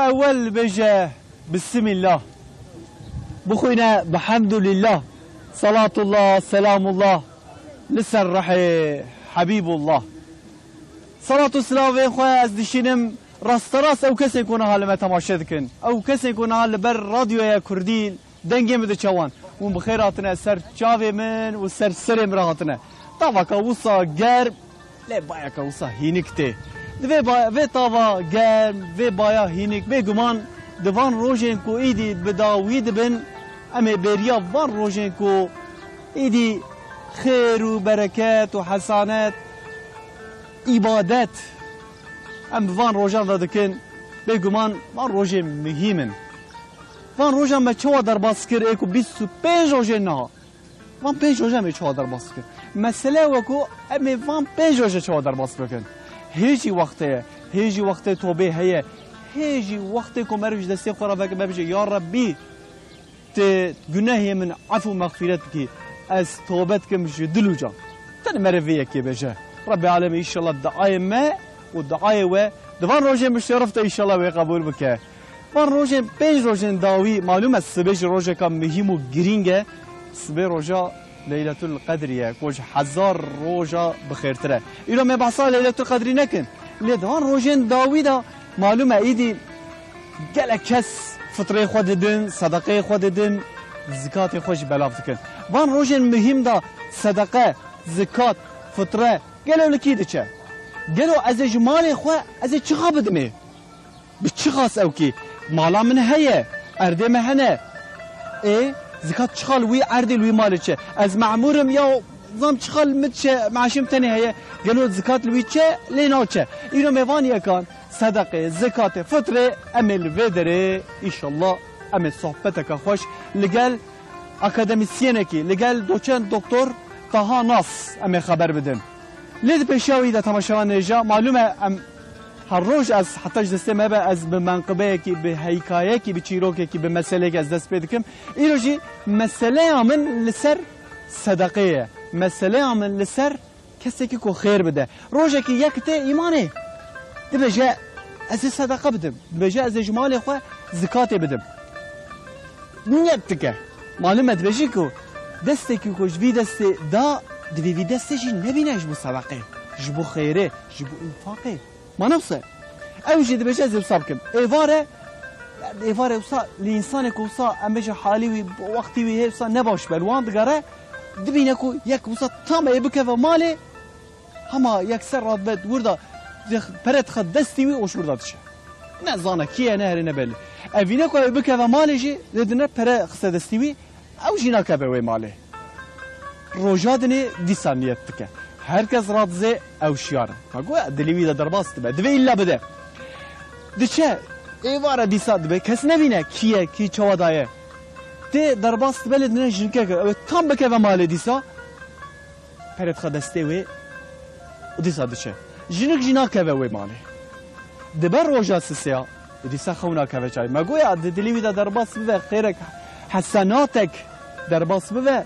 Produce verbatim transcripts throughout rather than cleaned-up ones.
Ewel bêje Bismillah. Bixwîne Bihamdulillah. Salatullah, selamullah. Li ser rehê Habîbullah. Salat û silavên xwe ez dişînim rasterast ew kesên ku niha li me temaşe dikin. Ew kesên ku niha li ber radyoya Kurdî dengê min diçe wan. Hûn bi xêr hatine ser çavê min û ser serê min re hatine. Tavaka wisa germ, lê bayeka wisa hînik tê. Di vê ba-, vê tava germ, vê baya hînik, bêguman di van rojên ku îdî bi dawî dibin, em ê bêriya van rojên ku îdî xêr û bereket û hesanet, îbadet, em bi van rojan ve dikin, bêguman van rojên muhîm in. Van rojan me çawa derbas kir, ê ku bîst û pênc rojên niha? Van pênc rojan me çawa derbas kir? Mesele we ku em ê van pênc roje çawa derbas bikin? Hê jî wextê ye, hê jî wextê tobê heye, hê jî wextê ku meriv ji destê xwe re veke, me bêje, Ya Rebbî, tu gunehê min efû mexfîret bikî, ez tobe dikim ji dil û can. Tenê meriv vê yekê bêje. Rebbê Alemê înşallah diayê me û diayê we di van rojên bişerif de înşallah wê qebûl bike. Van rojên, pênc rojên dawî, malûm e sibê jî rojeka muhîm û girîng e. Sibê roja Leyletul Qedrî ye, ku ji hezar roja bi xêrtir e. Îro me behsa Leyletul Qedrî nekin. Lê di van rojên dawî de malûm e, îdî gelek kes fitrê xwe didin, sedeqeyê xwe didin, zikatê xwe jî belav dikin. Van rojên muhîm de sedeqe, zikat, fitre gelo li kî diçe? Gelo ez ê ji malê xwe, ez ê çiqa bidimê? Bi çiqas ew kî? Mala min heye, erdê me hene. Ê, zikat çiqa li wî erdê, li wî malê çe? Ez memûr im ya, zam çiqa li min çe, meaşê min tenê heye. Gelo zikat li wî çe, lê naçe? Îro me van yekan sedeqê, zikatê, fitrê em ê li vê derê, înşallah, em ê sohbeteke xweş li gel akademisyenekî, li gel doçent doktor Taha Nas em ê xeber bidin. Lê di pêşiya wî de temaşevan hêja, malûm e em her roj ez heta ji destê me be ez bi menqibeyekî, bi heyîkayekî, bi çîrokekî, bi meseleyekî ez dest pê dikim. Îro jî meseleya min li ser sedeqê ye. Meseleya min li ser kesekî ku xêr bide. Rojekî yek tê îmanê, dibêje, ez ê sedeqe bidim. Dibêje, ez ê ji malê xwe zikatê bidim. Niyet dike. Malûm e dibêjî ku destekî ku ji vî destê da, divê vî destê jî nebîne ji bo sedeqê, ji bo xêrê, ji bo înfaqê. Mana wisa. Ew jî dibêje, ez ê wisa bikim. Êvar e, êvar e wisa li însanê ku wisa em bêje halî wî, wextî wî hê wisa ne baş be, li wan digere, dibîne ku yek wisa tam ê bikeve malê, hema yekser radibe wir de, pere dixe destî wî û ji wir de diçe. Ne zane kî ye, ne herê ne belî. Evîne ku ew bikeve malê jî, lê dine pere xiste destî wî, ew jî nakeve wê malê. Roja dinê dîsa niyet dike. Her kes radizê ew şiyar e. Ma goya dilê wî de derbas dibe. Divê îlla bide. Diçe, êvara dîsa dibe. Kes nebîne kî ye, kî çawa daye. Tê derbas dibe lê dine jinkek e. Ew ê tam bikeve malê dîsa. Pere dixe destê wê û dîsa diçe. Jinik jî nakeve wê malê. Dibe roja sisêya û dîsa xew nakeve çay. Me goya di dilê wî de derbas bibe, xêrek, hesenatek derbas bibe,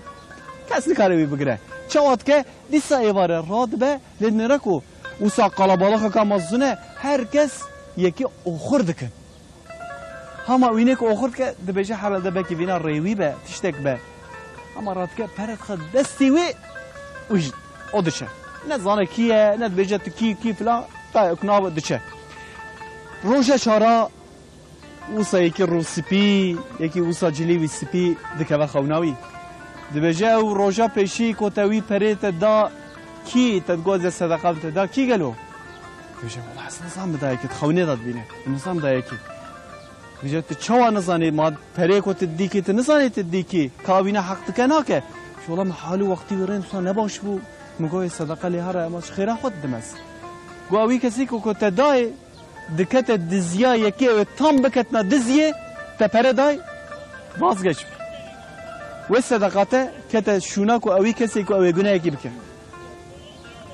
kes nikare wî bigire. Çawa dike? Dîsa êvare radibe, lê nêre ku wisa qalabalixeka mezin e, her kes yekî oxir dikin. Hema wînê ku oxir dike, dibêje herhalde belkî vîna rêwî be, tiştek be. Hema radike, pere dixe destî wê û ji, o diçe. Ne zane kî ye, ne dibêje tu kî, kî filan, tayê ku nabe diçe. Roja çara wisa yekî rû spî, yekî wisa cilî wî spî dikeve xewna wî. Dibêje ew roja pêşî ku te wî perê te da kî, te digot ez ê sedeqa bim, te da kî gelo? Dibêje, wela ez nizam bi dayekî, di xewnê de dibîne. Ez nizam dayekî. Dibêje, tu çawa nizanî? Ma perê ku tu didîkî, tu nizanî tu didîkî? Ka wîna heq dike nake. Ji wela min halî wextî wî rên wisa nebaş bû. Min got, ê sedeqa lê here, ema ji xêra xwe didim ez. Got, ew wî kesî ku, ku te dayê, dikete diziya yekê, ew ê tam biketina diziyê, te pere day, vazgeç. Wê sedeqa te kete şûna ku ewî kesê ku ew ê gunehekî bike.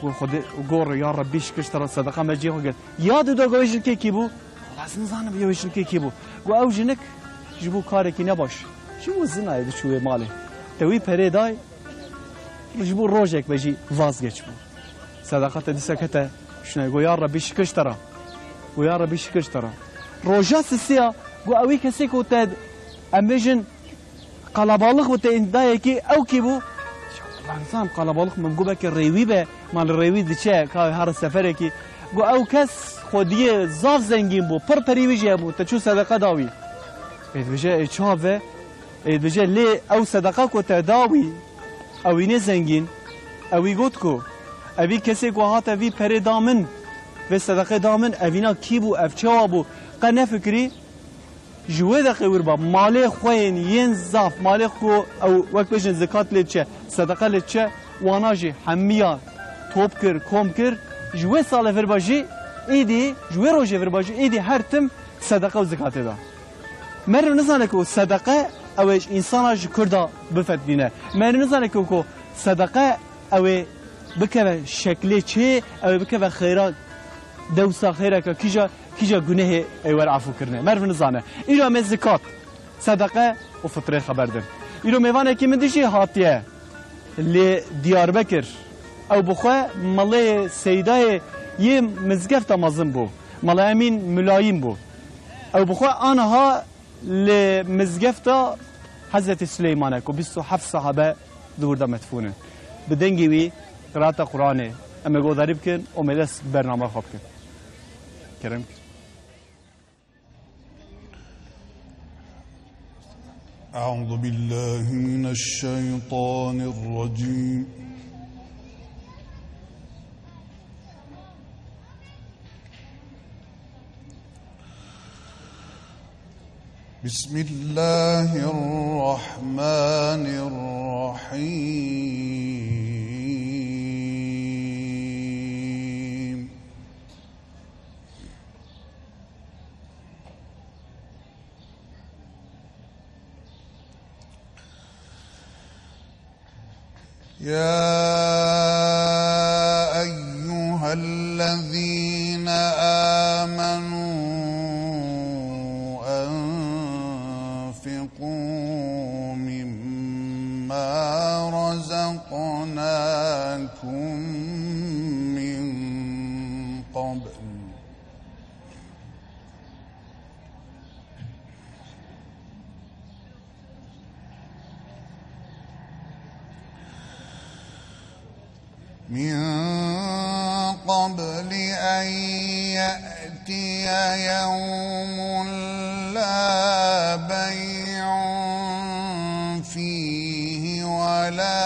Got, Xwedê, got, ya Rebbî şikir ji te re, sedeqa me cihê xwe girt. Ya dû da got, wê jinkê kî bû? Wela ez nizanim ya wê jinkê kî bû. Got, ew jinik ji bo karekî nebaş, ji bo zinayê diçû wê malê. Te wî perê day, ji bo rojek be jî vazgeç bû. Sedeqa te dîsa kete şûna, got, ya Rebbî şikir ji te re. Got, ya Rebbî şikir ji te re. Roja sisiya, got, ewî kesê ku te, em bêjin, qalabalix û te îndayekî ew kî bû? Ben zanim qalabalix min got belkî rêwî be, ma li rêwî diçe, ka her seferekî. Got, ew kes xwediyê zaf zengîn bû, pir perî wî jî hebû, te çû sedeqe da wî. Ê dibêje, ê çav e? Ê dibêje, lê ew sedeqa ku te da wî, ewînê zengîn, ewî got ku, evî kesê ku hate vî perê da min, vê sedeqê da min, evîna kî bû, ev çawa bû, qe nefikirî, ji wê deqê wir ba, malê xwe yên, yên zaf, malê ku ew, wek bêjin, zikat lê diçe, sedeqe lê diçe, wana jî hemiya top kir, kom kir, ji wê salê vir ba jî, îdî, ji wê rojê vir ba jî, îdî her tim sedeqe û zikatê da. Meriv nizane ku sedeqe ew ê ji însana, ji kurda bifetbîne. Meriv nizane ku, ku sedeqe ew ê bikeve şeklê çê, ew ê bikeve xêra, dewsa xêreke kîja, kîja gunehê ê wer efû kirine. Meriv nizane. Îro em ê zikat, sedeqe û fitrê xeber din. Îro mêvanekî min dijî hatiye li Diyarbekir. Ew bi xwe Melê Seydayê yê mizgefta mezin bû. Mela Emîn Milayîm bû. Ew bi xwe aniha li mizgefta Hezretî Sileyman e ku bîst û heft sahabe di wir de medfûn in. Bi dengê wî qiraeta Quranê em ê guhdarî bikin û em ê dest bi bernama xwe bikin. Kerem. أعوذ بالله من الشيطان الرجيم. بسم الله الرحمن الرحيم. يا أيها الذين آمنوا أنفقوا مما رزقناكم من قبل من قبل أن يأتي يوم لا بيع فيه ولا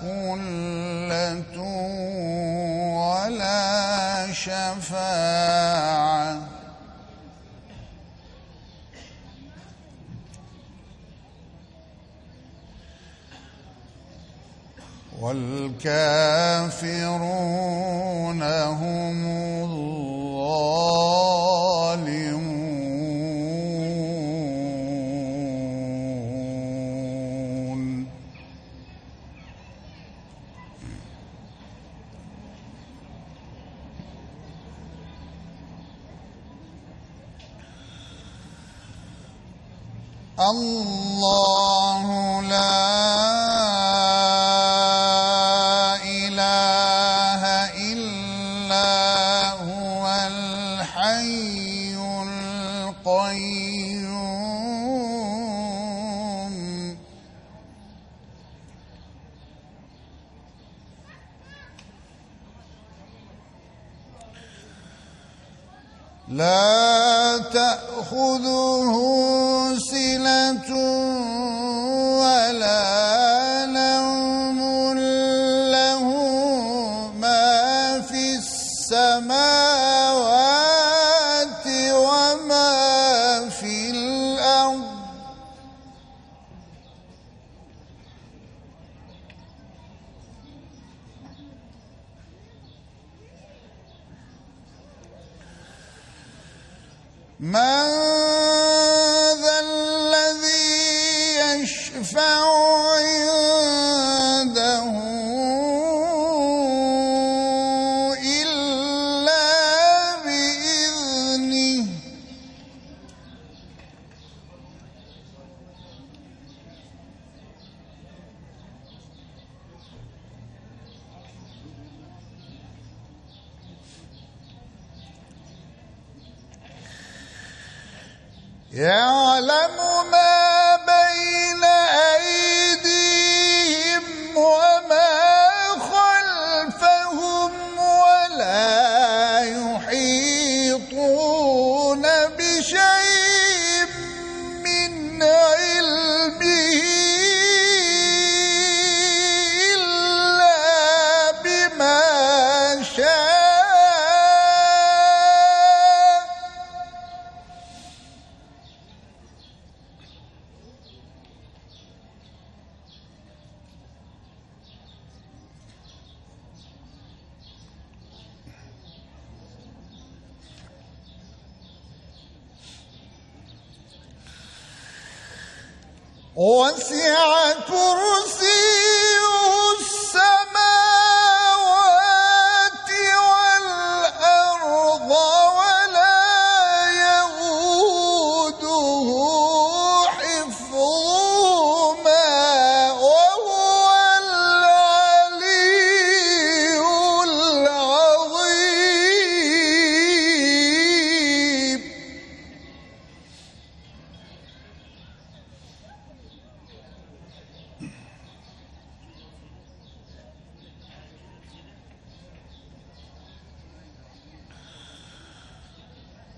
خلة ولا شفاعة. والكافرون هم الظالمون. الله لا إله إلا هو الحي القيوم. لا تأخذه سنة ولا نوم له ما في السماوات وما في الأرض. من ذا الذي يشفع عنده إلا بإذنه. يعلم ما بين أيديهم وما خلفهم ولا يحيطون بشيء من علمه إلا بما شاء. وسع كرسيه السماوات والأرض ولا يئوده حفظهما وهو العلي العظيم.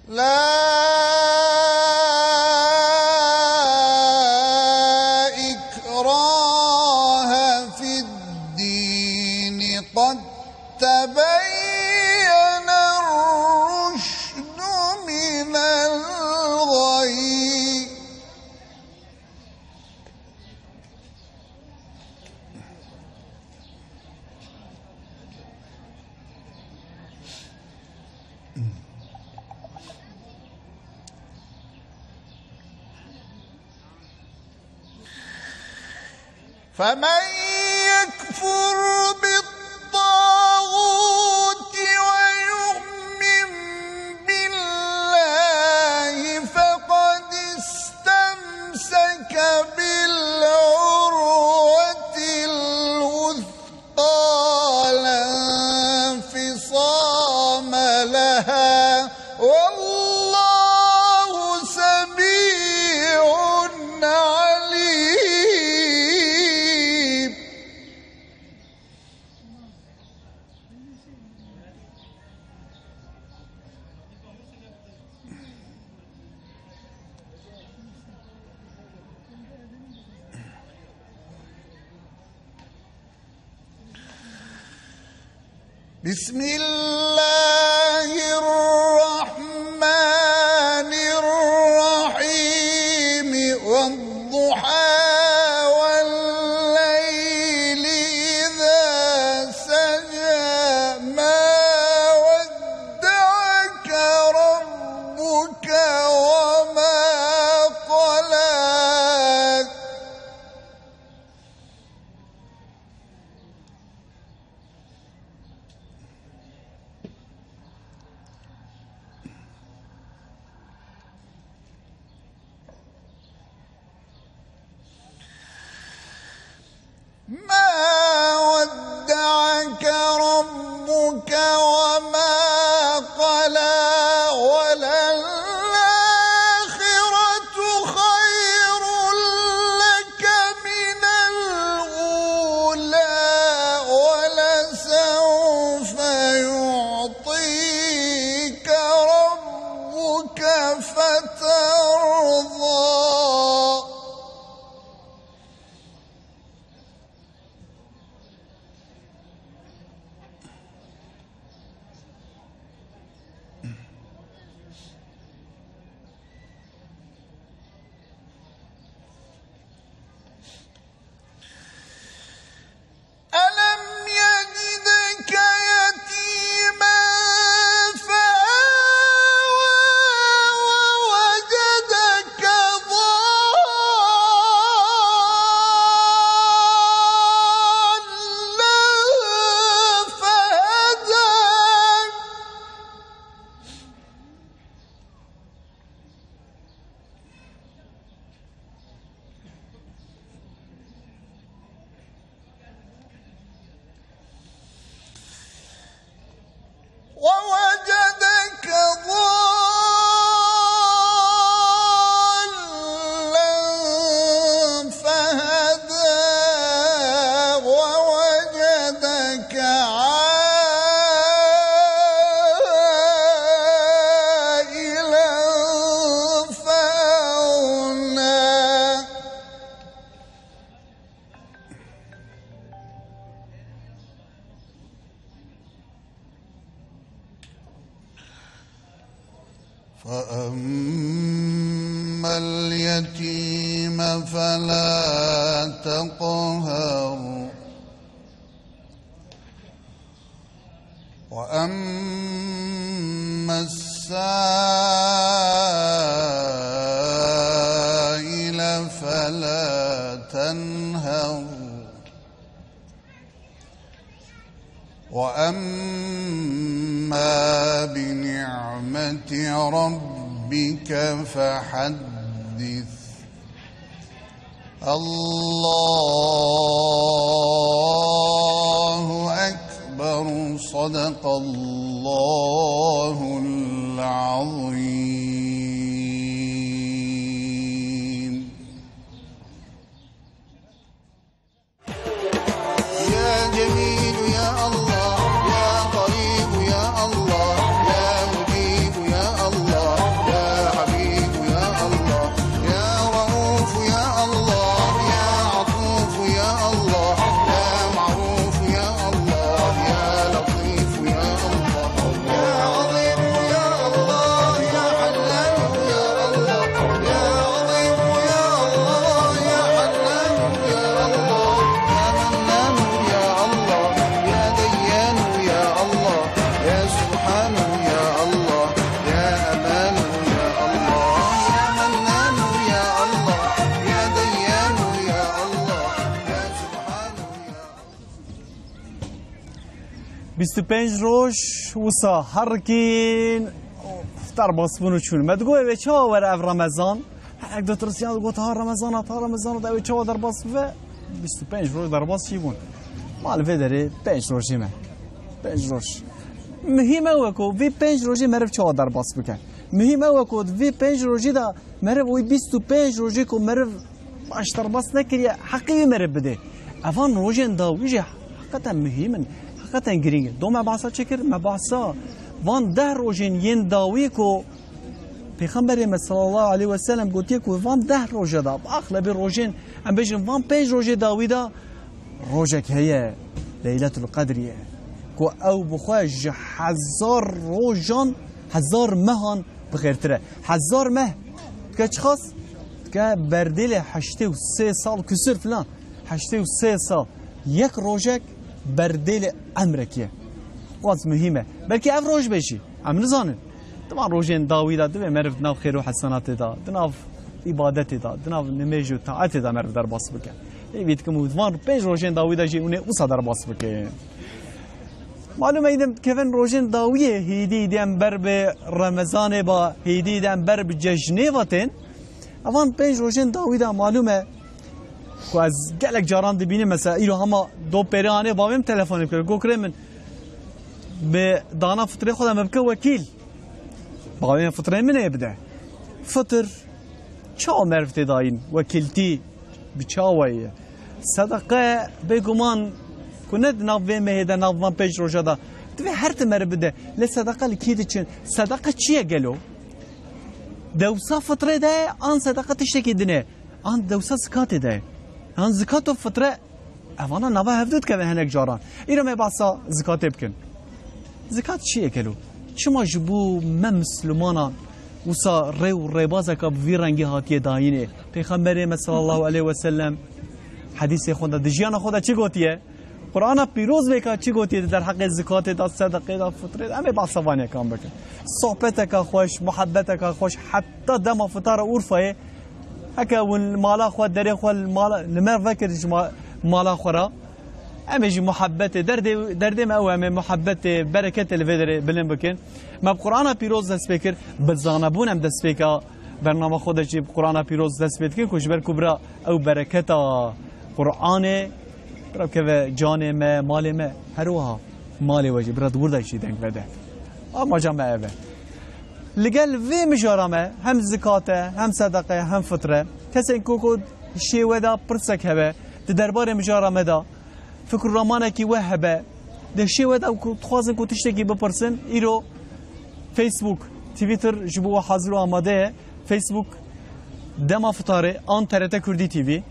لا إكراه في الدين، قد تبين الرشد من الغي. فمن يكفر بالطاغوت ويؤمن بالله فقد استمسك بالعروة الوثقى لا انفصام لها والله سميع عليم. بسم الله الرحمن الرحيم. والضحى والليل إذا سجى. ما ودعك ربك وما قلى. فأما اليتيم فلا تقهر، وأما السائل فلا تنهر، وأما بنعمة ربك فحدث. الله أكبر. صدق الله العظيم. يا جميل يا الله، يا قريب يا الله، يا مجيب يا الله، يا حبيب يا الله، يا رؤوف يا الله، يا عطوف يا الله، يا معروف يا الله، يا لطيف يا الله، يا عظيم يا الله، يا حنان يا الله، يا عظيم يا الله، يا حنان يا الله، يا منان يا الله، يا ديان يا الله، يا سبحان يا الله، يا أمان يا الله، يا منان يا الله، يا ديان يا الله، يا سبحان يا الله. Bîst û pênc roj wisa herikîn derbas bûn û çûn. Me digot, "Ê wê çawa were ev Remezan?" Herek ditirsiyan, digot, "Ha Remezan, ha Remezan, da wê çawa derbas bibe?" Bîst û pênc roj derbas jî bûn. Ma li vê derê pênc rojî me. Pênc roj. Muhîm ew e ku vî pênc rojî meriv çawa derbas bike. Muhîm ew e ku di vî pênc rojî de meriv wî bîst û pênc rojî ku meriv baş derbas nekiriye, heqî wî meriv bide. Evan rojên dawî jî heqeten muhîm in, heqeten girîng in. Do me behsa çi kir? Me behsa van deh rojên yên dawî ku Pêxemberê me sallallahu aleyhi ve sellem gotiye ku van deh roje de, axlebê rojên, em bêjin van pênc rojê dawî de rojek heye, Leyletul Qedrî ye, ku ew bi xwe ji hezar rojan, hezar mehan bi xêrtir e. Hezar meh dike çiqas? Dike berdêlê heştê û sê sal kusur filan. Heştê û sê sal. Yek rojek berdêlê emrekî ye. Qas muhîm e. Belkî ev roj be jî. Em nizanin. Di van rojên dawî de divê meriv di nav xêr û hesenatê de, di nav îbadetê de, di nav nimêj û taetê de meriv derbas bike. Hêvî dikim û di van pênc rojên dawî de jî hûn ê wisa derbas bikin. Malûm e, îdî em dikevin rojên dawiyê, hêdî, hêdî em ber bi Remezanê ba, hêdî, hêdî em ber bi cejnê va tên. Evan pênc rojên dawî de malûm e ku ez gelek caran dibînim, mesela îro hema do pêrê anê bavê min telefonê bikir. Got, "Kurê min, bi dana fitrê xwe de me bike wekîl." Bavê min fitrê min ê bide. Fitir çawa meriv tê dayîn? Wekîltî bi çawa ye? Sedeqe bêguman ku ne di nav vê mehê de, nav van pênc roja de, divê her tim meriv bide. Lê sedeqe li kî diçin? Sedeqe çi ye gelo? Dewsa fitrê de ye, an sedeqe tiştekî din e? An dewsa zikatê de ye? An zikat û fitre, evana nava hevdû dikevin hinek caran. Îro me behsa zikatê bikin. Zikat çi ye gelo? Çima ji bo me Mislimanan wisa rê û rêbazeka bi vî rengî hatiye dayînê? Pêxemberê me sallallahu aleyhi ve sellem hedîsê xwe de, di jiyana xwe de çi gotiye? Qur'ana pîroz vêka çi gotiye di derheqê zikatê de, sedeqê de, fitrê de? Em ê behsa van yekan bikin. Sohbeteka xweş, muhebbeteka xweş, heta dema fitara Urfayê, heke hûn li mala xwe, derê xwe li mala, li me vekir ji ma-, mala xwe re. Em ê jî muhebbetê, derdê, derdê me ew e, em ê muhebbetê, bereketê li vê derê bilind bikin. Me bi Qur'ana pîroz dest pê kir, bi zanebûn em destpêka bernama xwe de jî bi Qur'ana pîroz dest pê dikin ku ji ber ku bira ew bereketa Qur'anê bira bikeve canê me, malê me, her wiha malê we jî bira di wir de jî deng vede. Amaca me ev e. Li gel vê mijara me hem zikat e, hem sedeqe, hem fitre. Kesên ku, ku şê we de pirsek hebe, di derbarê mijara me de fikr û ramanekî we hebe, di şê we de ku dixwazin ku tiştekî bipirsin, îro Facebook, Twitter ji bo we hazir û amade ye. Facebook Dema Fitarê an T R T Kurdî T V.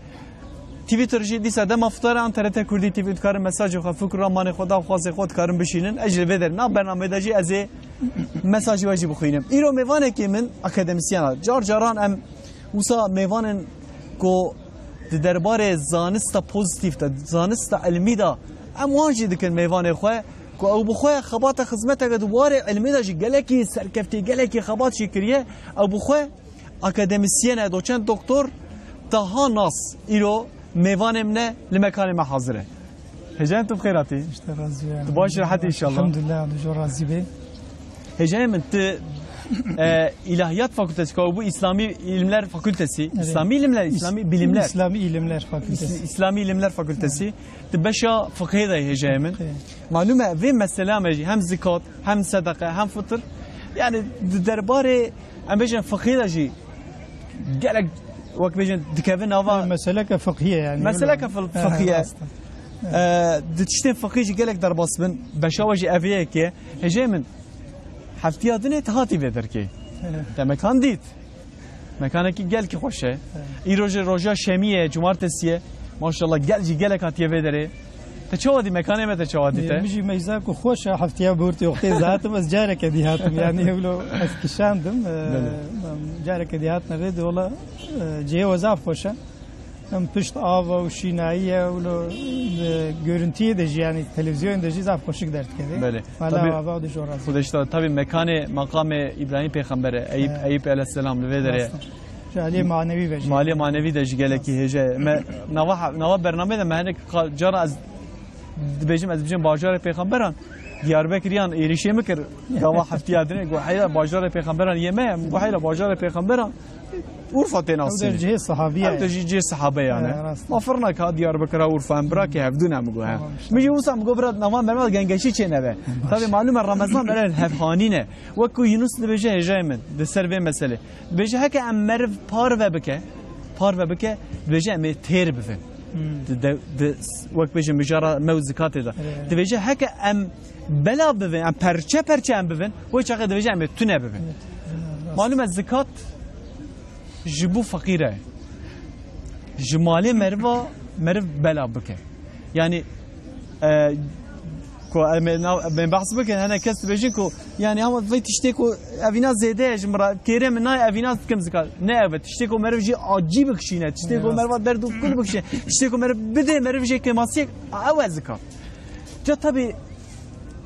Twitter jî dîsa dema fitara an T R T Kurdî T V dikarin mesajê xwe, fikr û ramanê xwe, daxwazê xwe dikarin bişînin. Ez jî li vê derê nav bernameyê de jî ez ê mesajê we jî bixwînim. Îro mêvanekê min akademisyen e. Car caran em wisa mêvanên ku di derbarê zanista pozîtîf de, zanista ilmî de em wan jî dikin mêvanê xwe ku ew bi xwe xebata xizmeteke di warê ilmî de jî gelekî serkeftî, gelekî xebat jî kiriye. Ew bi xwe akademisyen e, doçent doktor Taha Nas îro mêvanê min e, li mekanê me hazir e. Hêjayê min, tu bi xêr hatî. Îşte razî be. Tu baş, rehet î înşallah. Elhamdulillah, tu jî razî be. Hêjayê min, tu, e, Îlahiyat Fakültesi, ku bû İslami İlimler Fakültesi, Evet. İslami İlimler, İs-, İslami Bilimler. İslami İlimler Fakültesi. İs-, İslami İlimler Fakültesi. Evet. Tu beşa fiqhê de hêjayê min. Fiqhê. Malum e, vê mesela me jî hem zikat, hem sedeqe, hem fitr. Yani di derbarê, em bêjin, fiqhê de jî gelek, wek bêjin, dikevin nava. Meseleke fiqhiye yani. Meseleke fil-, He, fiqhiye. rast e. Ee, di tiştên fiqhî jî gelek derbas bin. Beşa we jî ev yek e. Hêjayê min, heftiya dinê tu hatî vê derkê. Evet. Te mekan dît. Mekanekî gelkî xweş e. Evet. Îro jî roja şemî ye, cumartesî ye. Maşallah, gel jî gelek hatiye vê derê. Te çawa dî mekanê me, te çawa dî te? Min jî meyza ku xweş e, heftiya bi ortê wextê ez hatim, ez careke dî hatim. Yani ewlo ez kişandim. E, Belê. em careke dî hatine vê de, wala, e, cihê we zaf xweş e. Em pişt ava û şînayî ye, wilo, e, görüntiyê de jî, yani televîzyonê de jî zaf xweşik derdikeve. Belê. Mala Tabii, ava de jor razî. Xudeşta, tabii mekanê, maqamê İbrahim Peyxember e, Eyüp, Evet. Eyüp aleyhisselam li vê derê. Rast e. Ji aliyê manevî ve jî. Malê manevî de jî gelekî hêje. Me nava, nava bernameyê de me hinek ka-, cara ez dibêjim, ez dibêjim bajarê pêxemberan. Diyarbekiriyan êrişê min kir. Gava heftiya dinê, got, "Heyra bajarê pêxemberan yê me ye." Min got, "Heyra bajarê pêxemberan Urfa tê nasî." Ew de cihê sahabî ye. Ew de jî cihê sahabe yani. He, rast. Ma firna ka Diyarbekira Urfa em bira ki hevdû ne, min got, he. Tamam, işte. Min jî wisa min got, "Bira, nava merva gengeşî çê nebe." Baş. Tabii malum e, Ramazan bera li hevhanî ne. Wek ku Yunus dibêje hêjayê min, di ser vê meselê. Dibêje heke em meriv parve bike, parve bike, dibêje em ê têr bivin. Hmm. Di, de, di, wek bêje mijara me û zikatê de. Evet. Dibêje heke em bela bivin, em perçe perçe em bivin, wê çaxê dibêje em ê tune bivin. Evet. Evet, rast. Malum e, zikat ji bo feqîr e. Ji malê meriva meriv bela bike. Yani, e, ku em ê na-, em ê behs bikin, hene kes dibêjin ku, yani, ama vê tiştê ku evîna zêde ye ji min re, kêrê min nayê, evîna dikim zikat. Ne ev e. Tiştê ku meriv jî acî bikişîne, tiştê ku meriva derd û kul bikişîne, tiştê ku meriv bidê, meriv jê kêmasiyek, ew e zikat. Ca tabii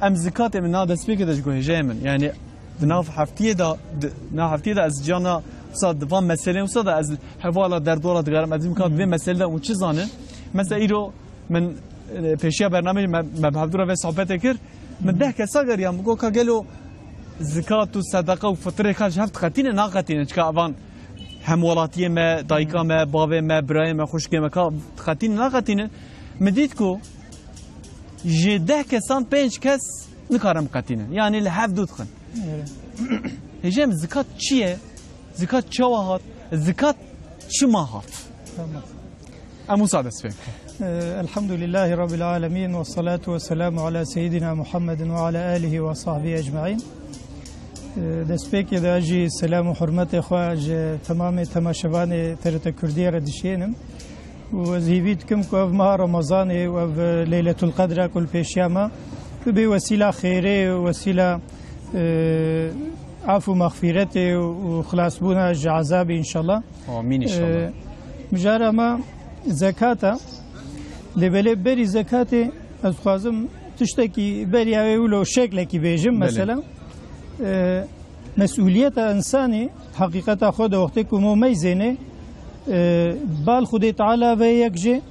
em zikatê min na destpêkê de ji ku hêjayê min. Yani, di nav heftiyê de, di nav heftiyê de ez cana wisa di van meselên wisa de ez hevala derdora digarim, ez imkan vê meselê de û çi zanin. Mesela îro min, e, pêşiya bernameyê me, me bi hevdû re vê sohbetê kir. Min deh kesa geriya, min got, "Ka gelo zikat û sedeqa û fitrê ka ji hev diqetîne, naqetîne?" Çika evan hemwelatiyê me, dayika me, bavê me, birayê me, xwişkê me, ka diqetîne, naqetîne? Min dît ku ji deh kesan pênc kes nikarin biqetînin. Yani li hev dû dixin. Evet. Hêjayê min, zikat çi ye? Zikat çawa hat? Zikat çima hat? Tamam. Em wisa dest pê bikin. Ee, Elhamdülillahi Rabbil Alemin ve salatu ve selamu ala seyyidina Muhammedin ve ala alihi ve sahbihi ecmaîn. Ee, destpêkê de jî selam û hurmetê xwe ji temamê temaşevanê T R T Kurdiyê re dişênim. Û ez hîvî dikim ku ev meha Remezanê û ev Leyletul Qedra ku li pêşiya me bibe wesîla xêrê, wesîla, e, af û mexfîretê û xilasbûna ji ezabê înşallah. Amîn înşallah. E, mijara me zekat e. Lê belê berî zekatê ez dixwazim tiştekî beriya wê wilo şeklekî bêjim, Belê. mesela. E, Mesûliyeta însanî heqîqeta xwe de wextê ku me meyzêne, e, bal Xwedê Teala ve yek jê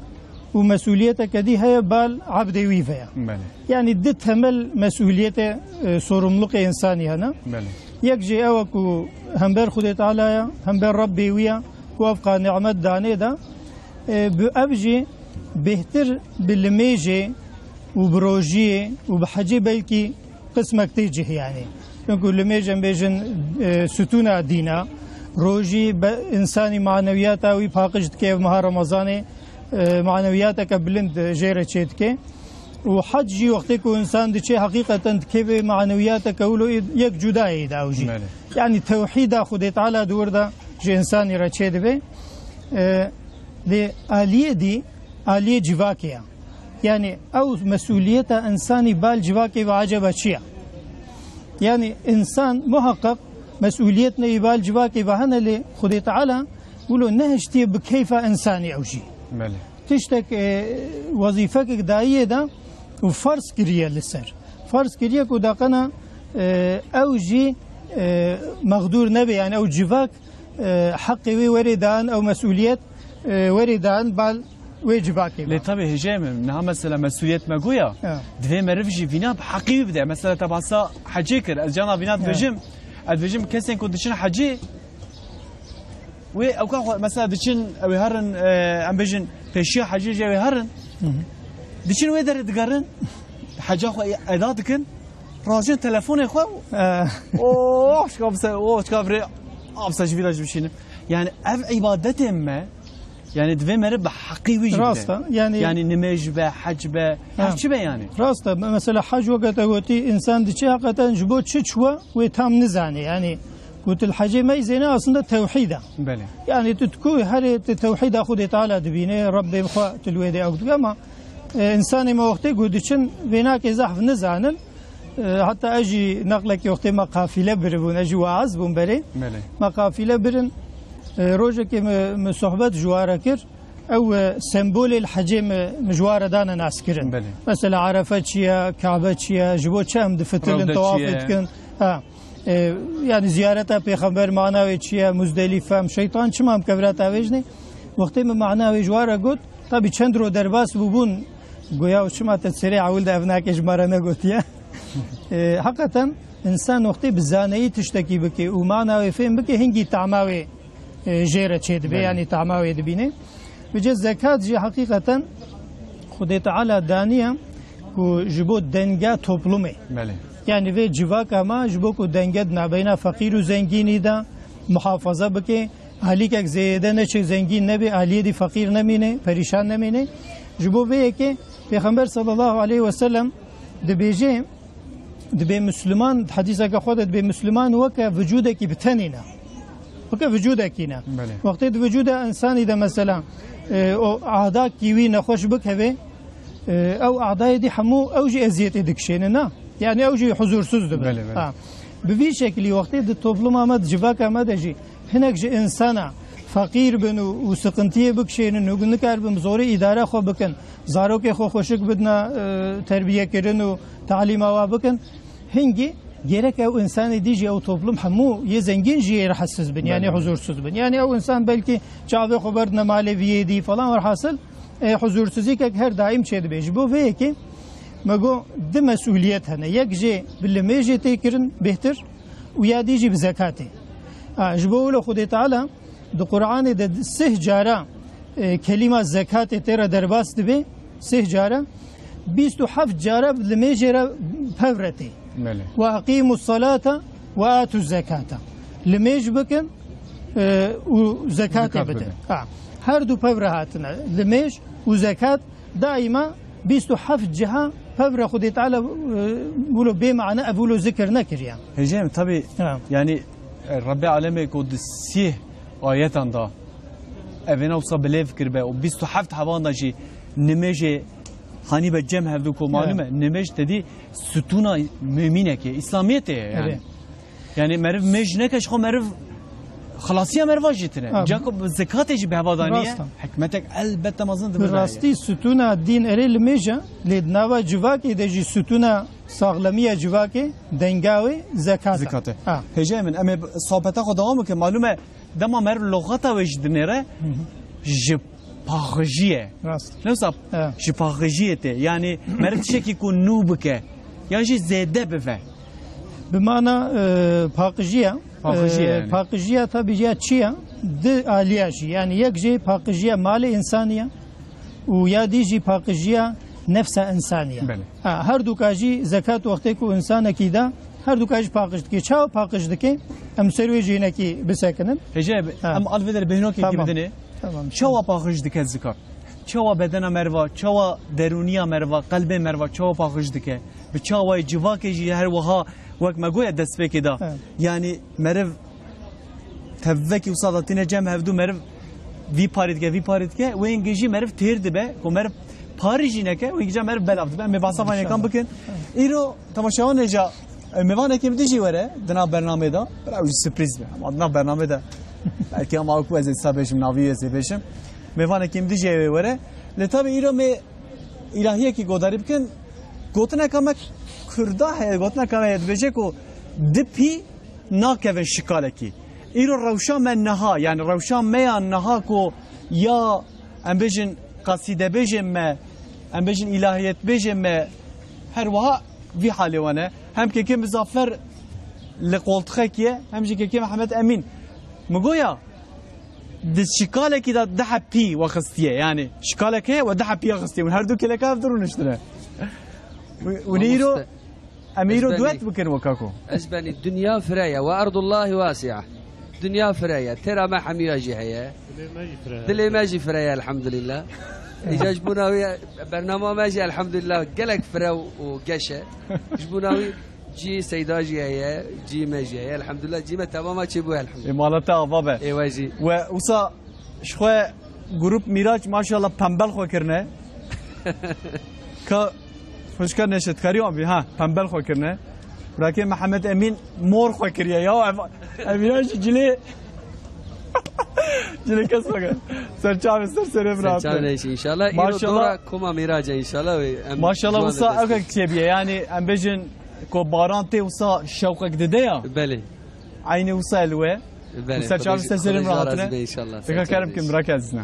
û mesûliyeteke dî heye bal ebdê wî ve ya. Belê. Yani di temel mesûliyetê, e, sorumlulukê însanî hene. Belê. Yek jê ew e ku hember Xwedê Teala ya, hember Rebbê wî ya, ku ev qa nimet danê de, e, bi ev jî bêhtir bi limêjê û bi rojiyê û bi hecê belkî qismek tê cih yani. Çunku limêj em bêjin, e, sütûna dîna. Rojî be-, însanî manewiyata wî paqij dike, ev meha Remezanê, e, manewiyateke bilind jê re çê dike. Û hec jî wextê ku însan diçe heqîqeten dikeve manewiyateke wilo yek cudayê da ew jî. Belê. Yani tewhîda Xwedê Teala di wir de ji însanî re çê dibe. E, lê aliyê dî aliyê civakê ye. Yanî ew mesûliyeta însanî bal civakê ve acaba çi ye? Yanî însan muhaqqeq mesûliyet neyê bal civakê ve hene lê Xwedê Teala wilo nehiştiye bi keyfa însanî ew jî. Belê. Tiştek, e, wezîfekek dayiyê de û ferz kiriye li ser. Ferz kiriye ku daqena, e, ew jî, e, mexdûr nebe, yani ew civak, e, heqê wê were dan, ew mesûliyet, e, were dan bal wê civakê. Lê tabii hêjayê min, niha mesela mesûliyet me goya, ha, divê meriv jî vîna bi heqî wî bide. Mesela te bahsa hecê kir, ez cana vîna, ha, dibêjim, ez dibêjim kesên ku diçin hecê, wê ewka xwe, mesela diçin, ew ê herin, e, em bêjin pêşiya hecê jî ew ê herin. Hı hı. Diçin wê derê digerin, heca xwe eda dikin, rajin telefonê xwe. E. Oh, çika bise, oh, çika virê, a bise ji vî de jî bişînim. Yani ev îbadetê me, yani divê meriv bi heqî wî jî bide. Rast e, yani. Yani nimêj be, hec be, ha, her çi be yani. Rast e, me-, mesela hec weke te gotî, însan diçe heqeten ji bo çi çûwe, wê tam nizane. Yani gotil hecê meyzêne aslında tewhîd e. Belê. Yani tu, tu ku herê tu tewhîda Xwedê Teala dibîne, Rebbê bi xwe tu li wê de ew dike ama, e, însanê me wextê ku diçin vênakê zehf nizanin, e, heta ez jî neqlekê wextê me qafîle biribûn, ez jî waaz bûm berê. Belê. Me qafîle birin, e, rojekê min, min sohbet ji wa re kir. Ew, e, sembolê li hecê mi, mi ji wa re dane naskirin. Belê. Mesela Erefe çi ye, Kabe çi ye, ji bo çi em difitilin, Rewde çi ye? Tewafê dikin. Ha. E, yani ziyareta Pêxember mana wê çi ye, Muzdelife, em şeytan çima em kevra tavêjinê? Wextê min mana wê ji wa re got, tabi çend ro derbas bûbûn, goya û çima te serê ewil de ev nake ji me re negotiye. E, heqeten însan wextê bi zaneyî tiştekî bike û mana wê fêm bike, hingî tama wê e, jê re çêdibe, belê, yanî tama wê dibîne. Vêce zekat jî heqîqeten Xwedê Teala daniye ku ji bo denga toplumê. Belê. Yanî vê civaka me ji bo ku denge di nabeyna feqîr û zengînî de muhafaza bike, alîkek zêde neçe zengîn nebe, aliyê dî feqîr nemîne, perîşan nemîne. Ji bo vê yekê Pêxember sallallahu aleyhi ve sellem dibêje, Dibê Misliman, di hedîseke xwe de dibê Misliman weke vicûdekî bi tenî ne. Weke vicûdekî ne. Belê. Wextê di vicûda însanî de mesela, e, o adakî wî nexweş bikeve, e, ew adayê dî hemû ew jî eziyetê dikişêne, na? Yani ew jî huzursuz dibe. Belê, belê. Ha. Bi vî şekilî wextê di topluma me, di civaka me de jî hinek ji însana feqîr bin û, û siqintiyê bikişênin û nikaribin bi zorê îdara xwe bikin, zarokê xwe xweşik bidina, e, terbiyekirin û talîma wa bikin. Hingî gerek ew însanê dî jî ew toplum hemû yê zengîn jî yê rehetsiz bin, yani, belê, huzursuz bin. Yani ew însan belkî çavê xwe berdine malê viyê dî falan, werhasil, e, huzursizîkek her daîm çêdibe. Ji bo vê yekê me got du mesûliyet hene. Yek jê bi limêjê tê kirin bêhtir û ya dî jî bi zekatê. Ha, ji bo wilo Xwedê Teala di Qur'anê de sih cara, e, kelîma zekatê tê re derbas dibe, sih cara, bîst û heft cara bi limêjê re pev re tê. Belê. Ve eqîmus salata ve atuz zekata. Limêj bikin, e, û zekatê bidin. Zekat bidin. Ha, her du pev re hatine. Limêj û zekat daîma bîst û heft ciha pev re Xwedê Teala, e, wilo bê mane ev wilo zikir nekiriye. Hêjayê min, tabi, ha, yani, e, Rebbê Alemê ku di sih ayetan da evêna wisa bilêv kiribe û bîst û heft hevan da jî nimêjê hanî be cem hevdu ku, ha, malum e, nimêj te dî sütuna mümînekê, îslamiyetê ye yani. Evet. Yani meriv mêj neke ji xwe meriv xilasiya meriva jî tine. Ha. Ca ku zekatê jî bi heva daniye, rast e, hikmetek elbette mezin di vir de heye. Bi rastî sütuna dîn erê limêj e, lê di nava civakê de jî sütuna saxlemiya civakê denga wê zekat e. Zekat e. Ha. Hêjayê min, em ê sohbeta xwe dewam bikin. Malum e, dema meriv loxata wê jî dinêre, hı hı, ji paxijiyê. Rast. Ne wisa, he, ji paxijiyê tê. Yani meriv tiştekî ku nû bike, yan jî zêde bive. Bi mana, e, paqijiya. Paqijiya, e, yani. Paqijiya tabi ya çi ya? Di aliya jî. Yani yek jê paqijiya malê însanî ya û ya dî jî paqijiya nefsa însanî ya. Belê. Ha, her duka jî zekat wextê ku însanekî da, her duka jî paqij dike. Çawa paqij dike? Em ser wê jî hinekî bisekinin. Hêjayê, ha, em alvê der bêhnokekî, tamam, bidinê. Tamam. Çawa paqij dike zekat? Çawa bedena meriva, çawa derûniya meriva, qelbê meriva çawa paqij dike? Bi çawayê civakê jî her wiha wek me goya destpêkê de. Evet. Yani meriv tevvekî wisa da tîne cem hevdu meriv vî parî dike, vî parî dike, wê hingê jî meriv têr dibe, ku meriv parî jî neke, wê hingê ca meriv belav dibe. Em ê behsa van yêkan bikin. Îro temaşevanê ca, e, mêvanekî min dijî were, di nav bernamê de, bira wî sürprîz be. Ama di nav bernamê de, belkî ama wekî ez ê sa bêjim, navî ez ê bêjim. Mêvanekî min dijî wê were. Lê tabî îro me îlahiyekî godarî bikin. Gotineka me Kurda heye, gotineka me heye dibêje ku di pî nakevin şikalekî. Îro rewşa me niha, yani rewşa me ya niha ku ya em bêjin qasîdebêjên me, em bêjin îlahiyetbêjên me, her wiha vî halê wan e. Hem kekê Muzaffer li qoltixekî ye, hem jî kekê Mihemed Emîn. Min goya, di şikalekî de du heb pî we xistiye. Yani şikalek heye we du heb pî ya xistiye. Hûn her du kêleka hev du rûniştine. Hûn îro, Mamoste, em îro ez benî duet bikin weka ku. Ez benî, dinya fire ye. Ve ardullahi wasi'a. Dinya fire ye. Têra me hemiya jî heye. Dilê me jî fire ye. Dilê me jî fire ye, elhamdülillah. Îca ji bona wî bernama me jî, elhamdülillah, gelek fire û geş e. Ji bona wî Cî Seyda jî heye, cî me jî heye. Elhamdülillah, cî me temama çêbû, elhamdülillah. Ê, mala te ava be. Ê we jî. We wisa ji xwe grup Mîrac maşallah pembel xwe kirine. Ka xwişka Neşet Karî wan bî, ha, pembel xwe kirine. Birakê Mihemed Emîn mor xwe kiriye. Ya ev, ev Mîrac jî cilê, cilê kes xwe kir. Ser çavê ser serê Ser birakê. Çavê inşallah. Îro Maşallah. Dora koma Mîrac e inşallah. Wê em Maşallah ciwan wisa derdest ewkek çêbiye. Yani em bêjin Ku baran tê wisa şewqek dide ya. Belê. Eynî wisa li we. Belê. Wisa çav Xwedê ji, ser serê Xwedê min ji we razî be inşallah. Dika kerem kim, birak ezizine.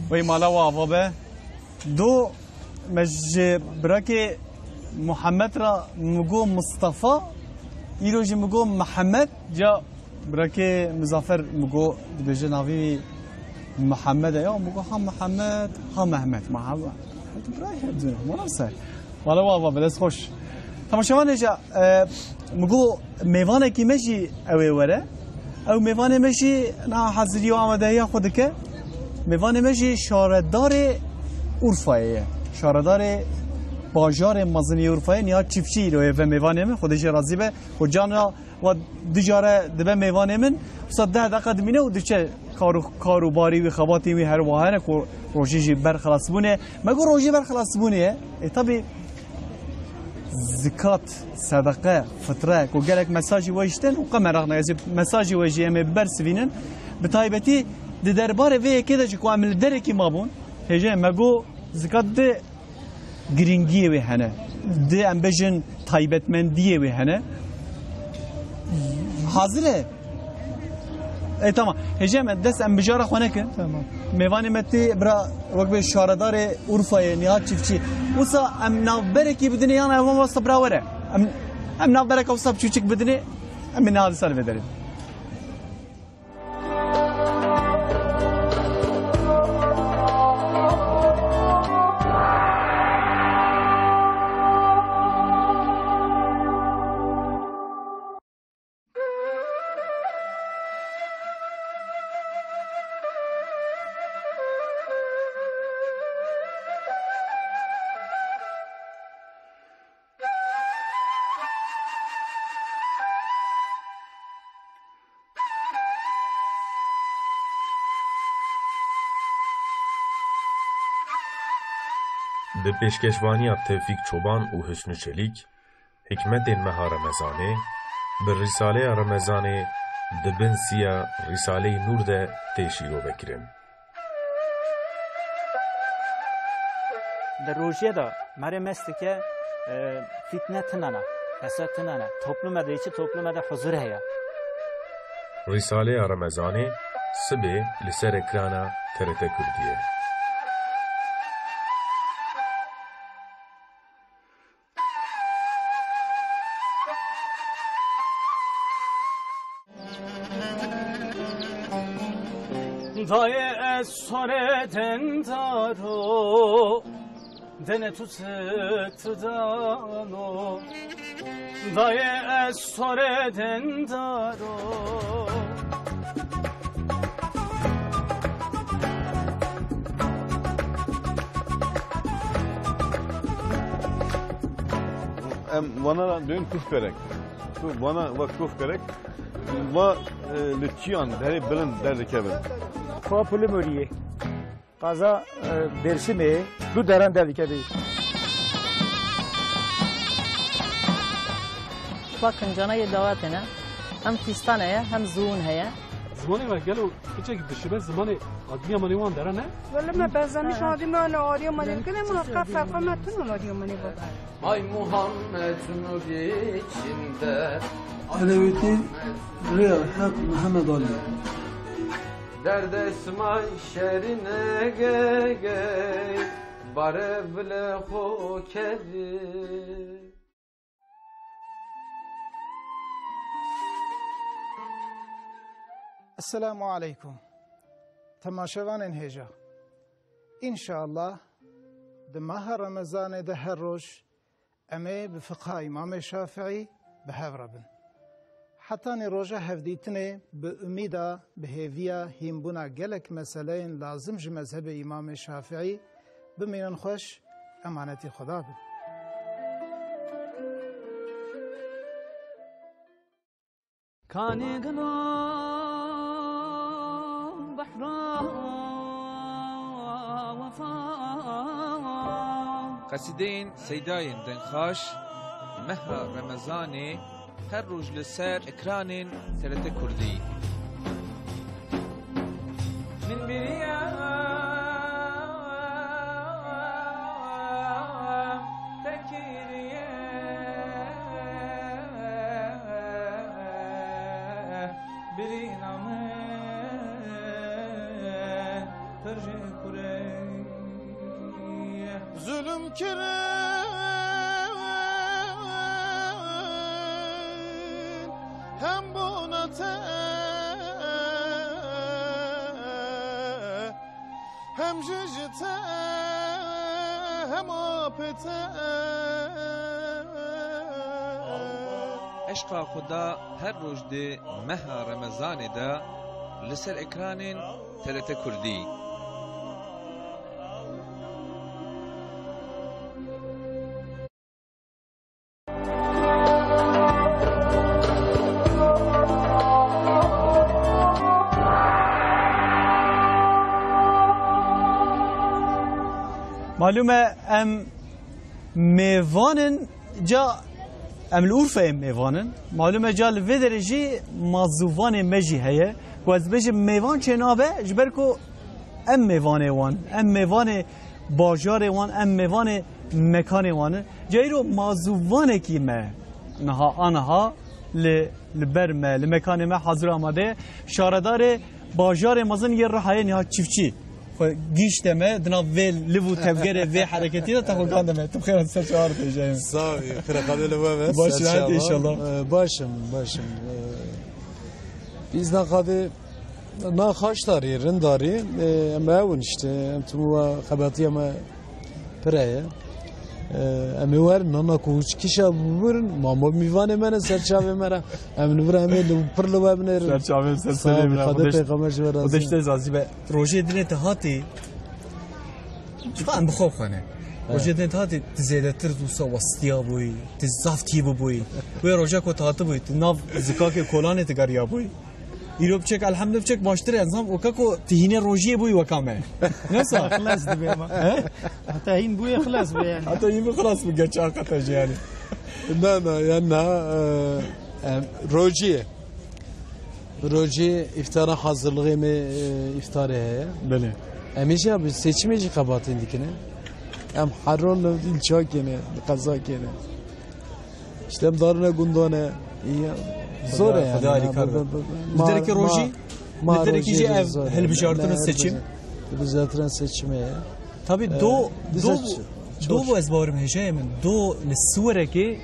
Wey mala we ava be. Do me ji birakê Muhammed re mi got Mustafa, îro jî mi got Mihemed. Ca birakê Muzafer mi got, dibêje navê wî Mihemed e. Ya mi got ha Mihemed, ha Mehmet. Mihemed. Birayê hev du ne. Mala ser. Mala we ava be, dest xweş. Temaşevanê jî, e, mi got mêvanekî me jî ew ê were. Ew mêvanê me jî niha hazirî û amadehiya xwe dike. Mêvanê me jî şaredarê Urfayê ye. Şaredarê bajarê mezin yê Urfayê, Nihat Çiftçî îro ye ve mêvanê me. Xwedê jê razî be. Xwe carna wa du care dibe mêvanê min. Wisa deh deqa dimîne û diçe kar û, kar û barî wî, xebatê wî her wiha hene ku rojê jî ber xilasbûnê. Me got rojê ber xilasbûnê ye. E, tabî zikat, sedeqe, fitre, ku gelek mesajî we jî tên û qe meraq nake. Ez ê mesajî we jî em ê bersivînin. Bi taybetî di derbarê vê yekê de jî ku em li derekî mabûn, hêje me got zikat di girîngiyê wê hene. Di em bêjin taybetmendiyê wê hene. Hazir e? E, tamam. Hêje me dest em bijara xwe nekin. Tamam. Mêvanê me tê bira wek bê şaredarê Urfayê, Nihat Çiftçî. Wisa em navberekî bidinê yan ev wasa bira were. Em, em navbereka wisa biçûçik bidinê, em ê niha dîsa li vê derê. Bi pêşkeşvaniya Tevfîk Çoban û Husnî Çelîk, hikmetên meha Remezanê, bi Rîsaleya Remezanê di bin siya Rîsaleyê Nûr de tê şîrove kirin. Di rojê de merê mest dike, e, fîtne tune ne, fesad tune ne. Toplumê de, çi toplumê de huzur heye. Rîsaleya Remezanê sibê li ser ekrana T R T Kurdiyê. Dayê ez sore dendaro, dene tu sıktı dano. Dayê ez sore dendaro. Em vana ra dön kuf kerek. Tu vana va kuf kerek. Va, e, li çiyan derê bilind derdikevin. Xwa Pilimuriyê. Qaza, e, Dêrsimê du deran derdikevî. Xwa kincana yê dawetê ne. Hem fîstan heye, hem ziwûn heye. Zimanê me gelo piçek dişibe zimanê adliya me lê wan dera ne? Wele me benzemîş adî me li arîya me lê kine, me qe ferqa me tune li arîya me lê bad. Ay Muhammed nur içinde. Elewîtî rêya Heq Mihemed Alî. Derdesma şerine gege, bare vile xo keri. Esselamu aleykum. Temaşevanên hêja. Înşallah di meha Remezanê de her roj em ê bi fiqha Îmamê Şafiî bi hev re bin. Hetanî roja hevdîtinê bi umîda, bi hêviya hînbûna gelek meseleyên lazim ji mezhebê Îmamê Şafiî, bimînin xweş, emanetî Xweda bin. Kanê gelo behra wefa. Qesîdeyên Seydayên Dengxaş, meha Remezanê, her roj li ser ekranên T R T Kurdî. Min biriya te kiriye, birîna min pir ji kurê. Kirin hem bona te, hem ji ji te, hem apê te. Eşqa Xuda her roj di meha Remezanê de li ser ekranên T R T Kurdî. Malûm e, em mêvan in, ca em li Urfeyê mêvan in. Malûm e, ca li vê derê jî mazûvanê me jî heye. Ku ez bêjim mêvan çê nabe, ji ber ku em mêvanê wan, em mêvanê bajarê wan, em mêvanê mekanê wan in. Ca îro mazûvanekî me niha aniha li, li ber me, li mekanê me hazir amade ye. Şaredarê bajarê mezin yê Rihayê Nihat Çiftçî xwe gihîşte me, di nav vê liv û tevgerê vê hereketî de te xwe gihande me. Tu bi xêr hatî, ser çawa hatî, Hêjayê min. Sax bî, xêra xwedê li we be. Baş, ser rahat çawa? Înşallah. Ee, başim, başim. Ee, bi îzna Xwedê, na xaş darî, rind darî, e, em ew in işte, em tim wa xebatiya me pir heye. E, em ê werin, nana ku çi kişa bibirin, ma, ma mîvanê me ne ser çavê me re. Em li vir em ê li pir li we binêrin. Ser çavê, ser Sağ ol, selê me. Xwedê Xwedê pêxemer ji we razî. Xwedê ji te razî be. Rojê dinê te hatî, Çiqa em bi xwe xwe ne. Evet. Rojê din hatî, tu zêdetir wisa westiya bûyî, tu zaf tî bûbûyî. Wê roja ku tu hatibûyî, tu nav zikakê kolanê tu geriya bûyî. Îro biçek, elhamdülillah, biçek baştir e, zam weka ku tu hînê rojiyê bûyî weka me. Ne wisa? Xilas dibe ma. He? Heta hîn bûye, xilas bûye yani. Heta hîn bû, xilas bû, geç hakikaten jî yani. Na, na, yani na, e, em, rojiyê. Rojê îftara hazirlığê me, e, îftarê heye. Belê. Em ê jî abi seçimê jî xebatên dikine. Em her rol li îlçakê ne, li qezakê ne. İşte em darine gundane. Zor e yani. Xwedê alîkar be. Li derekê rojî, li derekî jî ev hilbijartina seçim. Hilbijartina seçimê ye. Tabii, e, do, do, do bu ez bawerim hêjayê min. Do li Siwerekê,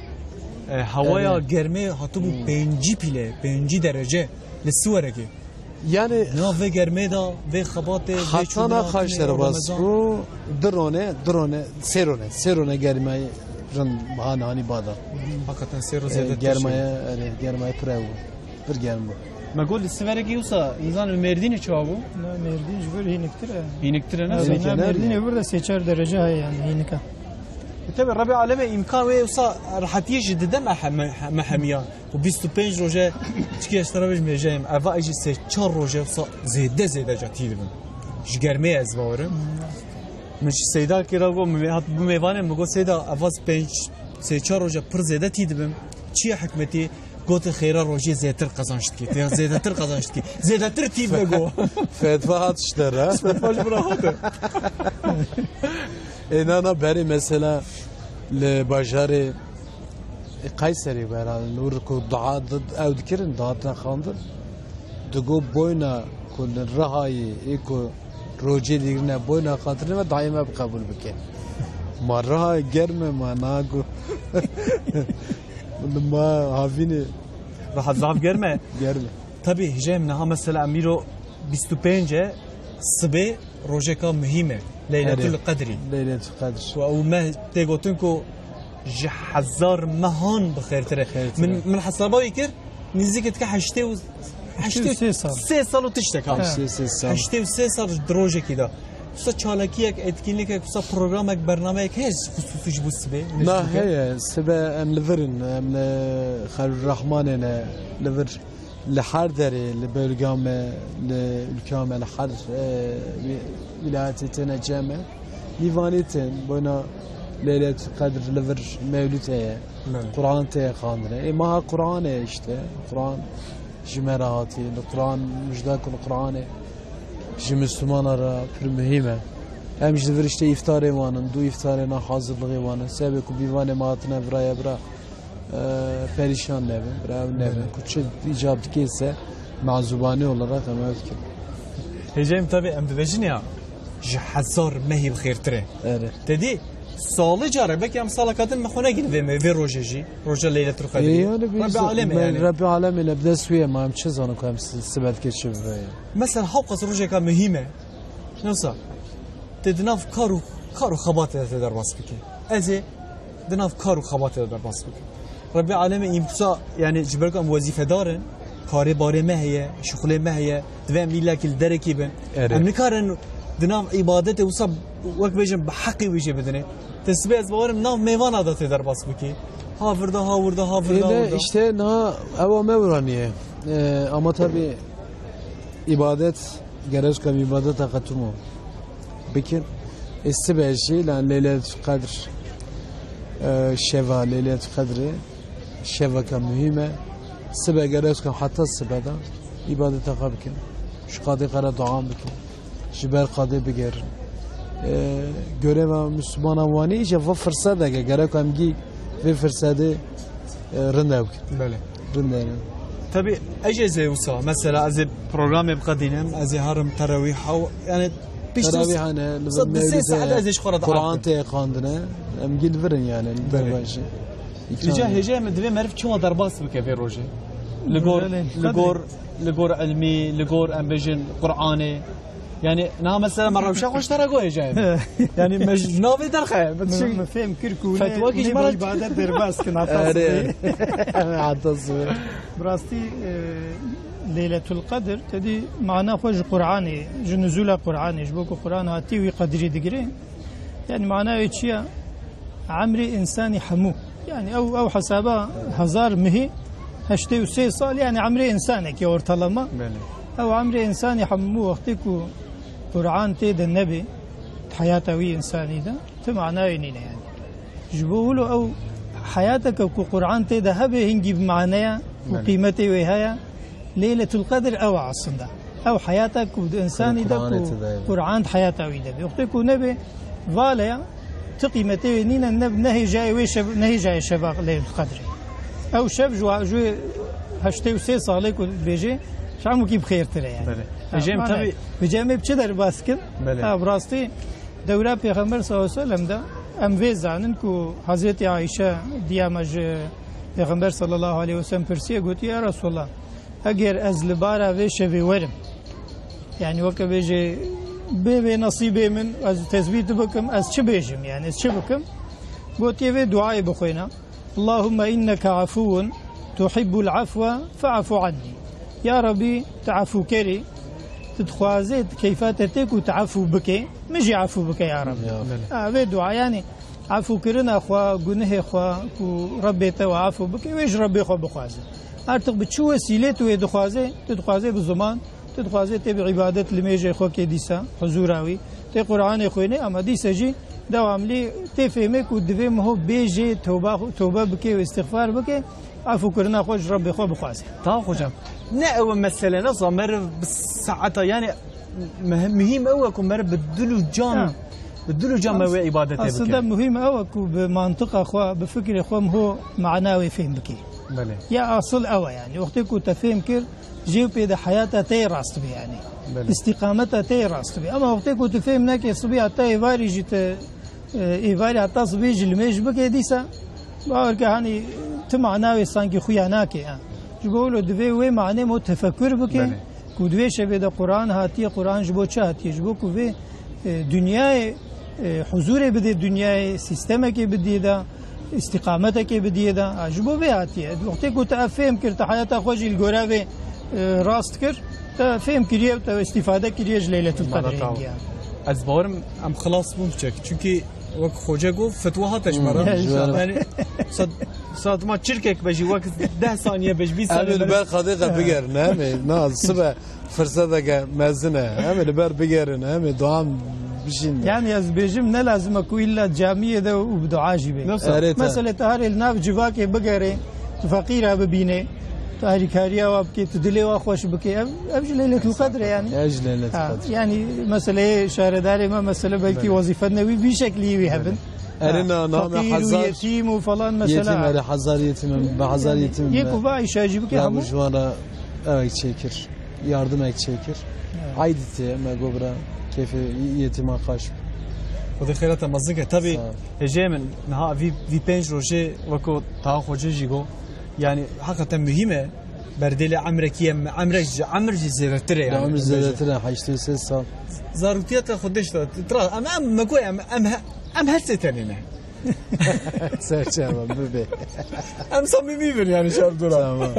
e, hewaya germê hatibû pêncî pîle, pêncî derece li Siwerekê. Yani na vê germê de, vê xebatê, vê heta na çûna xaş derbas bû, du rone, du rone, sê rone, sê rone germayê rind hani hani bada. Hakikaten sê rone, e, zêde germayê, erê, germayê pir ew bû. Pir germ bû. Me got li Siverekê wisa, nizanim li Mêrdînê çawa bû? Na, Mêrdîn ji vir hîniktir e. Hîniktir e, ne? Hînik e, ne? Mêrdînê vir de sê çar derece heye yani hînik e. E, tabi, Rebê Alemê îmkan wê wisa rehetiyê jî dide me he-, me, me hemiya. Ku bîst û pênc roje, çikî ez te re bêjim hêjayê min, eva jî sê çar roje wisa zêde zêde ca tî dibim. Ji germê ez bawerim. Min ji Seyda kira got, min hat bi mêvanê min got, Seyda, eva pênc, sê çar roje pir zêde tî dibim. Çi ye hikmetî? Gotin xêra rojê zêtir qazanç dikî. Ya zêdetir qazanç dikî. Zêdetir tî dibe go. Fetva hat ji te re. Fetva ji min re hate. Ê, na, na, berê mesela li bajarê, ê, Kayserî be herhalde, li wir ku dua di-, ew dikirin, dihatin xandin. Digo boyna ku li Rihayê, ê ku rojê digirine boyna xatirê me, dayê me bi qebûl bike. Ma Riha germ e, ma na ku li ma havînê. Riha zaf germ e. Germ e. Tabii, hêjayê min, niha mesela em îro bîst û pênc e, sibê rojeka muhîm e. Leyletul Qedrî. Leyletul Qedr. Û ew meh tê gotin ku ji hezar mehan bi xêrtir e. Xêrtir e. Min, min hesaba wî kir, nêzîkî dike heştê û, heştê û sê sal. Sê sal û tiştek ha. Heştê û sê sal. Heştê û sê sal di rojekî de. Wisa çalakiyek, etkinlikek, wisa programek, bernameyek heye xusûsî ji bo sibê? Na, heye. Sibe em li vir in, em li Xelûl Rehmanê ne, li vir. Li her derê, li bölga me, li ülka me, li her, e, wî-, wîlayetê têne cem e. Mîvanî tên, boyna Leyletül Qedr li vir mewlûd heye. Belê. Quran tê xandine. Ê, maha Quran e işte. Quran ji me re hatî. Li Quran, mijda ku li Quranê ji Müslümana re pir muhîm e. Em ji vir işte îftarê wan in, du îftarê na hazirlığê wan in. Sebê ku mîvanê me hatine viraya bira. E, perîşan nebin, bira ew nebin. Belê. Ku çi îcab dike ise mazûbanî olarak em ew dikin. Hêjayê min, tabi em dibêjin ya, ji hezar mehî bi xêrtir e. Erê. Te dî, Salê care, belkî em saleka din me xwe negîn vê me, vê rojê jî, roja Leyletul Qedrê. Ê, yani biz Rebbi alem me, yani. Rebbi alem ile bi dest wê ye, ma em çi zanin ku em si-, sibet kê çi bibe ya. Mesela hewqas rojeka muhîm e. Nasıl? Te di nav kar û, kar û xebatê de te derbas bike. Ez ê di nav kar û xebatê de derbas bikim. Rebbi alem e îmsa, yani ji ber ku em wezîfedar in, karê barê me heye, şixulê me heye, divê em îlla kî li derekî bin. Erê. Em nikarin di nav îbadetê wisa wek bêjin bi heqî wî jê bidinê. Te sibê ez bawerim nav mêvana de tê derbas bikî. Ha virda, ha wirda, ha virda, ha Ê de wirda. Îşte niha ewa me wiraniye. Ee, ama tabii îbadet gerek em îbadeta qetûmo bikin. Ê sibe jî lan Leyletul Qedr, e, şeva Leyletul Qedrê, şeveke muhîm e. Sibe gerek em heta sibe de îbadeta xwe bikin. Ji Qadê xwe re duan bikin. Ji ber Qadê bigerin. E, göreva Müslümana wanî îca va firsedeke gerek em gî vê firsedê, e, rinde bikin. Belê. Rinde ne. Tabii, ez ê zê wisa, mesela, ez ê programê biqedînim, ez ê herim terawîha, yani, pişt Terawîha ne, li sa-, di sê mewlidê saet ez ê ji xwe re Quran diaxivim. Tê xwendine, em gî li vir in, yani, li Belê. Derbaşê. Li ca hêjayê min divê meriv çima derbas bike vê rojê? Li gor, Belê. Li gor, li gor ilmî, li gor, em bêjin, Quranê. Yani, niha mesela me rewşa xwe ji te re got hêjayê min. Yani, me ji navê derxe. Min, min fêm kir ku fetwa kî ji me re îbadet derbas kin, heta Erê. Sibê. Heta sibê. Bi rastî, e, Leyletul Qedr, te dî mana xwe ji Qur'anê, ji nuzula Qur'anê, ji bo ku Qur'an hatî wî qedrî digire. Yani mana wê çi ya? Emrê însanî hemû. Yani ew, ew hesaba hezar mihî, heştê û sê sal, yani emrê însanekî ortalama. Belê. Ew emrê însanî hemû wextê ku Qur'an tê de nebe, di heyata wî însanî de, ti manayê nîne yani. Ji bo wilo ew heyateke ku Qur'an tê de hebe hingî bi maneya û Belê. Qîmetê wê heye, Leyletul Qedr ew e aslında. Ew heyata ku di însanî de Qur'anê ku tê de hebe. Qur'an di heyata wî de be. Wextê ku nebe, vale ya, ti qîmetê wê nîne, ne, ne hêjayê wê şev, ne hêjayê şeva Leyletul Qedrê. Ew şev ji wa, ji wê heştê û sê salê ku dibêje, ji hemûkî bi xêrtir e yani. Belê. Ha, Ecem, mane, tabii. Bi cem ê bi çi derbas kim? Belê. Ha, bi rastî, Dewra Pêxember sallallahu aleyhi ve sellem de em vê zanin ku Hazreti Ayşe diya me ji Pêxember sallallahu aleyhi ve sellem pirsiye, gotiye, "Ya Resulallah, eger ez li bara vê şevê werim, yani weke bêjê bê vê nesîbê min, ez tesbît bikim, ez çi bêjim, yani ez çi bikim?" Gotiye, "Vê duayê bixwêne." "Allahümme inneke afuwun tuhibbul afwe fe'fu anni." Ya Rabbî, tu efûkerî, tu dixwazê, tu keyfa te tê ku tu efû bikê, min jî efû bike ya Rabbî. Ya. Belê. Ha, vê dua, yani efûkirina xwe, gunehê xwe ku Rabbê te we efû bike, wê ji Rabbê xwe bixwaze. Artık bi çi wesîlê tu wê dixwazê, tu dixwazê bi ziman, tu dixwazê tê bi îbadet limêjê xwe kê dîsa, huzûra wî, tê Qur'anê xwênê, ama dîsa jî dewamlî tê fêmê ku divê miho bêjê, tewba, tewbe bike û îstixfar bike, efûkirina xwe ji Rebbê xwe bixwaze. Tamam hocam. Ne ew mesele, ne zan meriv bi saeta, yani müh-, mühim ew e ku meriv bi dil û can, Ha. bi dil û can me As-, wê îbadetê bike. Aslında mühim ew e ku bi mantiqa xwe, bi fikrê xwe miho mana wê fêm bike. Belê. Ya asıl ew e yani. Wextê ku te fêm kir, jê pê de heyata te yê rast bê yani. Belê. Îstîqameta te yê rast bê. Ama wextê ku tu fêm neke, sibê heta êvarî jî te, e, êvarî heta sibê jî limêj bike dîsa, bawer ke hani ti mana wê sankî xuya nake, ha. Ji bo wilo divê wê manê mo tefekkür bike, Belê. ku divê şevê de Quran hatiye, Quran ji bo çi hatiye? Ji bo ku vê, e, dinyayê, e, huzurê bidê dinyayê, sîstemekê bidiyê de, îstîqametekê bidiyê de, ha, ji bo vê hatiye. Wextê ku te ev fêm kir, te heyata xwe jî li gora vê, e, rast kir, te fêm kiriye û te îstîfade kiriye ji Leyletul Qedrê. Barakallah. Hingiya. Ez bawerim em xilas bûn çek. Çünkü wek xoce got, fetwa hate ji me re. Hmm, ji me re. Yani, sa-, saet ma çirkek be jî wek deh saniye be jî, bîst saniye be. Em ê li ber Qadê de bigerin, em ê. Na, sibe Firseteke mezin e. Em ê li ber bigerin, em ê duan bişînin. Yani ez bêjim ne lazim e ku îlla camiyê de û bi dua jî bê. Nasıl? Erê te. Meselê te herê li nav civakê bigerê, tu feqîra bibînê, tu harîkariya wa bikê, tu dilê wa xweş bikê. Ev, ev ji Leyletul Qedr e yani. Ev ji Leyletul Ha, Qedr. Yani meseleyê şaredarê me, mesele belkî Belê. Wezîfetine wî vî şeklî wî hebin. Erê Ha, na, na, me feqîr û hezar yetîm û falan mesela. Yetîm, erê hezar yetîm, bi hezar yetîm Yê be. Ku va îşa jî bike Ya hemû. Ji wan re ew çêkir. Yardimek çêkir. Evet. Aydî tê, me got bira kêfê yetîma xweş bû. Xwedê xêra te mezin ke. Tabî, sağ ol, hêjeyê min, niha vî, vî pênc rojê weko Taha Xoce jî got, yani, heqeten muhîm e. Berdêlê emrekî ye, emrek jî, emr jî zêdetir e, yani. Emr zêdetir e, heştê sê sal. Zaroktiya te xwe dişt, tra, em, em, me got, em, em, he-, em her sê tenê ne. Serçe, bibe. Em samîmî bin, yani, şer dora. Tamam.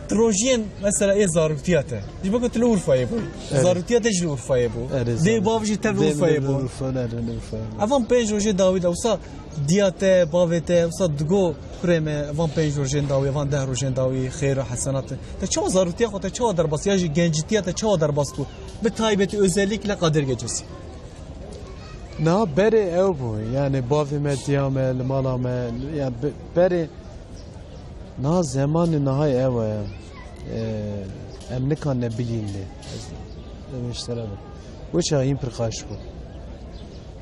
Tu rojiyên, mesela, ê zaroktiya te. Ji bo ku tu li Urfayê bû. Evet. Zaroktiya te jî li Urfayê bû. Evet, dê, zaten, bav jî tev li Urfayê bû. Urfa, evet, Urfayê bû. Evan pênc rojê dawî de, wisa diya te, bavê te, wisa digo, kurê me, van pênc rojên dawî, van deh rojên dawî, xêr û hesenat. Te çawa zaroktiya xwe, te çawa derbas, ya jî gencîtiya te çawa derbas bû? Bi taybetî, özellikle Kadir Gecesi. Na berê ew bû, yani bavê me, diya me, li mala me, yani be-, berê Na zemanê niha ew e, e, em nikan ne bigînê. Ez, ez ji te re be. Wê çaxê hîn pir xweş bû.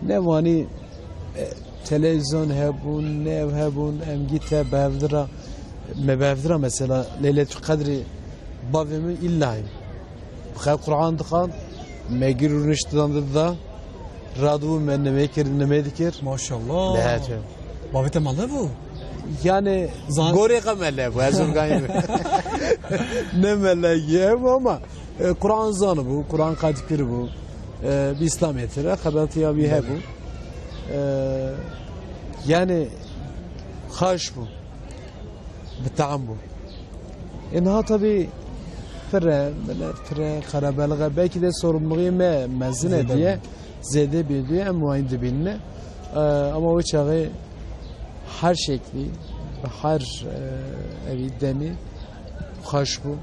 Ne wanî, e, televîzyon hebûn, ne ev hebûn, em gî te bi hev di re, me bi hev di re mesela Leyletül Qedrê bavê min îlla hîn. Bi xew Quran dixwand, me gir û niştidan dida, radibû me nimê kir, nimê dikir. Maşallah. Lê hete. Bavê te mele bû? Yani, zan- gorê xwe mele bû, ez organî bû. Ne mele ye bû ama, e, Quran zanibû, Quran qet kiribû. E, bi Îslamiyetê re xebatiya wî hebû. E, yani, xweş bû. Bi tam bû. E, niha tabî pir e, milet pir e, qerebelix e. Belkî de sorumluluğê me mezin e diye, zêde bê diye em wayî dibînine. E, ama o çaxê her şeklî, bi her, e, evî demî xweş bû.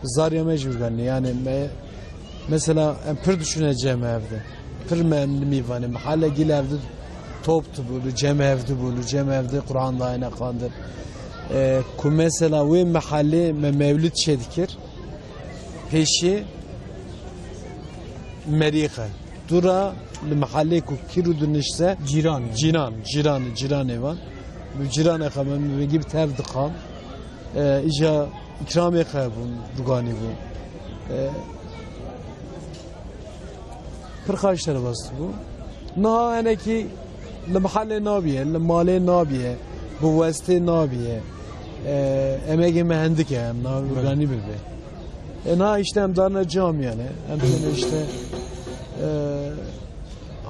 Zarya me jî urganî. Yani me, mesela em pir diçûne cem evde. Pir me em li mîvanê. Mihale gîl evde top dibû, li cem evde bû, li cem evde Quran dayne xwendin. E, ku mesela wê mihale me mewlid çê dikir. Pêşî merîxe. Dûra li mihale ku kîr û dinişse cîran, cîran, cîran, cîranê van. Bi cîranê xwe me, me gî bi tev dixan. E, îca îkramê xwe bûn, ruganî bû. E, pir xaş derbas bû. Niha enekî li mihelê nabiye, li malê nabiye, bi westê nabiye. E, emegê me hindik e, em na ruganî bibe. E, niha işte em darine camiyane, em têne işte, e,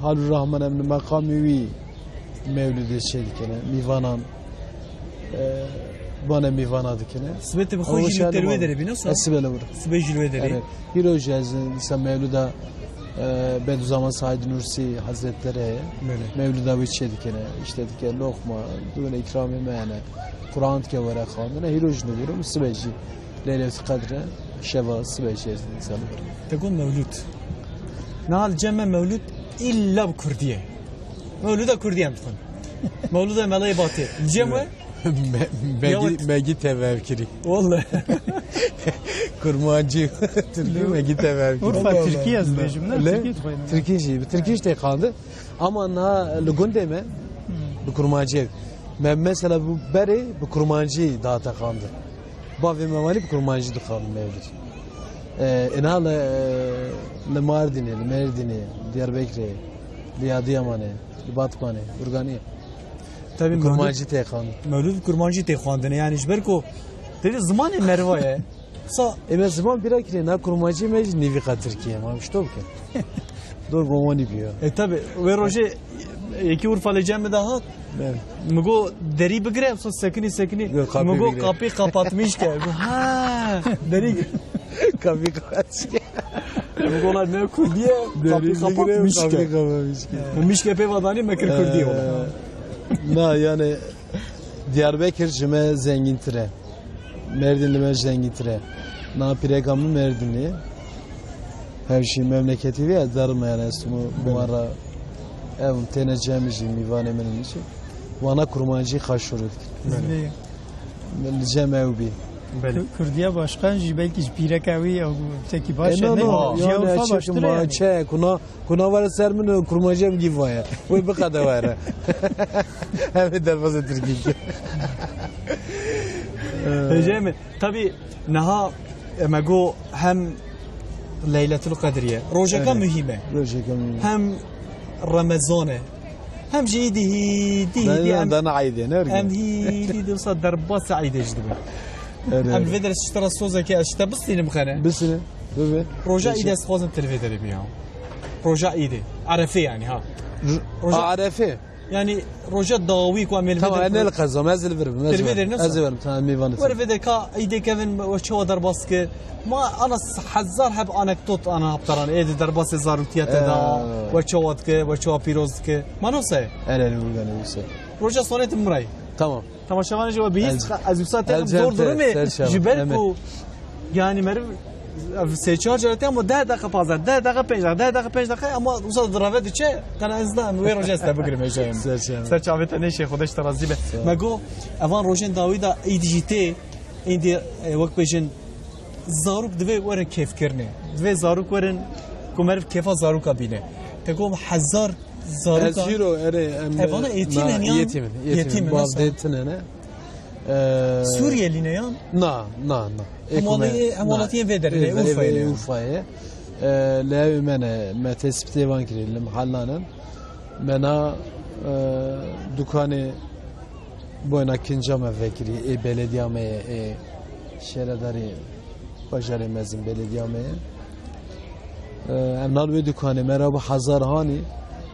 Halûrrahman em li meqamê wî mewlidê çê dikine, mîvanan, e, bane mîvana dikine. Sibê te bi xwe jî li te li wê derê bîne, sa? Ez sibe li wir. Sibê jî li wê derê. Evet. Hîro jî ez dîsa mewlida, e, Bediüzzaman Said Nursi Hazretleri heye. Belê. Mewlida wî çê dikine, işte dike loqma, dûne îkramê me hene. Quran dike were xwendine, hîro jî li wir im, sibe jî. Leyletül Qedr e, şeva sibe jî ez dîsa li wir im. Te got mewlûd. Niha li cem me mewlûd îlla bi kurdî ye. Mewlûda kurdî em dixwin. Mewlûda Melayê Batê. Li cem we? Me-, me gî, me gî tevevkirî. Wallahî. Kurmancî, tirkî me gî tevevkirî. Urfa tirkî ez dibêjim, ne? Tirkî dixwînim. Tirkî jî, bi tirkî jî tê xwendin. Ama niha li gundê me, hmm, bi kurmancî. Me mesela bi berê bi kurmancî dihate xwendin. Bavê me wanî bi kurmancî dixwendin mewlid. E, îna li, li Mardînê, li Mêrdînê, Diyarbekirê, li Adıyamanê, li Batmanê, Urganiyê. Tabî bi kurmancî tê xwendin. Mewlûd bi kurmancî tê xwendin. Yani ji ber ku, tevî zimanê merva ye. Sa. E, me ziman bîra kirê, na kurmancî me jî nîvîqa tirkî ye, ma wişto bike. Dor gowanî biyo. E, tabi, wê rojê yekî Urfa li cem min de hat. Evet. Mi got, "Derî bigire, em sekinî, sekinî." Yok, kapıyı bigire. Mi got, "Kapıyı kapatmış ke." Got, "Ha, derî." Kapıyı kapatmış ke. Mi got, "La ne kurdî ye, kapıyı kapatmış ke." Kapıyı kapatmış ke. Mi mişke pê vadanî me kir kurdî ye. Ee, na, yani, Diyarbekir ji me zengîntir e. Mêrdîn li me zengîntir e. Na pîreka min Mêrdînlî ye. Hevşî memleketî vê ez derime yani ez timo bi wan re ew têne cem jî mîvanê min in jî. Wana kurmancî xaş şûrû dikin. Belê. Li cem ew bî. Belê. Ku-, Kurdiya başqan jî belkî ji pîreka wî ew tekî baş e, ne? No, no, yani Urfa baştir e yani. Çe, kuna Kuna were ser min û kurmancî em gî vaye. Wê biqede were. Em ê derbazê tirkî bikin. Hêjayê min, tabî niha, e, me got hem Leyletul Qedriye. Rojeka muhîm e. Rojeka muhîm e. Hem Remezan e. Hem jî îdî hîdî hîdî em, dana eydê, ne em hîdî hîdî wisa derbasî eydê jî dibin. Erê, erê. Em li vê derê ji te re sozekê ez ji te bistînim xene. Bistîne. Bibe. Roja îdê ez dixwazim tu li vê derê biya. Roja îdê. Erefê yani ha. Roja Erefê. Yani roja dawî ku em ê li vê derê. Tamam, ne li qezam, ez li vir bim, ez li vir bim. Tamam, mêvan. Were vê derê ka îdê kevin we çawa derbas dike. Ma ana hezar heb anekdot ana haptaran. Ê di derbasê zaroktiya te da. Ee. We çawa dike, we çawa pîroz dike. Ma nosa ye? Erê, erê, urganê wisa. Roja sonê tim miray. Tamam. Temaşevanê jî we bihîst, ez wisa te zor durumê ji ber ku, yani meriv ev sê çar caretê ama deh deqa pazdeh, deh deqa pênc deqa, deh deqa pênc deqa ama wisa direve diçe, kana ez da wê roja ez te bigirim hêjayê min. Ser çavê te nêşe, Xwedê ji te razî be. Me go, evan rojên dawî da îdî jî tê, îdî, e, wek bêjin, zarok divê werin kêfkirinê. Divê zarok werin ku meriv kêfa zaroka bîne. Te go hezar zaroka. Ez hîro, erê, em, evana êtîm in yan? Yetîm in, yetîm in. Yetîm in, bav dê tine ne. Ee, Suriyelî ne yan? Na, na, na. Hemwelî-, hemwelatiyên vê derê ne, Urfayê ne. Urfayê. Ee, lewê me ne, me tespîtê van kirî, li mehallan in. Me na, e, dukanê boyna kinca me vekirî, ê belediya me ye, ê şaredarê bajarê mezin belediya me ye. E, em nal wê dukanê me ra bi hezar hanî,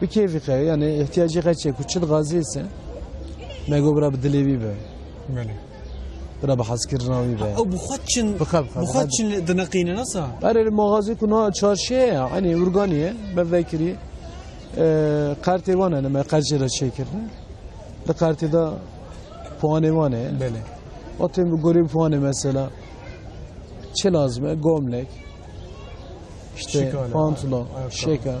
bi keyfî xew, yani ihtiyacê xeçê ku çi dixwazî se, me go bira bi dilê wî be. Belê. Bira bi hezkirina wî be. Ew bi xwe çin, bi xwe, bi xwe, bi xwe çin dineqîne nasa? Erê, li maxazî ku na çarşiyê ye, yani urganî ye, me vekirî, e, qertê wan hene, me qercê re çêkirine. Li qertê de puanê wan e. Belê. O tên bi gorî puanê mesela. Çi lazim e? Gomlek. İşte şikale, pantolon, ayakkabı. Şeker.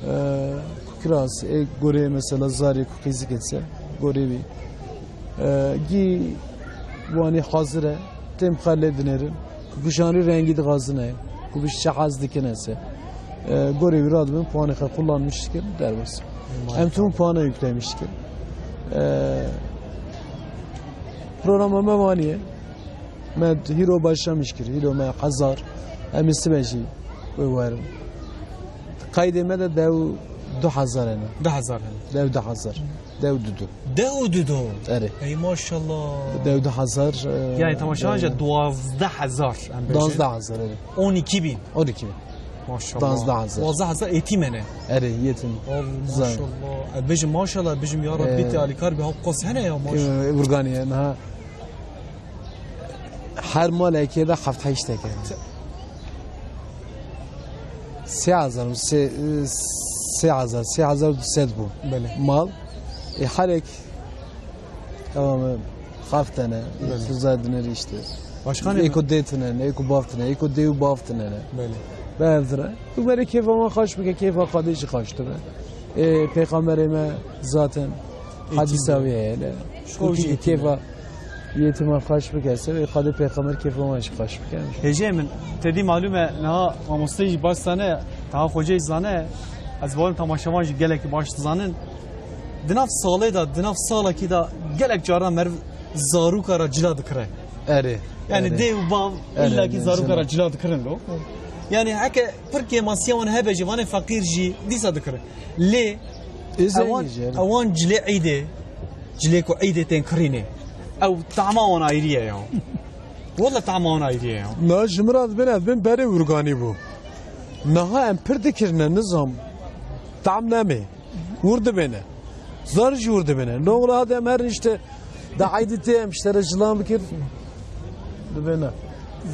Ee, ku kiras, e, gorê mesela zarê ku qîzik etse, gorê wî. Ee, gî wanî hazir e, têm xwe lê dinêrin. Ku kuşanî rengî dixwazine, ku bi çi hez dikin ese. Ee, gorê wî radibin, puanê xwe kullanmış dikin, derbas. Em tüm puana yüklemiş dikin. Ee, programa me vaniye. Me hîro başlamiş kir, hîro me hezar, em ê sibe jî wê werin. Qaydê me de dew du hezar hene. Du hezar hene. Dew du hezar. Dew du du. Dew du du. Erê. Ey maşallah. Dew du hezar, e, yani temaşa, e, duwazdeh hezar, em bêjin. Duwazdeh hezar, erê. On iki bin. On iki bin. Maşallah. Duwazdeh hezar. Duwazdeh hezar êtîm hene. Erê, yetîm. Al, maşallah. E, bêjim maşallah, bêjim ya Rabbi, e, te alîkar bi hap qas hene ya, maşallah. E, urganî ye, niha her malekê de heft heşt teke. Sê hezar, sê, sê hezar, sê hezar du sed bû. Belê. Mal. E, herek, tamam, heft tane. Belê. Suza dineri işte. Başkanım. Eko dê tine, eko bav tine, eko dê û bav tine. Belê. Bevdire. Tu merê kêfa me xaş bike, kêfa Xwedê jî xaş dibe. E, Peyxamberê me zaten hadîsa wê heye. Şo jî kêfa yetîma xaş bike, se wê Xwedê Peyxamber kêfa me jî xaş bike. Hêjê min, te dî malûm e, niha mamoste jî baş zane, taha xocê jî zane, ez bawerim temaşevan jî gelekî baş dizanin. Di nav salê de, di nav salekî de gelek caran meriv zaroka re cila dikire. Erê. Yani erê. Dê û bav erê, illakî erê, zaroka re cila dikirin lo. Yani heke pir kêmasiya wan hebe jî, vanê feqîr jî dîsa dikirin. Lê ewan, ewan cilê îdê, cilê ku îdê tên kirînê. Ew tama wan ayrî ye ya. Walla tama wan ayrî ye ya. Na ji min re dibin, ez bin berê urganî bû. Niha em pir dikirine, nizam. Tam nemê. Wur dibêne. Zar jî wur dibêne. Noğla hadi em herin işte da aydî tê em işte re cilan bikir. Dibêne.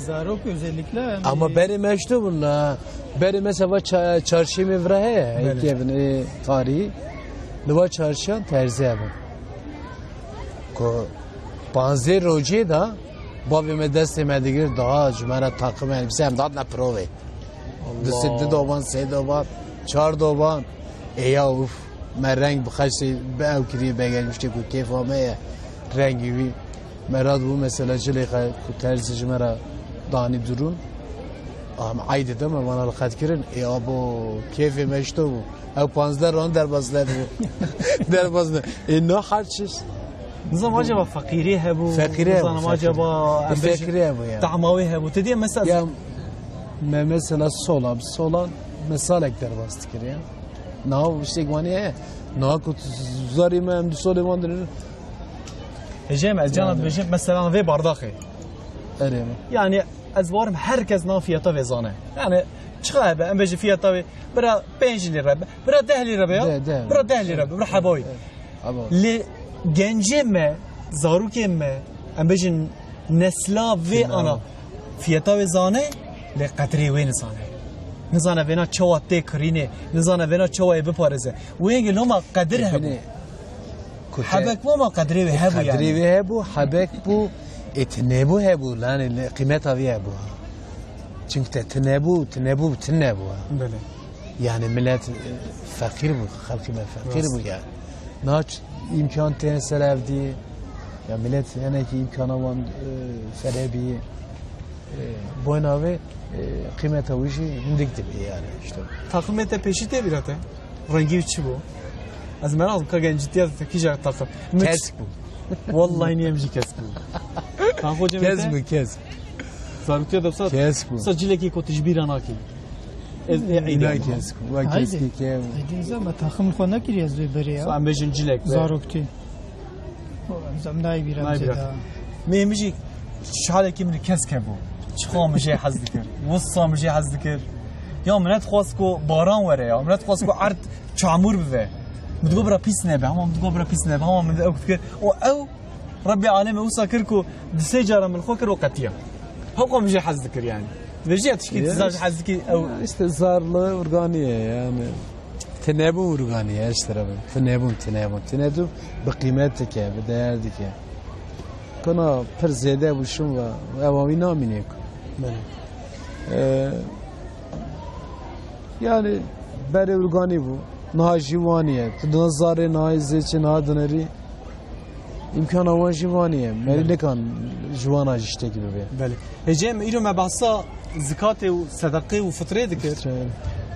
Zarok özellikle yani. Ama berê me işte bûn ha. Berê mesela va ça-, çarşiyê me vira heye. Belê. Eke bin, e, tarî. Li va çarşiyan terzî hebin. Ku panzdeh rojê da bavê me destê me digir, daha ji me re takım elbise hem datne provê. Allah. Di sê, di doban, sê doban, çar doban. E ya uf, me reng bi xeşê bi ew kiriye, begelmiştê ku kêfa me ye rengî wî. Me rad bû mesela cilê xwe ku terzî ji me re danî durûn. Am eydê de me vana li qet kirin. Ê abo, kêfê me ji to bû. Ew panzdeh ron derbas nedibû. Derbas ne. Ê no her çiş. Nizam acaba feqîrî hebû? Feqîrî hebû, nizanim feqîrî. Acaba, ê, em bêjin, feqîrî hebû ya. Tahmawî hebû. Te diye mesela. Ya me mesela sola, solan me salek derbas dikir ya. Niha tiştek wanî heye. Niha ku zarê me em du salê wan dinêrin. Hêjê me, ez cana Yani. dibêjim, mesela vê bardaxê. Erê me. Yani ez barim her kes nav fiyata vê zane. Yani çiqa hebe, em bêjin fiyata vê, bira pênc lîre be, bira deh lîre be ya. De, de. Bira deh lîre be, bira hebawî. Ama Lê gencê me, zarokê me, em bêjin nesla vê Fina. ana fiyata wê zane, lê qedrê wê nizane. Nizane vêna çawa tê kirînê, nizane vêna çawa yê biparêze. Wê yekê loma qedir hebû. Hebek bû ama qedrê wê hebû yani. Qedrê wê hebû, hebek bû, ê tinebû hebû, lanê lê qîmeta wê hebû. Çimkî te tinebû, tinebû, tinebû. Belê. Yani millet, e, feqîr bû, xelkî me feqîr Rast. bû yani. Niha ç-, îmkan tên ser evdî, ya millet hinekî îmkana wan, e, fere bî, e, boyna vê, e, qîmeta wî jî hindik dibî yani işte. Taximê te pêşî tê bîra te? Rengî wî çi bû? Ez meraz bûm ka gencîtiya te kîja taxim. Min Kesk bû. Wallahî niyem jî kesk bû. Kan xocê Kesk bû, kesk. Zaroktiya de wisa, Kesk bû. wisa cilekî ku tu ji bîra nakî. Ez ê Îna eydê kesk bû. Wa Haydi. keskî ke. Haydi, zama taxim xwe nekiriye ez wê berê ya. Sa em bêjin cilek be. Zaroktî. O, em zam nayê bîra Nayê bîra. zêda. Mê min jî şalekî min kesk hebû. Çiqa min jê hez dikir. Wisa min jê hez dikir. Ya min nedixwast ku baran were ya. Min nedixwast ku erd çamûr bibe. Min digot bira pîs nebe. Hema min digot bira pîs nebe. Hema min ew dikir. O ew Rebbê alemê wisa kir ku di sê cara min xwe kir û qetiya. Hewqa min jê hez dikir yani. Vêjî ya tişkî Ya. tizaj hez dikî ew. Ya işte zarlı urganiye yani. Tinebûn urganiye işte Rebbê. Tinebûn, tinebûn. Tinedû bi qîmet dike, bi değer dike. Kuna pir zêde bû şûn ve ewa wî namîne ku. Belê. Ee, yani berê urganî bû. Niha jî waniye. Tu dina zarê niha zê çi niha dinerî. Îmkana wan jî wan niye. Merî Belê. nikan ji wana jî ştekî bibe. Belê. Hêcê me îro me behsa zikatê û sedeqê û fitrê dikir. Fitre.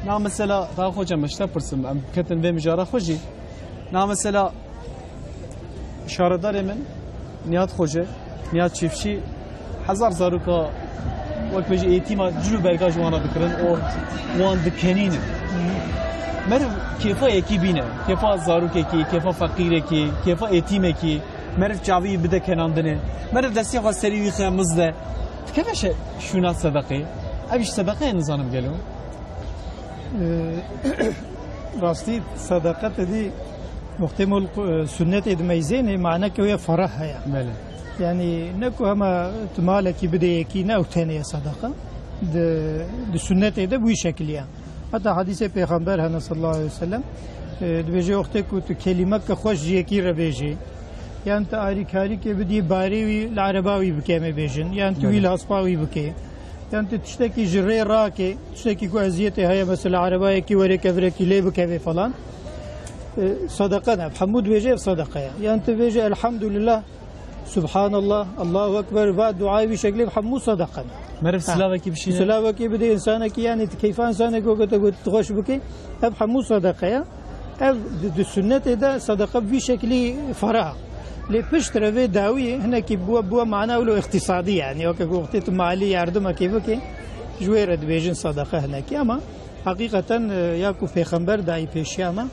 Na mesela, daha xocam, me ji te pirsim, em ketin vê mijara xwe jî. Na mesela, şaredarê min, Nihat Xoce, Nihat Çiftçî, hezar zaroka, wek bêjî, êtîma cil û berga ji wana dikirin û wan dikenînin. Meriv kêfa yekî bîne, kêfa zarokekî, kêfa feqîrekî, kêfa êtîmekî, meriv çavî bide kenandinê, meriv destê xwe serî wî xe miz de. Dikeve şe-, şûna sedeqê. Ev jî sedeqe ye, nizanim gelo. Ee, rastî sedeqe te dî wextê mol, e, sunnetê dimeyzênê, maneke wê ferah heye. Belê. Yani ne ku hema tu malekî bidê yekî, ne ew tenê ye sedeqe. Di, di sunnetê de bu şekilî ye. Heta hadîsê Pêxember hene sallallahu aleyhi ve sellem, e, dibêje wextê ku tu kelîmeke xweş ji yekî re bêjî, yan tu arîkarîkê bidî barê wî li ereba wî bike, em ê bêjin, yan tu wî Belê. li hespa wî bikê, yan tu tiştekî ji rê rakê, tiştekî ku eziyetê heye, mesela erebeyekî were kevirekî lê bikevê falan, e, sedeqe ne. Hemû dibêje ev sedeqe ye. Yan tu bêje elhamdulillah, Subhanallah, Allahu Ekber, va duayê vî şeklê hemû sedeqe ne. Meriv Ha. silavekî bişîne. Silavekî bide însanekî, yani tu keyfa însanekî weke te got xweş bike, ev hemû sedeqe ye. Ev di, di sunnetê de sedeqe bi vî şeklî ferah. Lê piştre vê dawiyê hinekî bû, bû mana wilo îqtîsadî yani. Weke ku wextê tu malî yardimekê bike, ji wê re dibêjin sedeqe hinekî. Ama heqîqeten, e, ya ku Pêxember dayî pêşiya me,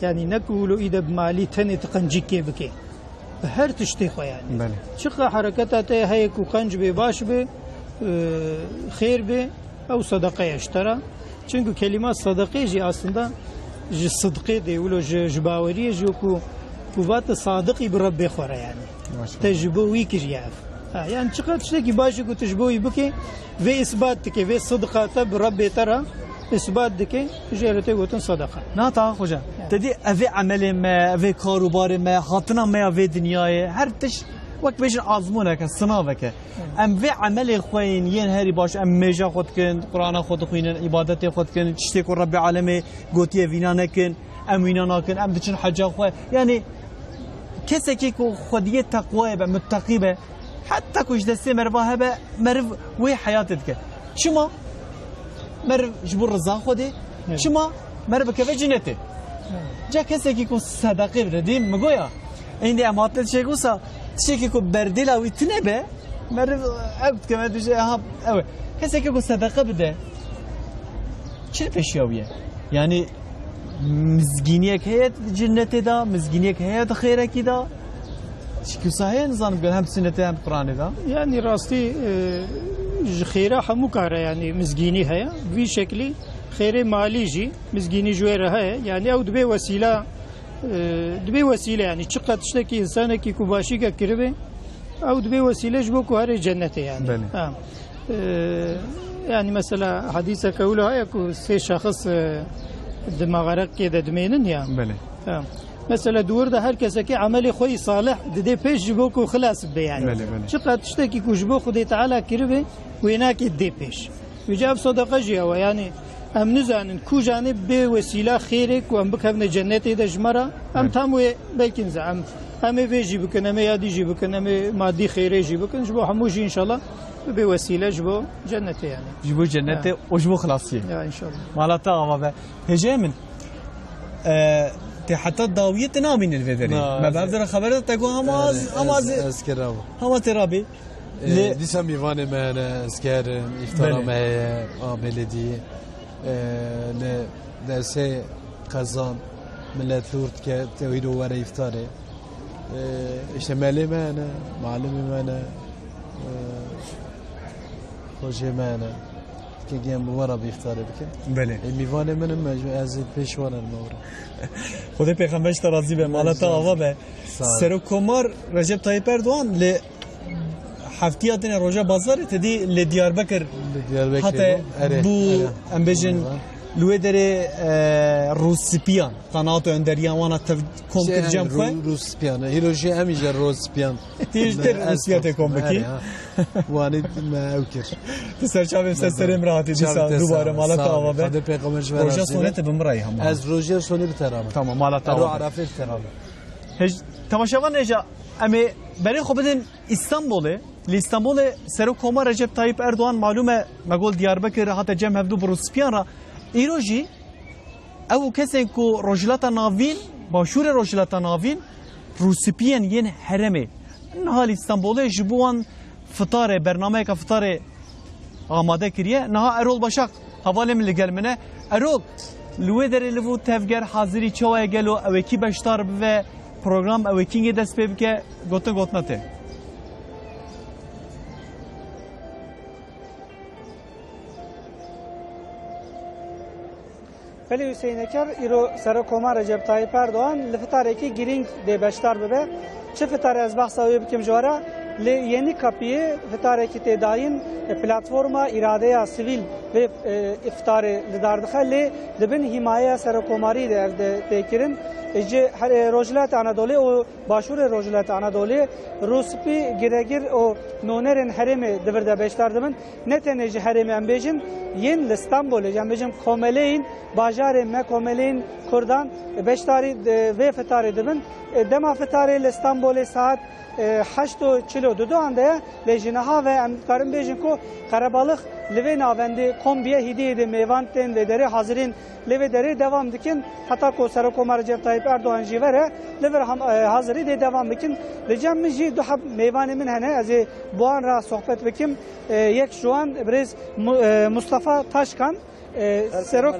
yani ne ku wilo îde bi malî tenê tu qencîkê bike. Bi her tiştê xwe yani. Belê. Çiqa hereketa te heye ku qenc bê, baş bê, e, xêr bê, ew sedeqe ye ji te re. Çünkü kelîma sedeqê jî aslında ji sidqê dê, wilo ji, ji baweriyê jî ku, ku vate sadiqî bi Rebbê xwe re yani. Maşallah. Te ji bo wî kiriye ev. Ha, yani çiqa tiştekî baş e ku tu ji bo wî bikê, vê îsbat dike, vê sidqa te bi Rebbê te re îsbat dike, jê re tê gotin sedeqa. Na, Taha Xoca, Yani. te dî evê emelê me, evê kar û barê me, hatina me ya vê dinyayê, her tişt wek bêjin azmûneke, sinaveke. Em vê emelê xwe yên, yên herî baş, em mêja xwe dikin, Qur'ana xwe dixwînin, îbadetê xwe dikin, tiştê ku Rebbê alemê gotiye vîna nekin, em wîna nakin, em diçin heca xwe. Yani kesekî ku xwediyê teqwayê be, mutteqî be, heta ku ji destê meriva hebe, meriv wê heyatê dike. Çima? Meriv ji bo riza Xwedê, Evet. çima meriv bikeve cinetê. Evet. Ca kesekî ku sedeqê bide, dî min goya, êndî em hatin tiştek wisa, tiştekî ku berdêla wî tune be, meriv ew dike, me dibêje, ha, ew e. Kesekî ku sedeqe bide, çi li pêşiya wî ye? Yani, Mizgîniyek heye di cinnetê de, mizgîniyek heye di xêrekî de. Çi kisa heye nizanim, gel hem sunnetê hem Quranê de. Yani rastî, e, ji xêra hemû kare yani mizgînî heye. Vî şeklî xêrê malî jî mizgînî ji wê re heye. Yani ew dibe wesîle, e, dibe wesîle yani çiqas tiştekî însanekî ku başîke kiribe, ew dibe wesîle ji bo ku here cennetê yani. Belê. Ha. Ee, yani mesela hadîseke wilo heye ku sê şexis, e, di mexerekê de dimênin ya. Belê. Ha. Mesela di wir de her kesekî emelê xwe yî salih didê pêş ji bo ku xilas bibe yani. Belê, belê. Çiqas tiştekî ku ji bo Xwedê Teala kiribe, wê nake didê pêş. Vêca ev sedeqe jî ew e yani. Em nizanin ku janî bê wesîla xêrê ku em bikevine cennetê de ji me re, em Belê. tam wê belkî niza-, em, em ê vê jî bikin, em ê yadî jî bikin, em ê madî xêrê jî bikin. Ji bo hemû jî înşallah bibe wesîle ji bo cennetê yani. Ji bo cennetê Ya. û ji bo xilasiyê. Ya înşallah. Mala te ava be. Hêjeyê min, e, te heta dawiyê te namînin vê derê. Na, Me ez ber dere xeber de te got hema Erê, az, hema ez, az, ez kira bû. hema te rabî. Ee, Lê dîsa mîvanê me hene, ez kerim, îftara Belê. me heye, a belediye. Ee, li dersê qezan, millet lûr dike, tewhîd û were îftarê. Ee, işte melê me hene, malimê me hene, ee, xocê me hene. Dikê gem bi were bi îftarê bikin. Belê. Ê, mîvanê min in, me ji ez ê pêş wan in me were. Xwedê pêxember ji te razî be, mala te ava be. Sağ ol. Serokkomar Recep Tayyip Erdoğan li heftiya dinê roja bazarê te dî li Diyarbekir Li Diyarbekirê hate bû. Erê, bû, erê. em bêjin, Erê. li wê derê, e, rûspiyan, qanat û önderiyan wana tev kom Şey, kir cem xwe. Rû-, rûspiyan. Hîro jî em jî rûspiyan. Tê ji te Ez rûspiyatê kom bikî. Erê, ha. Wanî me ew kir. Tu ser çavê ser serê min re hatî dîsa dubare mala te ava be. Xwedê pêxember ji me razî be. Roja sonê te bi min re ye hema. Ez roja sonê bi te re me. Tamam, mala te ava be. Ero Arafê bi te re me. Hej-, temaşevan hêja, em ê berê xwe bidin Îstanbulê. Li Îstanbulê Serokkomar Recep Tayyip Erdoğan, malûm e, me got Diyarbekir hate cem hevdû bi rûspiyan re. Îro jî ew û kesên ku Rojhilata Navîn, Başûrê Rojhilata Navîn, rûspiyên yên herêmê, niha li Îstanbulê ji bo wan fitarê, bernameyeke fitarê amade kiriye. Niha Erol Başak hevalê min li gel min e. Erol, li wê derê li vû tevger hazirî çawa ye gelo? Ew ê kî beşdar bibe? Program ew ê kîngê dest pê bike? Gotin gotina te. Belê Hüseyin Eker, îro Serokkomar Recep Tayyip Erdoğan li fitarekî girîng dê beşdar bibe. Çi fitarê ez behsa wê bikim ji we re? Li Yeni Kapıyê fitarekî tê dayîn, e, platforma îradeya sivîl vê, e, îftarê li dar dixe, lê di bin hîmayeya Serokkomarî de ev de tê kirin. E, ji her-, e, Rojhilatê Anadolê û Başûrê Rojhilatê Anadolê rûspî giregir û nûnerên herêmê di vir de beşdar dibin. Ne tenê ji herêmê em bêjin, yên li Stenbolê, em bêjin komeleyên bajarê me, komeleyên Kurdan beşdarî, e, vê fitarê dibin. E, dema fitarê li Stenbolê saet, e, heşt û çil û du doan de ye, lê ji niha ve em dikarin bêjin ku qerebalix li vê navendê kom biye, hîdî hîdî mêvan tên vê derê hazirîn. Lê vê derê devam dikin, heta ku Serokkomar Recep Tayyip Erdoğan jî vere, li vir ham-, e, hazirî dê devam bikin. Li cem min jî du heb mêvanê min hene, ez ê bi wan re sohbet bikim. E, yek ji wan birêz Mu-, e, Mustafa Taşkan, e, Serok,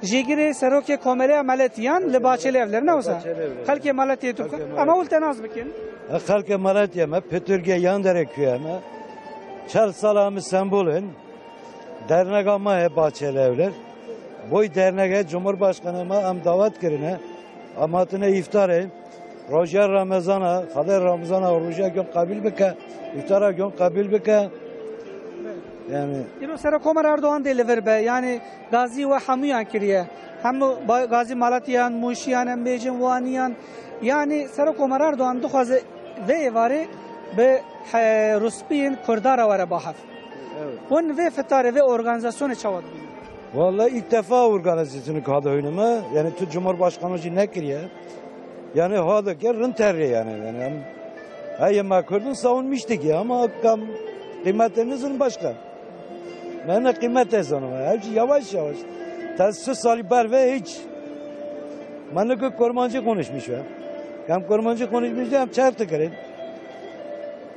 Jêgirê Serokê Komeleya Meletiyan li Bahçelievler, ne wisa? Bahçelievler. Xelkê Meletiyê tu Xelkê Meletiyê. Em ewil te nas bikin. E, xelkê Meletiyê me, Pêturgê yan derê kuye me. Çel sala em Stenbol in. Dernega me heye Bahçelievler. Boy dernege Cumhurbaşkanı me em davet kirine. Em hatine îftarê. Roja Ramazana, Xwedê Ramazana roja gön qebîl bike. Îftara gön qebîl bike. Yani Îro Serokkomar Erdoğan dê li vir be. Yani gazî we hemûyan kiriye. Hemû ba-, gazî Malatyan, Mûşiyan, em bêjin Waniyan. Yani Serokkomar Erdoğan dixwaze vê êvarê bi he-, rûspiyên Kurda re were ba hev. Evet. Hûn vê fitarê, vê organîzasyonê çawa dibînin? Vallahi ilk defa organizasyonu kağıda oynama. Yani tu Cumhurbaşkanı jî nekiriye. Yani hada ke rind terre yani. Yani hem, heye me Kurdun savunmuştuk ya ama kam kıymetini zın başka. Ben de kıymet ezanım. Her şey yavaş yavaş. Ta şu sali ber ve hiç. Ben de Kurmancı konuşmuş ve. Hem Kurmancı konuşmuş hem çartı kırın.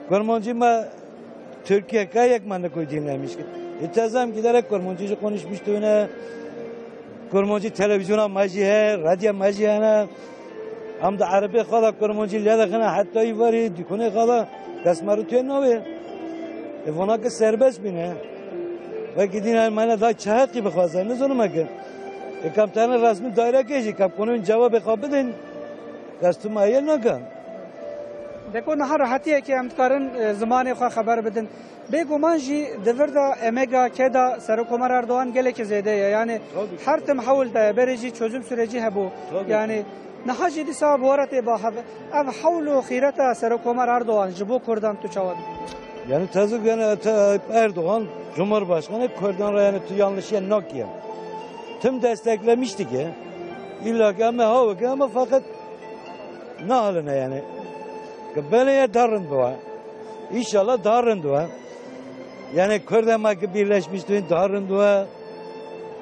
Kurmancı ma Türkiye kayık mı ne koy dinlemiş ki. E, tezem giderek Kurmancı konuşmuştu ne. Kurmancî televîzyona me jî heye, radya me jî hene. Em di erebê xwe de kurmancî lê dixine, heta îvarî dîkonê xwe de kes me rûtiyê navê. E, vana ki serbest bîne. Wekî dîn her mene da çi heqî bixwaze, nizanim ki. E, kam tane resmî daîrekê jî, kam konên cevabê xwe bidin, kes tu me yê nake. Deko niha rehetiyekê em dikarin, e, zimanê xwe xeber bidin. Bêguman jî di vir de emega keda Serok Komar Erdogan gelekî zêde ye. Yani her tim hewl daye, berê jî çözüm süreci hebû. Yani niha jî dîsa bi we re tê ba hev-, ev hewl û xîreta Serok Komar Erdogan ji bo Kurdan tu çawa dibînî? Yani tezî gene Tayyip Erdogan Cumhurbaşkanı Kurdan re yani tu yanlışiye nakiye. Tim desteklemiştik ya. İlla ki ama hawke ama fakat nahaline yani. Ki beleye daha rind bû. İnşallah daha rind bû. Yani Kurd ema ki birleşmiş dûn daha rind bû.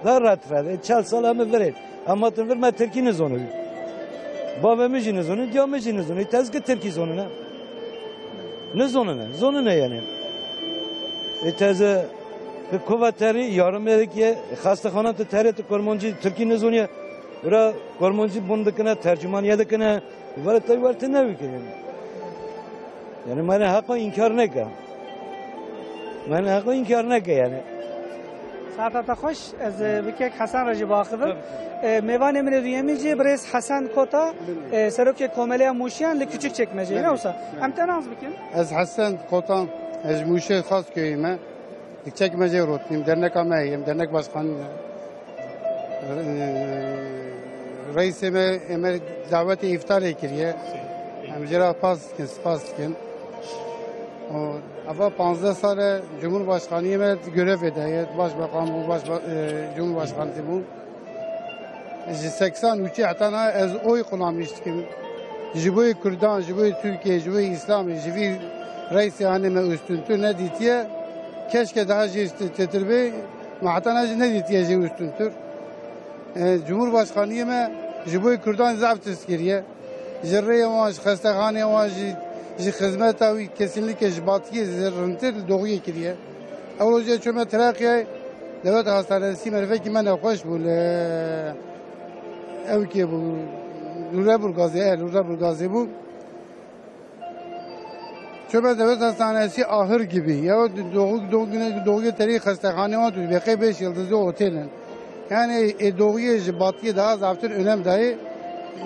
Daha rahat rahat. E, çel sal em vir. Ama tim vir me Tirkî nizonu. Bavê min jî nizonu, diya min jî nizonu. Tez ki Tirkî zonine. Nizonine, zonine yani. E, teze ki kova terî yarım erik ye. Xastexana tu terê tu Kurmancî Tirkî nizoniye. Bira Kurmancî bun dikine, tercümaniye dikine. Vere te werte ne bikine. Yani mene haqa inkar neke. Mene haqa inkar neke yani. Saeta te xweş, ez, e, bi kek Hesen re jî biaxivim. E, mêvanê min ê duyemîn jî birêz Hesen Kota, e, serokê Komeleya Mûşiyan li Küçükçekmece, ne wisa? Em te nas bikin? Ez Hesen Kotan, ez ji Mûşê Xasköy'î me. Li Çekmeceyê rotîm, derneka me heye, em dernek başkanî ne. Reîsê me, ê me dawetê îftarê kiriye. Em jê re pas dikin, spas dikin. O, eva panzdeh sal e Cumhurbaşkaniyê me görevê de ye, başbakan bû, başba-, e, Cumhurbaşkanı bû. Ji seksen û çî heta niha ez oy kullanmış dikim. Ji bo Kurdan, ji bo Tirkiye, ji bo Îslamê, ji vî reîsê hanê me üstüntür nedîtiye. Keşke daha jî çêtir bê. Me heta niha jî nedîtiye jî üstüntür. E, Cumhurbaşkaniyê me ji bo Kurdan zaf tişt kiriye. Ji rêya wan, ji xestexanê wan, ji, ji xizmeta wî kesinlikle ji batiyê zêde rintir li Doğuyê kiriye. Ew rojê çûme Trakyayê, dewleta hastanesî merivekî me nexweş bû li Ewkê bû, Lüleburgazê, e, Lüleburgazê bû. Çûme dewleta hastanesî ahir gibî. Ya Doğu, Doğu, Doğu, Doğuya terî xestexanê wan tu beqey beş yıldızlı otel in. Yani, e, Doğuya ji batiyê daha zaftir önem dayê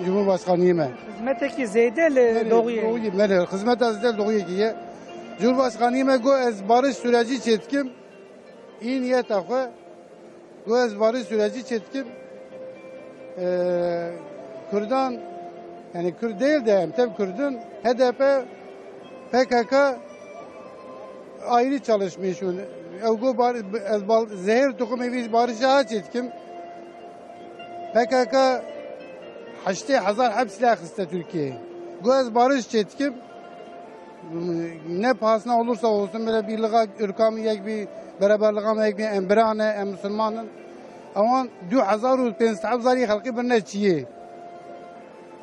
Cumhurbaşkaniyê me. Xizmetekî zêde li Belê, Doğuyê. Doğuya, belê, xizmeta zêde Doğuya kiriye. Cumhurbaşkaniyê me got ez barış süreci çêdikim. Î niyeta xwe, got ez barış süreci çêdikim. Ee, Kurdan, yani Kurd değil de em tev Kurdun, H D P, P K K ayrı çalışmış. Ew got bar-, ez bal-, zehir tohumê vî barışa ha çêdikim. P K K heştê hezar heb silah xiste Türkiye. Got ez barış çêdikim. Ne pahasına olursa olsun, böyle birliğe ürkamı yek bir, beraberliğe yek bir, em birane, em Müslümanın. Ama du hezar û pênc sed zarî xelqî birine çiyê.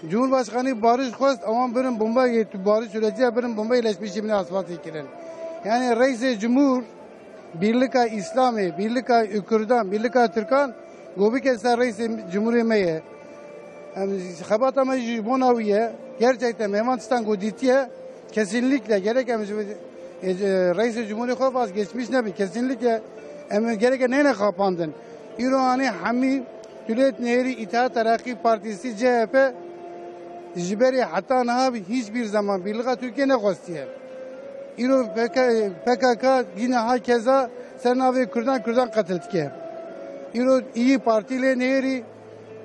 Cumhurbaşkanı barış xwest, ama birin bomba yê, tu barış süreci birin bomba iyileşmişi bine asfalt kirin. Yani reîsê cumhur, birlika İslamê, birlika Kürdan, birlika Türkan, go bike ser reîsê cumhurê me ye. Em, xebata me ji bona wî ye. Gerçekten me van tiştan ku dîtiye, kesinlikle gerek em ji, e, e, reîsê cumhurê xwe vazgeçmiş nebin. Kesinlikle em gerek neyne xapandin. Îro anê hemî Dewlet Nehêrî, İttihat Terakki Partisi, C H P, ji berê heta niha hiçbir zaman birliğa Türkiye nexwestiye. Îro P K K, P K K yine ha keza ser navê Kurdan, Kurdan qetil dike. Îro İYİ Partî lê nêrî,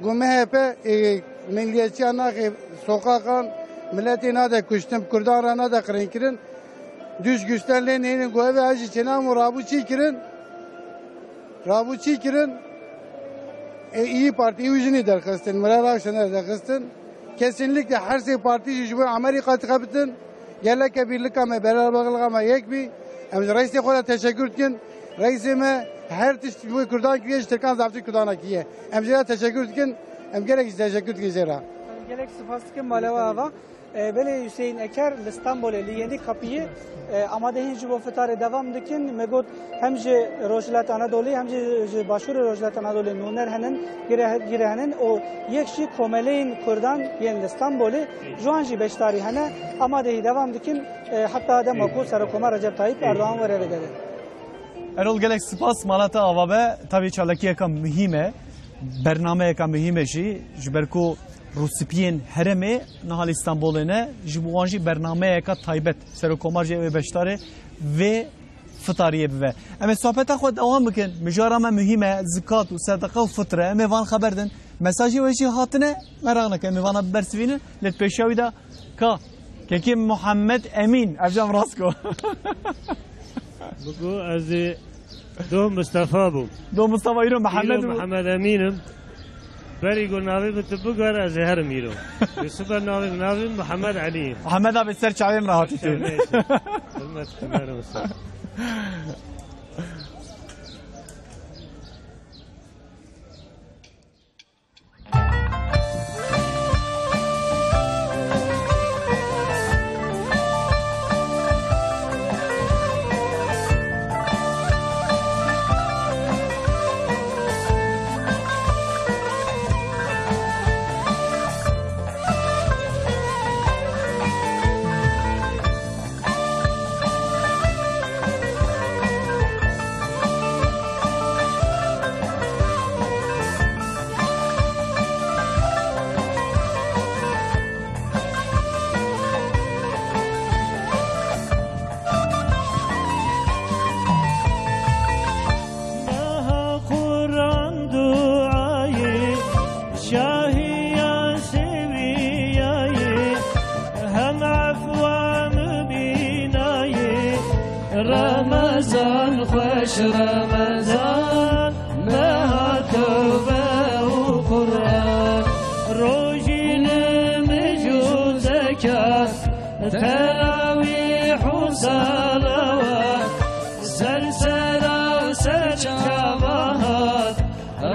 got M H P, e, milliyetçiya naxê soqaqan, miletê nade kuştin, Kurdan ra nade qirênkirin. Düş güçten lê nêrin, got ev a jî çênam û rabû çî kirin. Rabû çî kirin? E, İYİ Partî, î jinî derxistin, Meral Akşener derxistin. Kesinlikle her sê partî jî ji bo Amerîka dixebitin. Geleke birlika me, beraberliga me yek bî. Em ji reîsê xwe re teşekkür dikin. Reîsê me her tişt ji bo Kurdan kiriye, ji Tirkan zaftir Kurdan kiriye. Em jê re teşekkür dikin. Em gelek jî teşekkür dikin jê re. Gelek spas dikim, mala we ava. E, belê Hüseyin Eker li Stenbolê li Yeni Kapıyı, e, amadehîn ji bo fitarê devam dikin. Me got hem ji Rojhilat Anadolê hem jî ji Başûrê Rojhilat Anadolê nûner henin, gire, gire henin û yek jî komeleyên Kurdan yên li Stenbolê ji wan jî beşdarî hene. Amadehî devam dikin, e, heta dema ku Serokkomar Recep Tayyip Erdoğan were vê derê. Erol, gelek spas, mala te ava be. Tabî çalakiyeka muhîm e, bernameyeka muhîm e jî, ji ber ku rûspiyên herêmê niha li Stenbolê ne, ji bo wan jî bernameyeka taybet. Serokkomar jî ew ê beşdarê vê fitariyê bibe. Em ê sohbeta xwe dewam bikin. Mijara me muhîm e, zikat û sedeqa û fitre. Em ê van xeber din. Mesajê we jî hatine, meraq neke, em ê vana bibersivînin. Lê di pêşiya wî de ka, kekê Muhammed Emîn, ev jî em rast got. Bigo ez ê Doh Mustafa bûm. Doh Mustafa, îro Mihemed Îro bû. Mihemed Emîn im. Berî ku navê min tu biguher, ez ê herim îro. Li siber navê min, navê min Mihemed Elî ye. Mihemed abi, ser çavê min re hatî tu. Ser neyse. Hizmet, hizmet, hizmet. Meha Quran duayê, şahiya sewiyayê, hem efwa mibînayê. Remezan xweş Remezan, meha tewbe û Quran. Rojî, nimij û zekat, terawîh û salawat, ser sera û ser çava hat.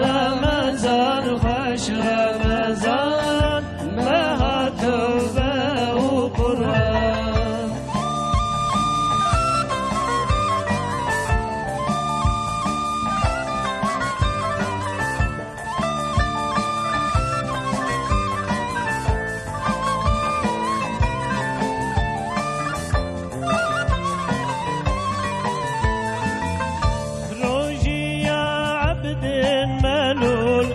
Remezan xweş Remezan, meha tewbe û Quran. Rojiya ebdên melûl,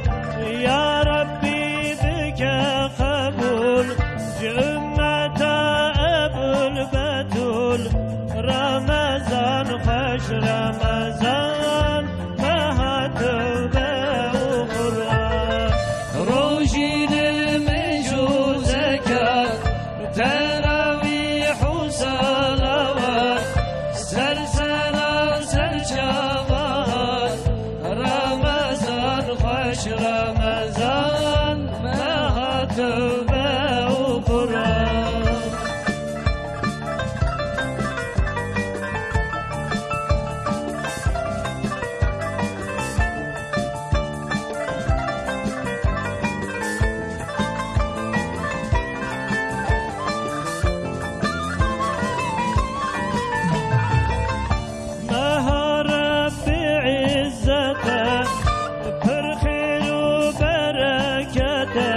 ya Rebbî bike qebûl, ji ummeta Ebul Betûl. Remezan xweş Remezan, meha tewbe û Quran. Rojî, nimij û zekat, terawîh û salawat, ser sera û ser çava hat. Remezan xweş Remezan, meha tewbe û Quran. Meha Rebbî îzzet e, pir xêr û bereket e.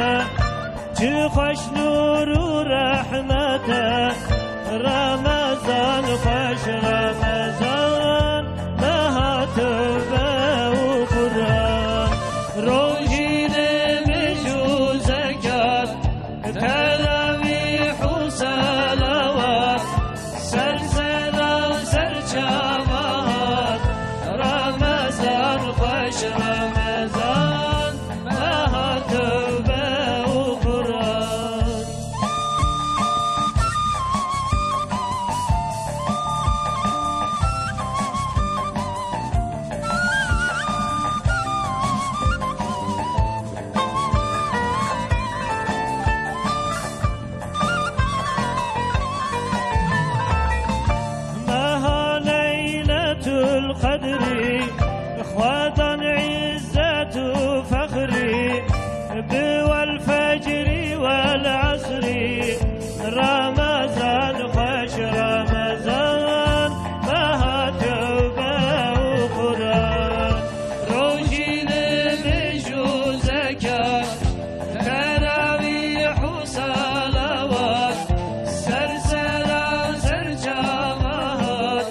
Çi xweş nûr û rehmet e, Remezan xweş Remezan, meha tewbe û Quran. Rojî, nimij û zekat, terawîh û salawat, ser sera û ser çava hat. Remezan xweş Remezan, meha tewbe û Quran. Teravîh û salawat, ser selam, ser çavat,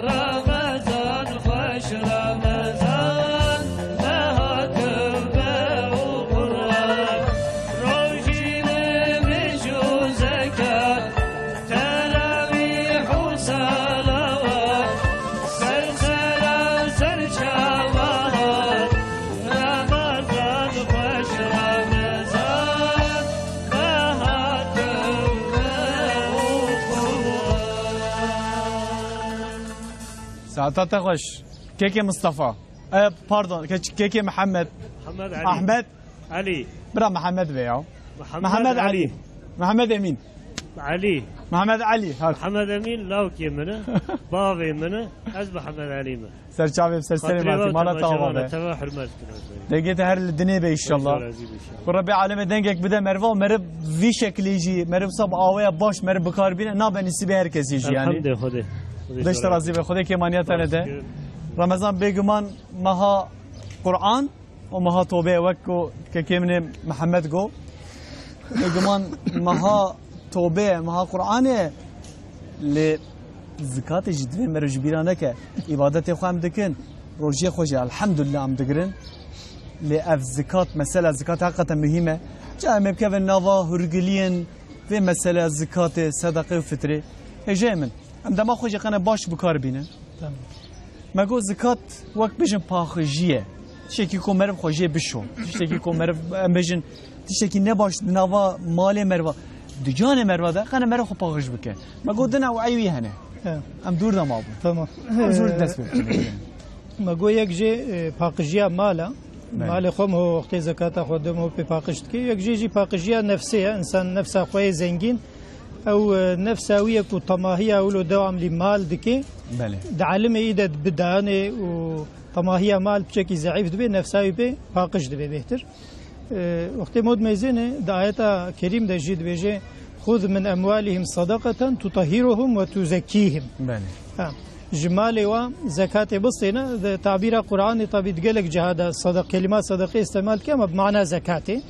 Ramazan xweş, Ramazan, meha tewbe û Qur'an, rojî, nimêj û zekat, Teravîh û salawat, ser selam, ser çavat, Ramazan xweş, Ramazan, meha tewbe û Qur'an. Saeta te xweş. Kekê Mustafa. E, pardon, ke-, kekê Mihemed. Mihemed Elî. Ahmet. Elî. Bira Mihemed be ya. Mihemed Mihemed Elî. Elî. Mihemed Emîn. Elî. Mihemed Elî. Ha. Mihemed Emîn lawkê min e. Bavê min e. Ez Mihemed Elî me. Serçavê ser serê Xatirê me, we û mala temaşevan tawa e, be. Teva hurmet kirin. Dengê te her li dinê be inşallah. Xwedê razî be inşallah. Ku Rebê Alemê dengek bide meriva û meriv vî şekilî jî, meriv sab aweya baş meriv bikar bîne, nabe nisîbê her kesî jî yani. Elhamdülillah, Xwedê. Xwedê Beş te razî be. Xwedê kêmaniya te nede. Remezan bêguman meha Qur'an û meha tobê ye, wek ku kekê min ê Mihemed got. Bêguman meha tobê ye, meha Qur'anê ye. Lê zikatê jî divê meriv ji bîra neke. Îbadetê xwe em dikin. Rojiyê xwe jî elhamdulillah em digirin. Lê ev zikat, mesela zikat heqeten muhîm e. Ca em ê bikevin nava hûrgiliyên vê mesela zikatê, sedeqê û fitrê. Hêjayê min, em dema xwe jî qene baş bikar bînin. Tamam. Me got zikat wek bijin paqijî ye. Tiştekî ku meriv xwe jê bişo. Tiştekî ku meriv, em bijin, tiştekî nebaş di nava malê meriva, di canê meriva de, qene meriv xwe paqij bike. Me got din ew eywî hene. He. Em dûr de mabûn. Tamam. Em zûr Ee, dest pê bikin. Me got yek jê, e, paqijiya mal e. Belê. Malê xwe min ho wextê zekata xwe dim ho pê paqij dike. Yek jê jî paqijiya nefsê ye. Însan nefsa xwe yê zengîn. Ew, e, nefsa wî ye ku temahiya wilo dewamlî mal dike. Belê. Di elimê î de bi danê û temahiya mal piçekî zeîf dibe, nefsa wî pê paqij dibe bêhtir. E, wextê mod mêzêne, di ayeta kerîm de jî dibêje, "Xuz min emwalihim sadaqeten tutahhiruhum ve tuzekkihim." Belê. Ha, ji malê wa zekatê bistêne, di tabîra Qur'anê tabî di gelek ciha de sadaq-, kelîma sadaqê îstemal dike, ama bi mana zekatê.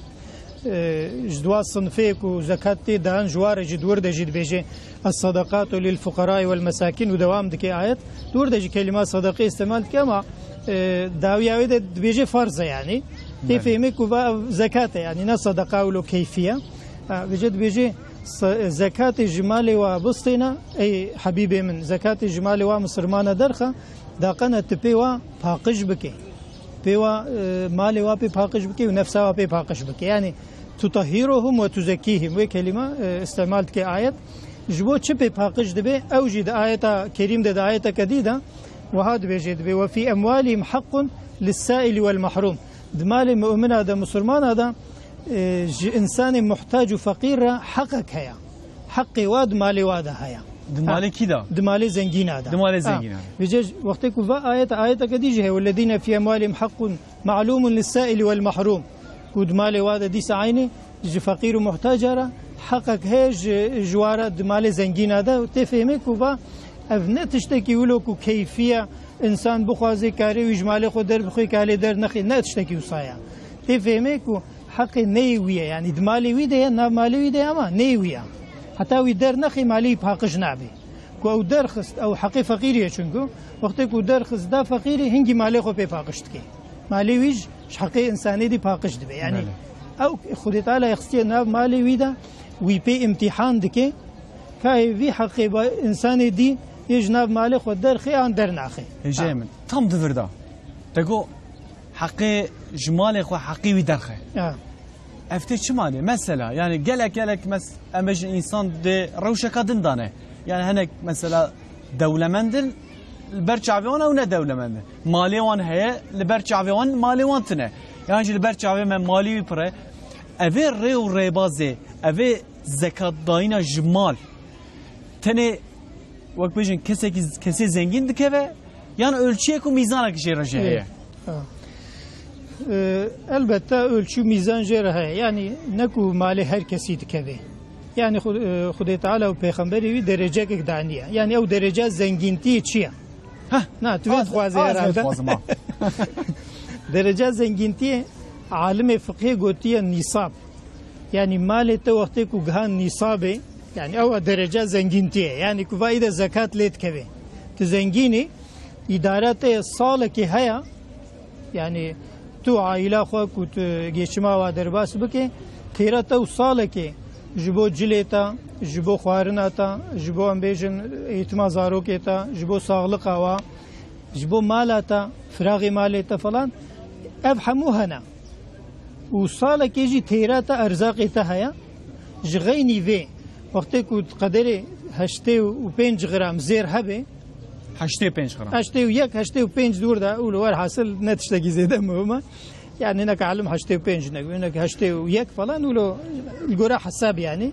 E, ji dua sinfê ku zekat tê dan, ji wa re jî di wir de jî dibêje, "Es-sadaqatu lil fuqarai vel mesakin" û dewam dike ayet. Di wir de jî kelîma sadaqê îstemal dike, ama, e, dawiya wê de dibêje farz e yani. Tê Belê. Fehmê ku va ev zekat e yani, ne sadaqa wilo keyfî ye. Ha, vêce dibêje, "Se-, zekatê ji malê wa bistêne, ey hebîbê min, zekatê ji malê wa misilmana derxe, daqene tu pê wa paqij bike." Pê wa, e, malê wa pê paqij bike û nefsa wa pê paqij bike. Yani, "Tutahhiruhum ve tuzekkihim." Wê kelîma, e, îstemal dike ayet. Ji bo çi pê paqij dibe? Ew jî di ayeta kerîm de, di ayeteke dî de, wiha dibêje, dibe, "Ve fî emwalihim haqqun lis-saili vel mahrum." Di malê mumina de, misilmana de, e, ji însanê muhtac û feqîr re heqek heye. Heqê wa di malê wa de heye. Di malê kî de? Di malê zengîna de. Di malê Ha. Zengîna de. Vêce wextê ku va ayet, ayeteke dî jî heye, "Wellezîne fî emwalihim haqqun ma'lumun lis-saili vel mahrum." Ku di malê wa de dîsa eynî ji feqîr û muhtaca re heqek heye, ji, ji wa re di malê zengîna de. Tê fehmê ku va ev ne tiştekî wilo ku keyfî ye, însan bixwaze karê wî ji malê xwe derbixwe, karê dernexê, ne tiştekî wisa ye. Tê fehmê ku heqê neyê wî ye, yanî di malê wî de ye, nav malê wî de ye, ama neyê wî ye. Heta wî dernexê malê wî paqij nabe. Ku ew derxist, ew heqê feqîrî ye çunku. Wextê ku derxist da feqîrî, hingî malê xwe pê paqij dike. Malê wî ji, ji heqê însanê dî paqij dibe. Yanî Belê. Ew Xwedê Teala xistiye nav malê wî de, wî pê îmtîhan dike. Ka hê vî heqê ba însanê dî yê ji nav malê xwe derxê an dernaxê. Hêjayê Ha. Min, tam di vir de. Te got heqê ji malê xwe heqê wî derxe. Ha. Ev tê çi malê? Mesela, yani gelek gelek mes-, em bêjin însan di rewşeka din de ne. Yani hinek mesela dewlemend in, li ber çavê wan ew ne dewlemend in. Malê wan heye, li ber çavê wan malê wan tine. Yan jî li ber çavê me malê wî pir e. Evê rê û rêbazê, evê zekatdayîna ji mal tenê, wek bêjin, kesekî, kesê zengîn dikeve, yan ölçüyek û mîzanek jê re jî heye? Ha. E, elbette ölçü mîzan jê re heye. Yani ne ku malê her kesî dikeve. Yani Xu-, e, Xwedê Teala û Pêxemberê wî derecekek daniye. Yani ew derece zengîntiyê çi ye? Heh, Na, tu vê az, dixwazî az vê herhalde. Dixwazim, ha. Derece zengîntiyê Alimê fiqhê gotiye nîsab. Yanî malê te wextê ku gihan nîsabê, yanî ew derece zengîntiyê. Yanî ku vayî de zekat lê dikeve. Tu zengînî, îdara te salekê heye, yanî tu aîla xwe ku tu geçima wa derbas bike, têra te û salekê ji bo cilê te, ji bo xwarina te, ji bo em bêjin eğitima zarokê te, ji bo saxliqa wa, ji bo mala te, firaxê malê te falan, ev hemû hene. Û salekê jî têra te erzaqê te heye. Ji xeynî vê, wextê ku qederê heştê û pênc gram zêr hebe, Heştê û pênc gram. Heştê û yek, heştê û pênc dûr de, û li wer hasil ne tiştekî zêde muhim e. Yani hinek alim heştê û pênc, hinek, hinek heştê û yek falan, û li, li gora hesab yani.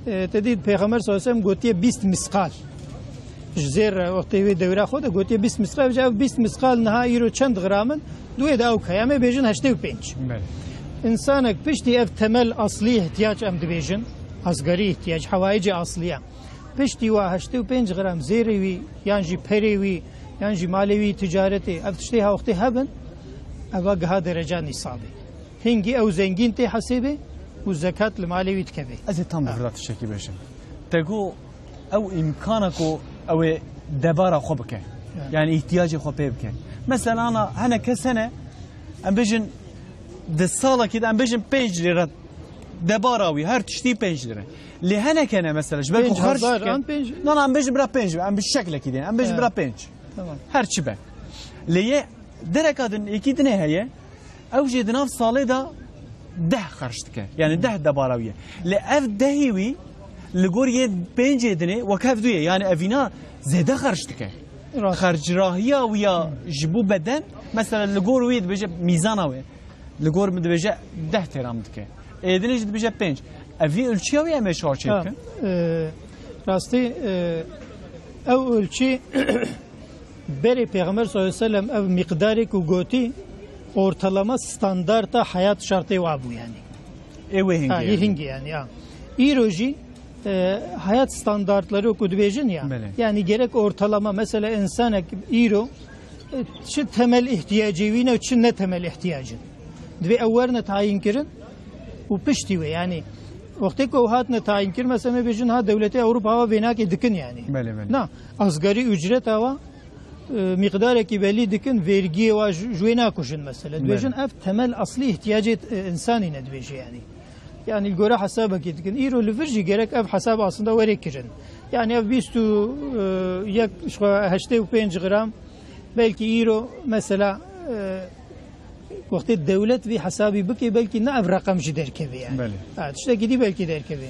Belê. E, te dît Pêxember sallallahu aleyhi ve sellem gotiye bîst misqal. Ji zêr re wextê wê dewra xwe de gotiye bîst misqal, ev bîst misqal niha îro çend gram in? Duê de ew keye, em ê bêjin heştê û pênc. Belê. Însanek piştî ev temel aslî ihtiyac em dibêjin, asgari ihtiyac, hewayicê asliye. Piştî wa heştê û pênc gram zêrê wî, yan jî perê wî, yan jî malê wî ticaretê, ev tiştê ha wextê hebin, eva giha dereca nîsabê. Hingî ew zengîn tê hesêbê û zekat li malê wî dikeve. Ez ê tam Ha. bi vira tiştekî bêjim. Te got ew îmkana ku ew ê debara xwe bike. Evet. Yani îhtiyacê xwe pê bike. Mesela ana hene kes hene, em bêjin di salekî de em bêjin pênc lîre debara wî, her tiştî pênc lîre. Lê henek hene mesela, ji ber ku Pênc xerc hezar dike. an pênc. Na, na, em bêjin bira pênc, em bi şeklekî dê, em bêjin Evet. bira pênc. Tamam. Her çi be. Lê yê dereka din êkî dinê heye, ew jê di nav salê de deh xerc dike. Yani deh debara wî ye. Lê ev dehî wî li gor yê pêncê dinê wek hev du ye. Yani evîna zêde xerc dike. Rast. Xercrahiya wî ya ji bo beden, mesela li gor wî dibêje mîzana wê. Li gor min dibêje deh têra min dike. Êdinê jî dibêje pênc. Ev vî ölçüya wî em ê çawa çêbikin? Ha, e, rastî, e, ew ölçü berê Pêxember sallallahu aleyhi ve sellem ev miqdarê ku gotî ortalama standarta hayat şartê wa bû yani. Ê wê hingê Ha, yê yani. hingê yani, ha. Îro jî, e, hayat standartları ku dibêjin ya. Belê. Yani gerek ortalama, mesela insanek îro, e, çi temel ihtiyacê wî ne, çi ne temel ihtiyacin. Divê ew werne tayin kirin û piştî wê, yani wextê ku ew hatine tayin kirin, mesela me bêjin ha dewletê Ewropa wa vênakê dikin yani. Belê, belê. Na, asgari ücret awa, e, miqdarekî belî dikin, vergiyê wa ji, ji wê nakujin mesela. Dibêjin Belê. ev temel aslî ihtiyacê, e, insanî ne dibêje yani. Yani li gore hesabekî dikin. Îro li vir jî gerek ev hesab aslında were kirin. Yani ev bîst û yek, ji xwe heştê û pênc gram, belkî îro mesela, e, wextê dewlet vî hesabî bike, belkî ne ev reqem jî derkeve yani. Belê. Ha, tiştekî dî belkî derkeve.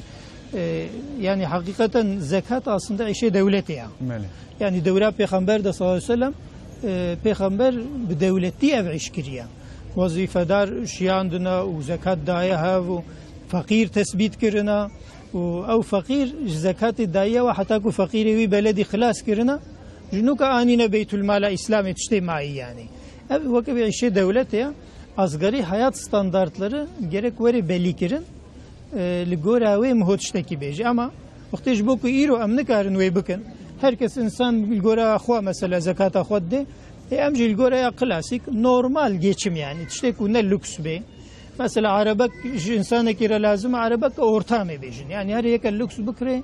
E, yani hakikaten zekat aslında işê dewletê ya. Belê. Yani dewra Pêxember de sallallahu aleyhi ve sellem, e, Pêxember bi dewletî ev iş kiriye. Wezîfedar şiyandine û zekat daye hev û feqîr tesbît kirine û ew feqîr ji zekatê daye we heta ku feqîrê wî beledî xilas kirine, ji nûka anîne Beytulmala Îslamê tiştê mayî yani. Ev weke bir işê dewletê ye. Asgari hayat standartları gerek were belî kirin. E, li gora wê min hot tiştekî bêje. Ama wextê ji bo ku îro em nikarin wê bikin, her kes însan li gora xwe mesela zekata xwe dide, e, em jî li gora ya klasîk normal geçim yani. Tiştê ku ne lüks bê. Mesela erebek ji însanekî re lazim e, erebek orta em ê bêjin. Yani her yeke lüks bikire,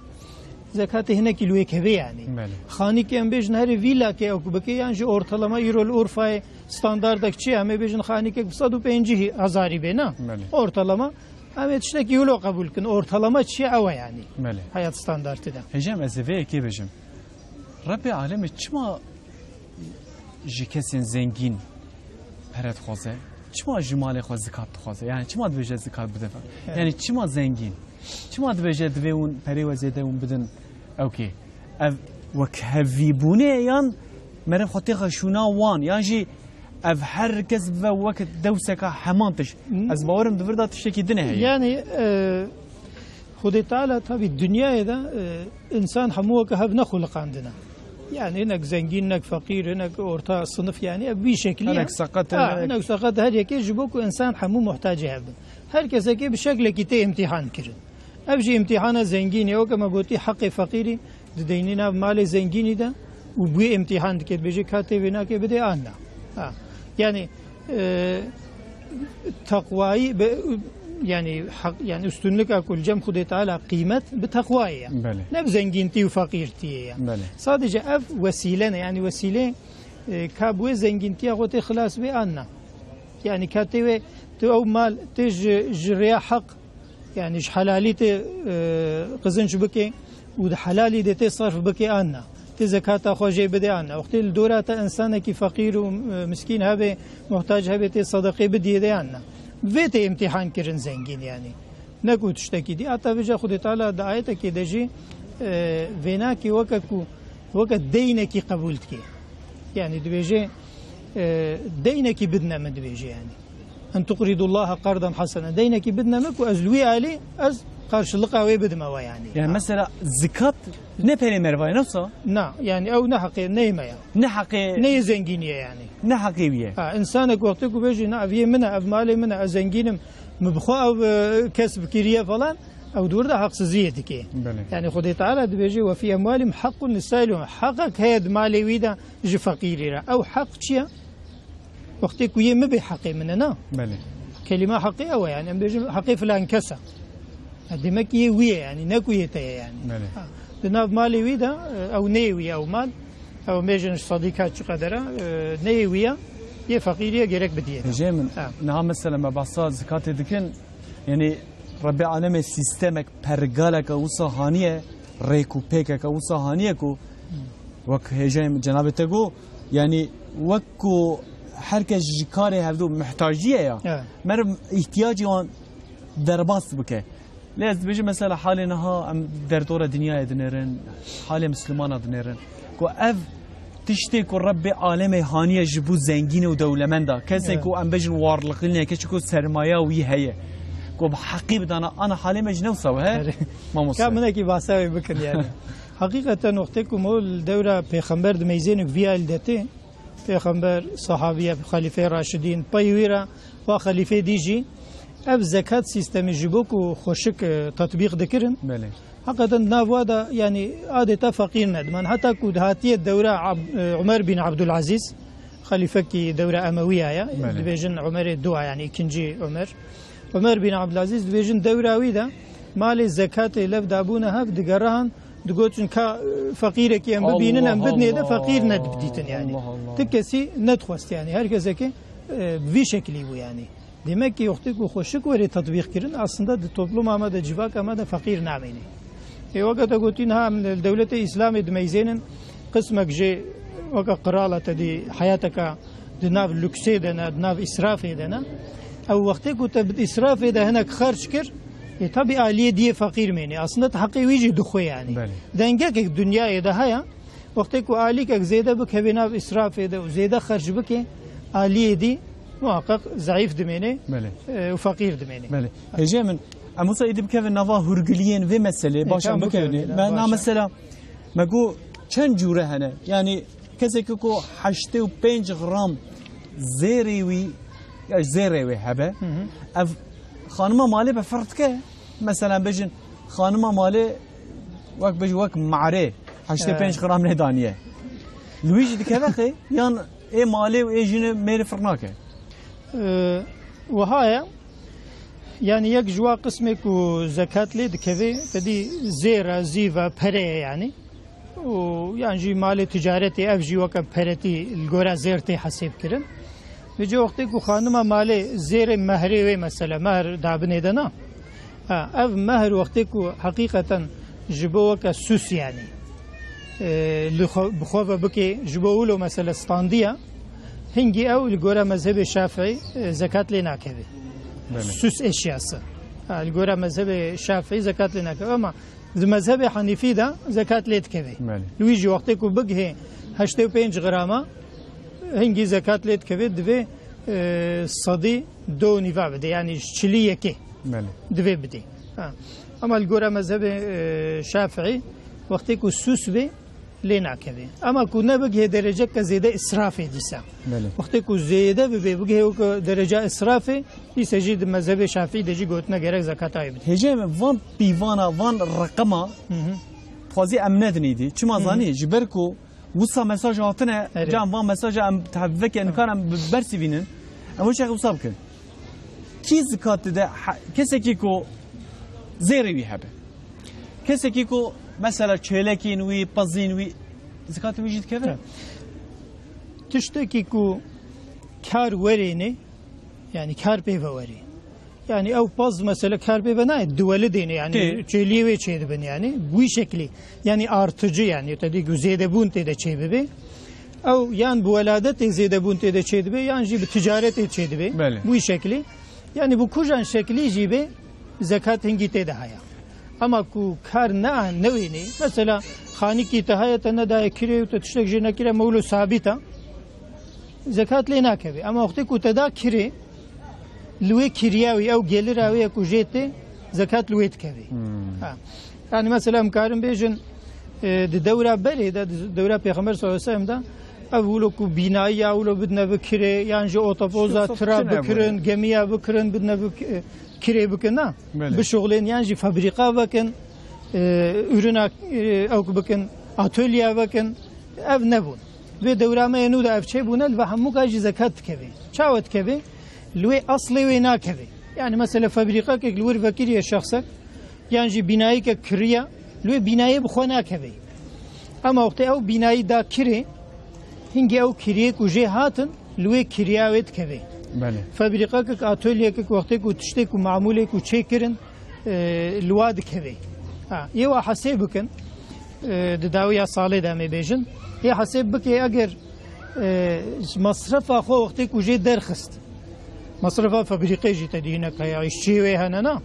zekatê hinekî li wê keve yani. Belê. Xanîkê em bêjin herê vîlakê ew ku bike, yan jî ortalama îro li Urfayê standardek çi ye? Em ê bêjin xanîkek bi sed û pêncî hezarî bê, na? Belê. Ortalama. Em ê tiştekî wilo qebûl kin. Ortalama çi ye, ew e yani. Belê. Hayat standartı da. Hêjam, ez ê vê yekê bêjim. Rebbê alemê çima ji kesên zengîn pere dixwaze? Çima ji malê xwe zikat dixwaze? Yani çima dibêje zikat bide? Evet. Yani çima zengîn? Çima dibêje divê hûn perê we zêde hûn bidin? Ewkê. Ev wekhevîbûnê ye yan meriv xwe têxe şûna wan? Yan jî ev her kes bibe wek dewseka heman tişt? Hmm. Ez bawerim di vir de tiştekî din heye. Yani, e, Xwedê Teala tabî dinyayê de, e, însan hemû weke hev nexuliqandine. Yani hinek zengîn, hinek feqîr, hinek orta sınıf yani ev bir şekilî Hinek ye. seqet, Ha, hinek hinek seqet her yekê ji bo ku însan hemû muhtacê hev bin. Her kesekê bi şeklekî tê imtihan kirin. Ev jî imtihana zengînê, weke me gotî heqê feqîrî dideynî nav malê zengînî de û bi wê imtihan dike, dibêje ka tê vê nake bidê an na. Ha. Yani, e, Teqwayî bi, yani hak, yani üstünlika ku li cem Xwedê Teala qîmet bi teqwayê ye. Belê. Ne bi zengîntî û feqîrtiyê ye. Belê. Sadece ev wesîle ne, yani wesîlê, e, ka bi wê zengîntiya xwe tê xilas bê an na. Yani ka tê wê, tu ew mal tê ji, ji rêya heq, yani ji helalî tê, e, qizinç bike û di helalî de tê sarf bike an na. Tê zekata xwe jê bide an na. Wextê li dora te insanekî feqîr û, e, miskîn hebe, muhtac hebe, tê sedeqê bidiyê de an na. Vê tê îmtîhan kirin zengîn yani. Ne ku tiştekî dî. Heta vêca Xwedê Teala di ayetekê de jî, e, vênakê weke ku, weke deynekî qebûl dike. Yani dibêje, e, deynekî bidine min dibêje yani. En tuqridullaha qardan hasena. Deynekî bidine min ku ez li wî alî ez qarşiliqa wê bidime we yani. Yani mesela zikat ne perê mervayê ne wisa? Na, yani ew ne heqê, neyê me ya. Ne heqê. Neyê zengînî ye yani. Ne heqê wî ye. Ha, insanek wextê ku bêjî, na, ev yê min e, ev malê min e, ez zengîn im, min bi xwe ew, e, kesb kiriye falan, ew di wir de heqsiziyê dike. Belê. Yani Xwedê Teala dibêje, "Ve fî emwalihim haqqun lis-saîl." Heqek heye di malê wî de ji feqîrî re. Ew heq çi ye? Wextê ku yê min bê heqê min e, na? Belê. Kelîma heqê ew e, yani em bêjin heqê filan kes e. Ha, demek ki yê wî ye yani, ne ku yê te ye yani. Belê. Ha, di nav malê wî de, e, ew neyê wî ye ew mal. Ew mêjin ji sedîka çi qedere, e, neyê wî ye, yê feqîrî ye gerek bidiyê. Hêjê min, Ha. niha mesela me behsa zikatê dikin, yani Rebbê alemê sîstemek, pergaleke wisa haniye, rêk û pêkeke wisa haniye ku wek hêjayê min cenabê te got, yani wek ku her kes ji karê hevdû muhtacî ye ya, Evet. meriv îhtiyacê wan derbas bike. Lê ez dibêjim mesela halê niha em derdora dinyayê dinêrin, halê mislimana dinêrin. Ku ev tiştê ku Rebbê alemê haniye ji bo zengîn û dewlemenda. Kesên Evet. ku em bêjin warliqî ne, kesê ku sermaya wî heye. Ku bi heqî bidana, ana halê me ji ne wisa we he? Erê. Mamoste. Ka minekî bahsa wê bikin yani. Heqîqeten wextê ku me li dewra pêxember dimeyzênik vî alî de tê, pêxember, sahabiye, xelîfeyê raşidîn, pey wî re wa xelîfê dî jî ev zekat sîstemî ji bo ku xweşik, e, tetbîq dikirin. Belê. Heqeten di nav wa de, yanî adeta feqîr nediman. Heta ku dihatiye dewra Ab-, e, Umer bin Abdulazîz, xelîfekî dewra Emewiya ye, Belê. dibêjin Umerê dua, yanî ikinci Umer. Umer bin Abdulazîz dibêjin dewra wî de malê zekatê lev dabûne hev, digerihan, digotin ka, e, feqîrekî em bibînin, em Allah, bidinê de Allah, feqîr nedibdîtin yani. Allah, Allah. Ti kesî nedixwest yani. Her kesekê, e, vî şekilî bû yani. Demek ki wextê ku xweşik were tetbîq kirin, aslında di topluma me de, civaka me de feqîr namêne. Ê, weke te gotî, niha em li dewletê Îslamê dimeyzênin, qismek jê weke qirala te dî heyateka di nav luksê de ne, di nav îsrafê de ne. Ew wextê ku te bi îsrafê de hinek xerc kir, ê, tabî aliyê diyê feqîr mêne. Aslında te heqê wî jî dixwe yani. Belê. Dengekek dinyayê de heye, Wextê ku alîkek zêde bikeve nav îsrafê de û zêde xerc bike, aliyê dî muhaqqeq zeîf dimêne, Belê. e, û feqîr dimêne. Belê. Hêjê min, em wisa êdî bikevin nava hûrgiliyên vê meselê, E, baş em tamam, bikevin. bikevin, Me baş na e. mesela, me got çend cûre hene. Yani kesek ku heştê û pênc gram zêrê wî, ya zêrê wê hebe. Hı hı. Ev xanima malê be ferq dike. Mesela bêjin, xanima malê wek bêjin, wek marê heştê pênc He. gram lê daniye. Li wî jî dikeve qê, yan ê malê û ê jînê mêrê firq nake? Ee, wiha ye. Yani yek ji wa qismê ku zekat lê dikeve, te dî zêr e, zîv e, pere ye yani. û yan jî malê ticaretê, ev jî weke peretî li gora zêr tê hesêb kirin. Vêca wextê ku xanima malê zêrê mehrê wê, mesela mehr dabinê de na. Ha, ev mehr wextê ku heqîqeten ji bo weke sûs yani, e, li xwe, bi xwe ve bike, ji bo wilo mesela standiya, hingî ew li gora mezhebê Şafîî, e, zekat lê nakeve. Belê. Sûs eşyası. Ha, li gora mezhebê Şafîî zekat lê nakeve. Ama Di mezhebê Henîfî de zekat lê dikeve. Belê. Li wî jî wextê ku bigihê heştê û pênc grama, hingî zekat lê dikeve, divê, e, sedî du û nîva bide, yanî ji çilî yekê Belê. divê bidê. Ha. Ama li gora mezhebê, e, Şafîî, wextê ku sûs bê, lê nakeve. Ama ku nebigihê dereceke zêde israfê dîsa. Belê. Wextê ku zêde bibe, bigihê weke dereca israfê, Îse jî di mezhebê Şafîî de jî gotine gerek zekata wê bidî. Hêjê min, van pîvana, van reqema Hı hı. dixwazî em nedinî dî. Çima Hı hı. zanî? Ji ber ku wisa mesaj hatine, Erê. can van mesaja em tevveke nikar em bi-, bersivînin. Em wê çaxê wisa bikin. Kî zikat dide he-, kesekî ku zêrê wî hebe? Kesekî ku mesela çêlekên wî, pezîn wî, zikatê wî jî dikeve? Evet. Tiştekî ku kar werêne, yani kar pê ve werê. Yani ew pez mesela kar pê ve nayê, diwelidêne yani Tê. çêliyê wê çêdibin yani. Bu şeklî. Yani artıcı yani, te dî ku zêdebûn tê de çêbibe. Ew yan bi weladetê zêdebûn tê de çêdibe, yan jî bi ticaretê çêdibe. Belê. Bu şeklî. Yani bu kujan şeklî jî be, zekat hingî tê de haya. Ama ku kar ne, newênê, mesela xanîkî te haya te nedaye kirê û te tiştek jê nekire, mewlo sabît e, zekat lê nakeve. Ama wextê ku te da kirê, li wê kiriya wî, ew gelira wê ku jê tê, zekat li wê dikeve. Hmm. Ha. Yani mesela em karin bêjin, e, di dewra berê de, di dewra Pêxember sallallahu aleyhi ve sellem de, ev wilo ku bînayî ya wilo bidine bi kirê, yan jî otopoza Şu tira tine bikirin, bu. gemiya bikirin, bidine bi ki-, kirê bikin, na? Belê. Bişuxulên, yan jî fabrîka vekin, e, ürüna, e, ew ku bikin, atölye vekin, ev nebûn. Vê dewra me yê nû de ev çêbûne, li ve hemûka jî zekat dikeve. Çawa dikeve? Li wê eslê wê nakeve. Yani mesela fabrîkakek li wir vekiriye şexsek, yan jî bînayîkek kiriye, li wê bînayê bi xwe nakeve. Ama wextê ew bînayî da kirê, hingê ew kiriyê ku jê hatin, li wê kiriya wê dikeve. Belê. Fabrîkakek, atolyekek wextê ku tiştê ku mamûlê ku çêkirin, e, li wa dikeve. Ha, yê wa hesê bikin, e, di dawiya salê de em ê bêjin. Yê hesê bike eger, e, masrefa xwe wextê ku jê derxist. Masrefa fabrîqê jî te dî hinek heye, îşçiyê wê hene na.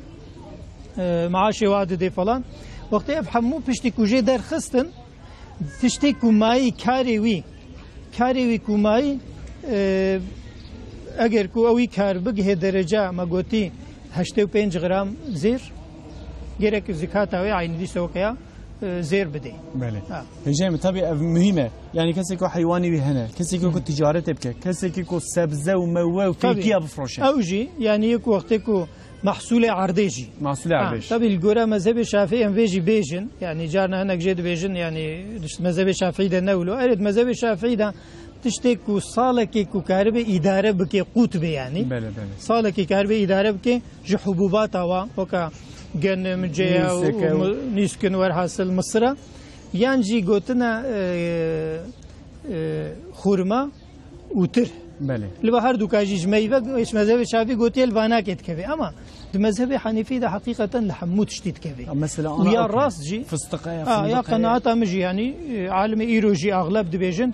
E, maaşê wa didê falan. Wextê ev hemû piştî ku jê derxistin, tiştê ku mayî karê wî, karê wî ku mayî, e, eger ku ew wî kar bigihê dereca me gotî heştê û pênc gram zêr, gerek zikata wê eynî dîsa weke ya, e, zêr bidê. Belê. Ha. Hêjayê min, tabii ev muhîm e. Yani kesê ku heywanî wî hene, kesê ku, ku Hmm. ticaretê bike, kesê ku sebze û meywe û Tabii. fêkiya bifroşe. Ew jî, yani yek wextê ku Mahsulê erdê jî. Mahsulê Ha, erdê jî. Tabii li gora mezhebê Şafî em vê jî bêjin. Yani carna hinek jê dibêjin, yani mezhebê Şafî de ne wilo. Erê, mezhebê Şafî de tiştê ku salekê ku karibe îdare bike, qût be yani. Belê, belê. Salekê karibe îdare bike ji hububata wa, weka genim, ceya û, Nîseke û û mi-, nîskin werhasil misira. Yan jî gotina, e, e, xurma, û tir. Belê. Li va her duka jî ji meyve, ji mezhebê Şafî gotiye li va nakê dikeve. Ama di mezhebê Hanîfî de heqîqeten li hemû tiştî dikeve. Ya mesela Û ana ya okey. rast jî, Fistiqe ya, ha, ya fındık heye. Qenaata min jî, yani, e, alimê îro jî axleb dibêjin,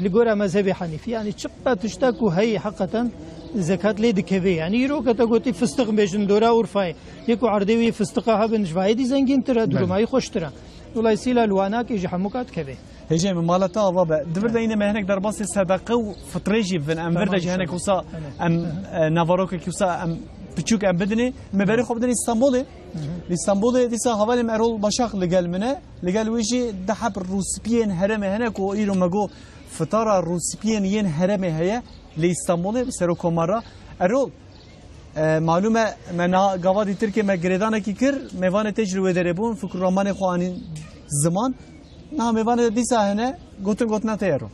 li gora mezhebê Hanîfî, yani, çiqa tişta ku heyî heqeten zekat lê dikeve. Yani, îro ke te gotî fistiq bêjin, dora Urfayê. Yê ku erdê wî fistiqa hebin, ji vayê dî zengîntir e, Belê. duruma wî xweştir e. Dolayısıyla li wa nakê ji hemûka dikeve. Hêjayê min, mala te ava be. Di vir de yine me hinek derbasê sedeqe û fitrê jî bibin. Em vir de Tamam, jî hinek inşallah. wisa Tamam. em, Hı hı. e, navarokek wisa em piçûk em bidinê. Me berê xwe bidinê Îstanbulê. Hı hı. Li Îstanbulê dîsa hevalê me Erol Başak li gel min e. Li gel wê jî du heb rûspiyên herêmê hene ku îro me got fitara rûspiyên yên herêmê heye. Li Îstanbulê, serokkomara. Erol, E, malûm e, me niha gava dîtir ke me girêdanekî kir, mêvanê te jî li wê derê bûn, fikr û ramanê xwe anîn ziman. Niha mêvanê te dîsa hene, gotin gotina te ye ro.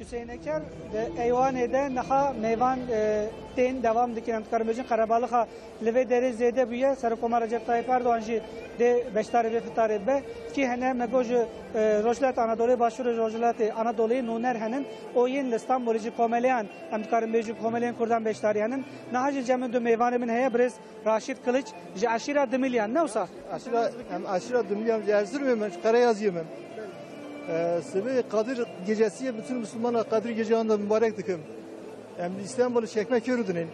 Hüseyin Eker, di eywanê de niha mêvan, e, tên devam dikin, em dikarin bêjin qerebalixa Li vê derê zêde bûye, Serokkomar Recep Tayyip Erdogan jî dê beşdarê vê fitarê be. Kî hene, me got ji, e, Rojhilat Anadolê, Başûrê Rojhilatê Anadolê nûner henin. O yên li Stenbolê ji komeleyan, em dikarin bêjin, komeleyên Kurdan beşdarî henin. Niha jî cem min du mêvanê min heye, birêz Raşîd Kiliç ji eşîra Dimilyan, ne wisa? Eşîra, em eşîra Dimilyan, ji Erzurumê me, ji Qereyaziyê me. E, sibê Kadir Gecesi ye, bütün Müslümana Kadir Geceanı da mübarek dikim. Em li Stenbolê çekme kêr û dinên.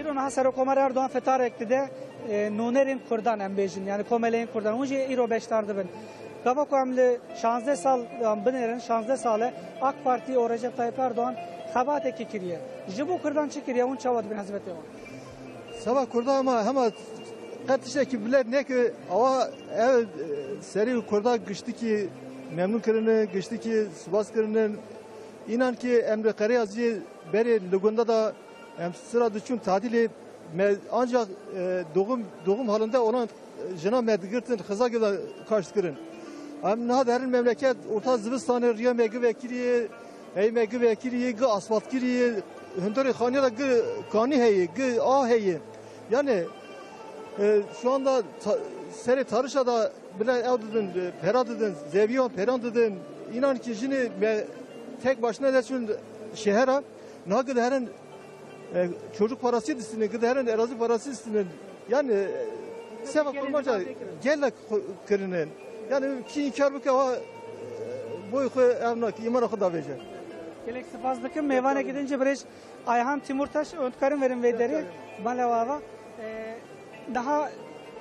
Îro niha Serokkomar Erdogan fitarek dide, e, nûnerên Kurdan em bêjin, yani komeleyên Kurdan. Hûn jî îro beşdar dibin. Gava ku em li şazdeh sal, em binêrin, şazdeh sal e AK Partî û Recep Tayyip Erdogan xebatekî kiriye. Ji bo Kurdan çi kiriye, hûn çawa dibin hizmetê wan? Seba Kurdan hema, hema qet tiştekî bi lez neke, awa ev, e, serî Kurda giştikî memnûn kirine, giştikî spas kirine. Înan ki em li Qereyaziyê berê li gunda da em sira diçûn tatilê me ancak, e, doğum, doğum halinde olan, e, jina me digirtin, xizakê de kaş dikirin. Em niha derin memleket orta zivistanê, riya me gi vekirî, hey me gi vekirî, gi asfalt kirî, hundirê xaniya de gi kanî heye, gi a heye. Yani, e, şu anda ta-, serê tarişa da bile ew didin, e, pera didin, zeviyan peran didin. İnan ki jini me tek başına de çün şehera, niha gi derin E, çocuk parası distinin, giderin erazi parası distinin. Yani, e, seva kurmanca gelek kirinin. Yani, kî inkar bike, ha, e, boy xwe evnak, îmana xwe davêje. Gelek spas dikim. Mêvanekî din jî birêz Ayhan Timurtaş, em dikarin verin vê derê. Mala we ava. E, Daha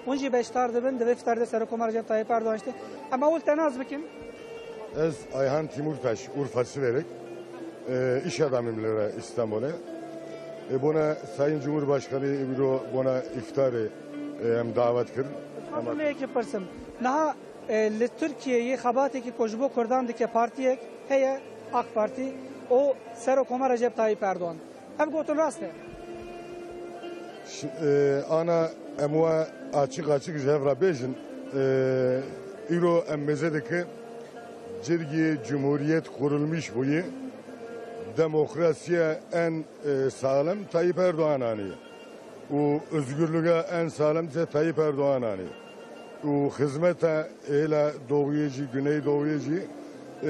hûn jî beşdar dibin, di vê fitarê de Serokkomar Recep Tayyip Erdoğan işte. Em ewil te nas bikin. Ez Ayhan Timurtaş, Urfa Siverek, e, iş adamıyım lira İstanbul'e. E, bona Sayın Cumhurbaşkanı îro bona iftarê, e, em davet kirin. Fazla me yekê pirsim. Niha, e, li Tirkiyeyê xebatekî ku ji bo Kurdan dike partiyek heye, AK Parti, û Serokkomar Recep Tayyip Erdoğan. Ev gotin rast e. Ş-, e, ana em wa açık açık ji hev re bêjin. E, îro em mêze dike cirgî cumhuriyet kurulmuş bûye. Demokrasiya en, e, sağlam Tayyip Erdoğan anî. Û özgürlüğe en sağlam ise Tayyip Erdoğan anî. Û xizmeta hêla doğuyê jî, güneydoğuyê jî, e, e,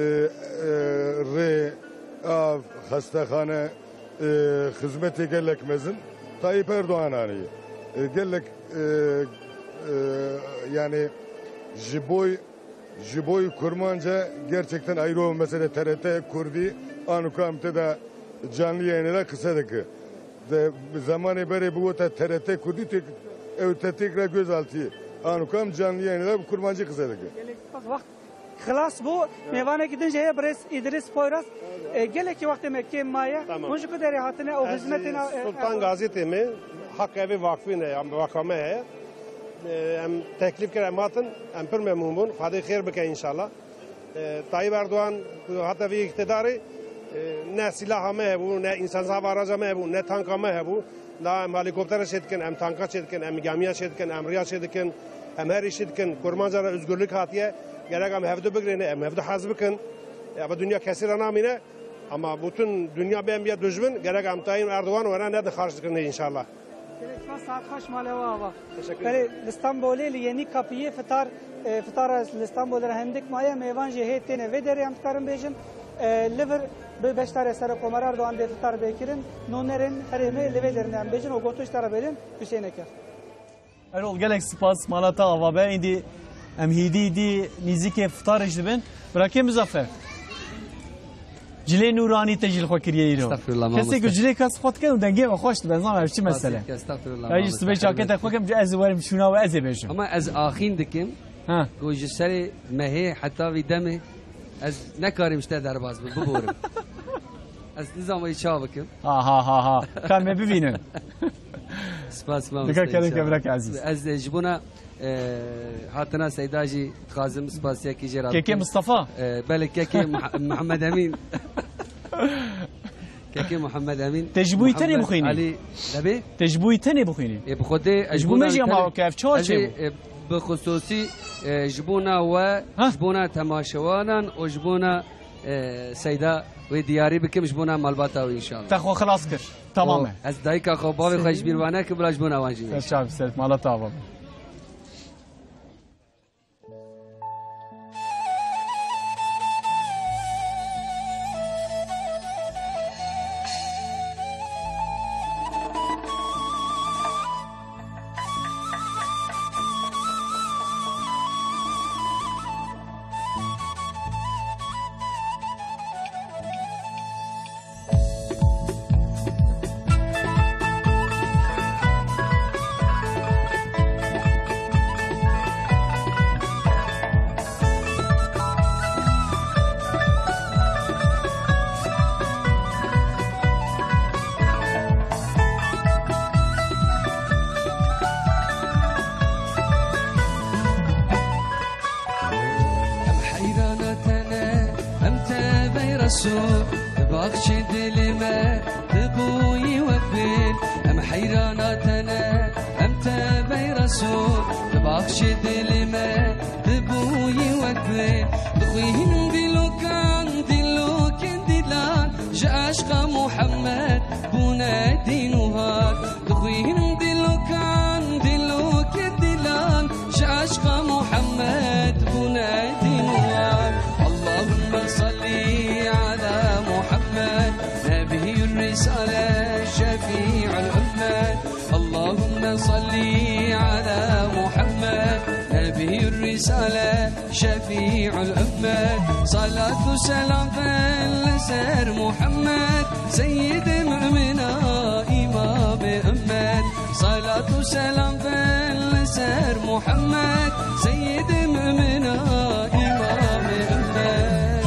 rê, av, xestexane, e, xizmetê gelek mezin Tayyip Erdoğan anî. E, gelek, e, e, yani ji boy, ji boy kurmanca gerçekten ayrı o mesele T R T Kurdî, anuka em tê de canlı yayınê de qise dike. De, zemanê berê bigote T R T Kurdî, têk-, ew te têkra gözaltiyê. Anuka em canlı yayınê de bi kurmancî qise dike. Gelek spas. Wext xilas bû. Mêvanekî din jî heye, birêz Îdris Poyraz. E, gelekî wextê me kêm maye. Tamam. Hûn ji ku derê hatine û xizmetê na, e, Sultan Gazî tê me, haqê vê vakfî ne, ya, vakfa me heye. E, em teklîf kir, em hatin, em pir memnûn bûn. Xwedê xêr bike înşallah. E, Tayyip Erdoğan ku hate vê îqtidarê, e, ne sîlaha me hebû, ne însansava araca me hebû, ne tanka me hebû. Da em helîkoptera çêdikin, em tanka çêdikin, em gamiya çêdikin, em riya çêdikin, em her îşî dikin. Kurmanca re özgürlük hatiye, gerek em hevdu bigirîne, em hevdu hez bikin. E, eva dinya kesî re namîne, ama bütün dinya bên biya dujmin, gerek em Tayyip Erdoğan were nedin xarj dikin înşallah. Gelek spas, saet xweş mala we ava. Teşekkür ederim. Belê, li Stenbolê li Yenî Kapiyê fitar, e, fitara li Stenbolê re hindik maye, mêvan jî hê têne vê derê em dikarin bêjin. E, li vir bi beşdarê Serokkomar Erdoğan dê fitar bê kirin, nûnerên herêmê li vê derê em bêjin û gotiş te re bêjin, Hüseyin Eker. Erol, gelek spas, mala te ava be, îndî em hîdî hîdî nîzîkê fitarê jî dibin. Birakê Muzaffer. Cilê nûranî te jî li xwe kiriye îro. Estağfirullah, mamoste. Kesê ku cilê kes xwe dike û dengê me xweş dibe, zanim ev çi mesele. Estağfirullah, mamoste. Ya jî sibê çakete xwe kem, ez ê werim şûna we ez ê bêjim. Ama ez axîn dikim. Ha. Ku ji serê mehê heta vî demê ez nekarim ji te derbas bim, biborim. Ez nizam wê çawa bikim. Ha, ha, ha, ha. Ka me bibînin. Spas, mamoste. Dikkat edin, inşallah. Kevrak Aziz. Ez, e, ji bona, e, hatina Seyda jî dixwazim spasiyekî jê re bikim. Kekê Mustafa? E, belê, Kekê Muha-, Muhammed Emîn. Kekê Muhammed Emîn. Te ji bo wî tenê bixwînî? Muhammed Ali Lebê. Te ji bo wî tenê bixwînî? E, bi Xwedê, e, ji bo me jî ama ke ev çawa çêbû? E, bi xusûsî, e, ji bona we, ha? Ji bona temaşewanan û ji bona, e, Seyda wê diyarî bikim, ji bona malbata wî înşallah. Te xwe xilas kir. Tamam e. Ez dayika xwe, bavê xwe ji bîr ve nekim, bila ji bona wan jî. Ser çav, ser mala te ava be. Em heyrana te ne, em tevey reso, di baxçê dilê me, di boyî we bin. Em heyrana te ne, em tevey reso, di baxçê dilê me, di Wî wek wê dixwînin dîlokan, dîlokên dîlan ji eşqa Muhammed bûne dîn û har. Dixwînin dîlokan, dîlokên dîlan ji eşqa Muhammed bûne dîn û har. Allahümme salli ala Muhammed, nebiyyur risale, şefi'ul ümmet. Allahümme salli ala Muhammed, nebiyyur risale, şefi'ul ümmet. Salat û selam ver li ser Muhammed, seyyid-i mümina, imam-i ümmet. Salat û selam ver li ser Muhammed, seyyid-i mümina, imam-i ümmet.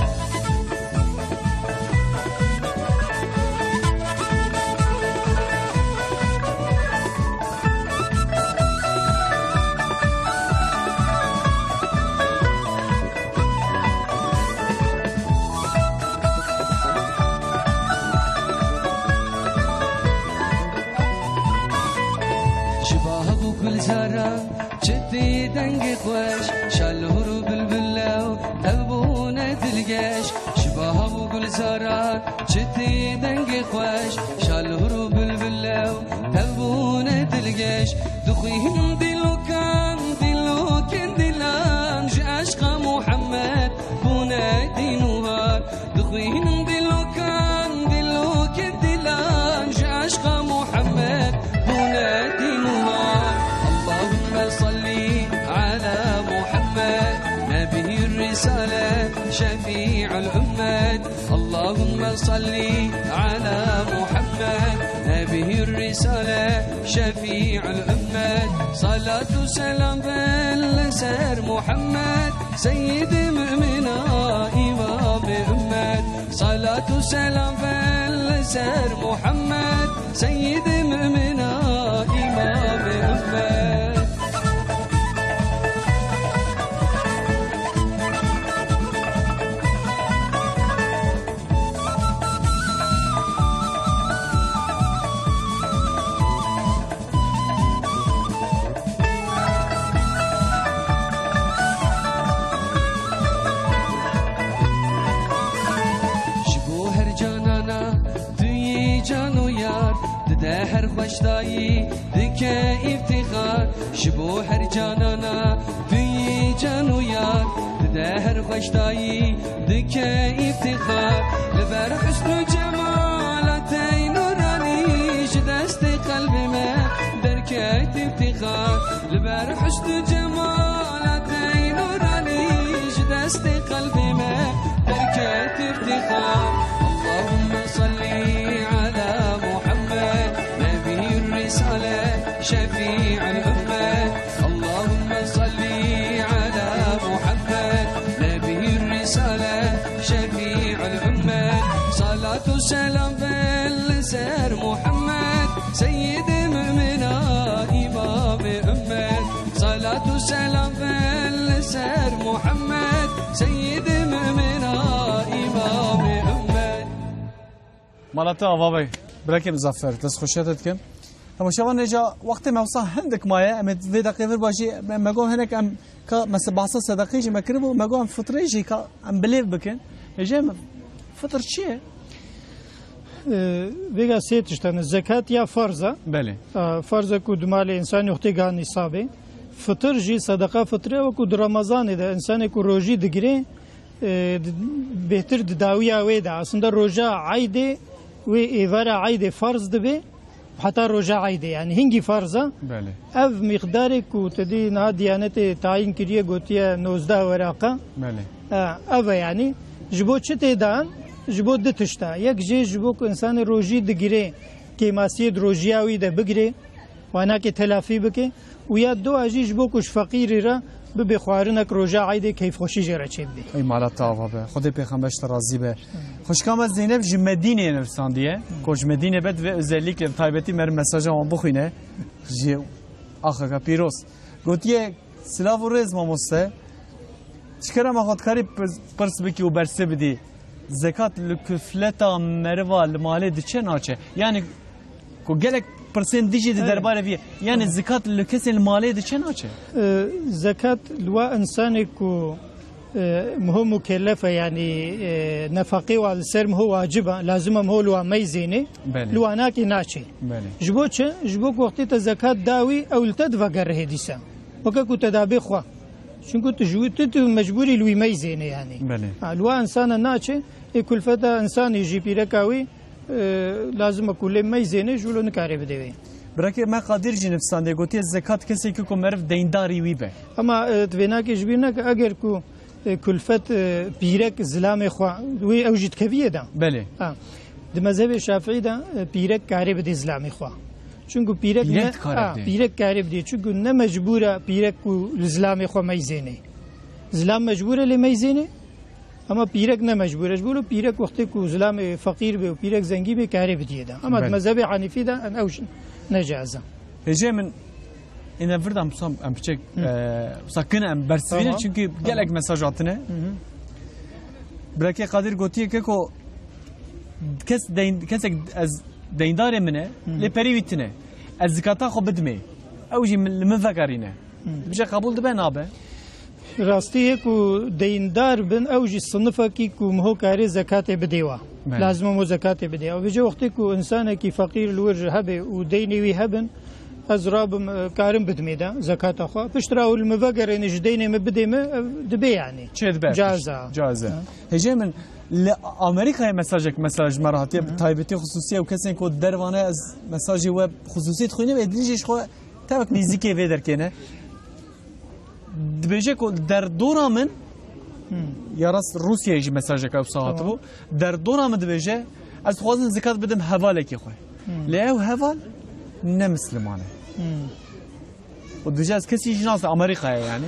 Ji bav û gulzaran çi tê dengê xweş, şalhor û bilbil lew ev bûne dilgeş. Ji bav û gulzaran çi tê dengê xweş, şalhor û bilbil lew ev bûne dilgeş. Dixwînin dîlokan, dîlokên dîlan ji eşqa Muhammed bûne dîn û har. Dixwînin dîlokan, dîlokên dîlan ji eşqa Muhammed bûne dîn û har. Allahümme salli ala Muhammed, nebiyyur risale, şefi'ul ümmet. Allahümme salli ala Muhammed, nebiyyur risale, şefi'ul ümmet. Salat û selam ver li ser Muhammed, seyyid-i mümina, imam-i ümmet. Salat û selam ver li ser Muhammed, seyyid-i mümina, imam-i ümmet. Ji bo her canana tu yî can û yar, dide her xweşdayî, dike îftîxar. Ji bo her canana tu yî can û yar, dide her xweşdayî, dike îftîxar. Li ber husn û cemala te nûranî, ji destê qelbê me derket îftîxar. Li ber husn û cemala te nûranî, ji destê qelbê me derket îftîxar. Allahümme salli ala Muhammed, nebiyyur risale, şefi'ul ümmet. Allahümme salli ala Muhammed, nebiyyur risale, şefi'ul ümmet. Salat û selam ver li ser Muhammed, seyyid-i mümina, imam-i ümmet. Salat û selam ver li ser Muhammed, seyyid-i mümina, imam-i ümmet. Mala te ava be, birekê Muzaffer, dest xweşiya te dikim. Temaşevan, êca wextê me wisa hindik maye, em ê vê deqê vir ba jî me, me got hinek em ka, mesela, behsa sedaqê jî me kiribû, me got em fitrê jî ka em bilêv bikin. Êca em fitr çi ye? Ee, vêga sê tişt hene. Zekat ya farz e. Belê. Ee, farz e ku di malê însanî wextê giha nîsabê. Fitir jî, sedeqa fitrê, wekû di Remezanê de însanê ku rojî digirê, e, di, bêhtir di dawiya wê de. Aslında roja eydê wê êvara eydê farz dibe, heta roja eydê, yani hingî farz e. Belê. Ev mîqdarê ku te dî niha Diyanetê tayîn kiriye, gotiye nozdeh weraqa. Belê. E, ev e yani. Ji bo çi tê dan? Ji bo du tişta. Yek jê ji bo ku însanê rojî digirê, kêmasiyê di rojiya wî de bigirê, wana ke telafî bike. Û ya dua jî ji bo ku ji feqîrî re bibe xwarinek roja eydê keyfxweşî jê re çêbibe. Ey mala te ava be. Xwedê pêxember ji te razî be. Xwişka me Zeynep ji Medîneyê nivîsandiye. Ku ji Medînê be divê özellikle bi taybetî meriv mesaja wan bixwîne. Ji axeke pîroz. Gotiye, silav û rêz mamoste. Ji kerema xwe dikarî pirs, pirs bikî û bersiv bidî. Zekat li kufleta meriva li malê diçe naçe? Yani ku gelek Pirsên dijî di Evet. derbarê vî. Yani Evet. zikat li kesên li malê diçe naçe? E, zekat li wa insanê ku, e, miho mukellef e, yani, e, nefaqê wa li ser miho wacib e, lazim e miho li wa meyzênê, Belê. li wa nakê naçe. Belê. Ji bo çi? Ji bo ku wextê te zekat dawî ew li te divegerihê dîsa. Weke ku te dabê xwe. Çunku tu ji wî, tu, tu mecbûrî li wî meyzênê yani. Belê. Ha, li wa insana naçe, ê kulfeta insanê jî pîreka wî, e, lazim e ku lê meyzênê ji wilo nikare bidê wê. Birekê me Qadir jî nivîsandê gotiye zekat kesê ki ku meriv deyndarî wî be. Ama, e, tu vê nakê ji bîr neke eger ku, e, kulfet, e, pîrek zilamê xwe, wê ew jî dikeviyê de. Belê. Ha. Di mezhebê Şafîî de, e, pîrek karê bidê zilamê xwe. Çunku pîrek Pîrek ne, dikare ha, bidê. pîrek karê bidê. Çunku ne mecbûr e pîrek ku li zilamê xwe meyzênê. Zilam mecbûr e lê meyzênê. Ama pîrek ne mecbûr e. Ji bo pîrek wextê ku zilamê feqîr be û pîrek zengî be karê bidiyê de. Ama di Belê. mezhebê Hanîfî de em ew jî ne caiz e. Hêjê min, êne vir de em wisa em piçek, Hı. e, wisa kin em bersivînin Tamam. çünkü Tamam. gelek mesaj hatine. Hı hı. Birekê Qadir gotiye ke ku kes deyn-, kesek ez deyndarê min e, Hı. lê perî wî tine. Ez zikata xwe bidimê. Ew jî min, li min vegerîne. Hı. Dibêje qebûl dibe nabe? Rastî ye ku deyndar bin, ew jî sinifekî ku miho karê zekatê bidê wa. Belê. Lazim e miho zekatê bidê. Ew bêje wextê ku insanekî feqîr li wir hebe û deynê wî hebin, ez rabim, e, karim bidimê de zekata xwe. Piştre ew li min vegerêne ji deynê min bidê min, ev dibe yani. Çê dibe. Caiz e. Caiz e. Ha. Hêjê min, li Amerîkayê mesajek mesela ji me re hatiye, Hı. bi taybetî xusûsî ew kesên ku dervane ez mesajê we xusûsî dixwînim, ê din jî ji xwe tevek nêzîkê vê derkê ne. Dibêje ku derdora min, Hmm. ya rast Rûsyayê jî mesajeke wisa Tamam. hatibû, derdora min dibêje, ez dixwazim zikat bidim hevalekî xwe. Hmm. Lê ew heval ne misliman e. Hmm. Û dibêje ez kesî jî nas Amerîkayê yani.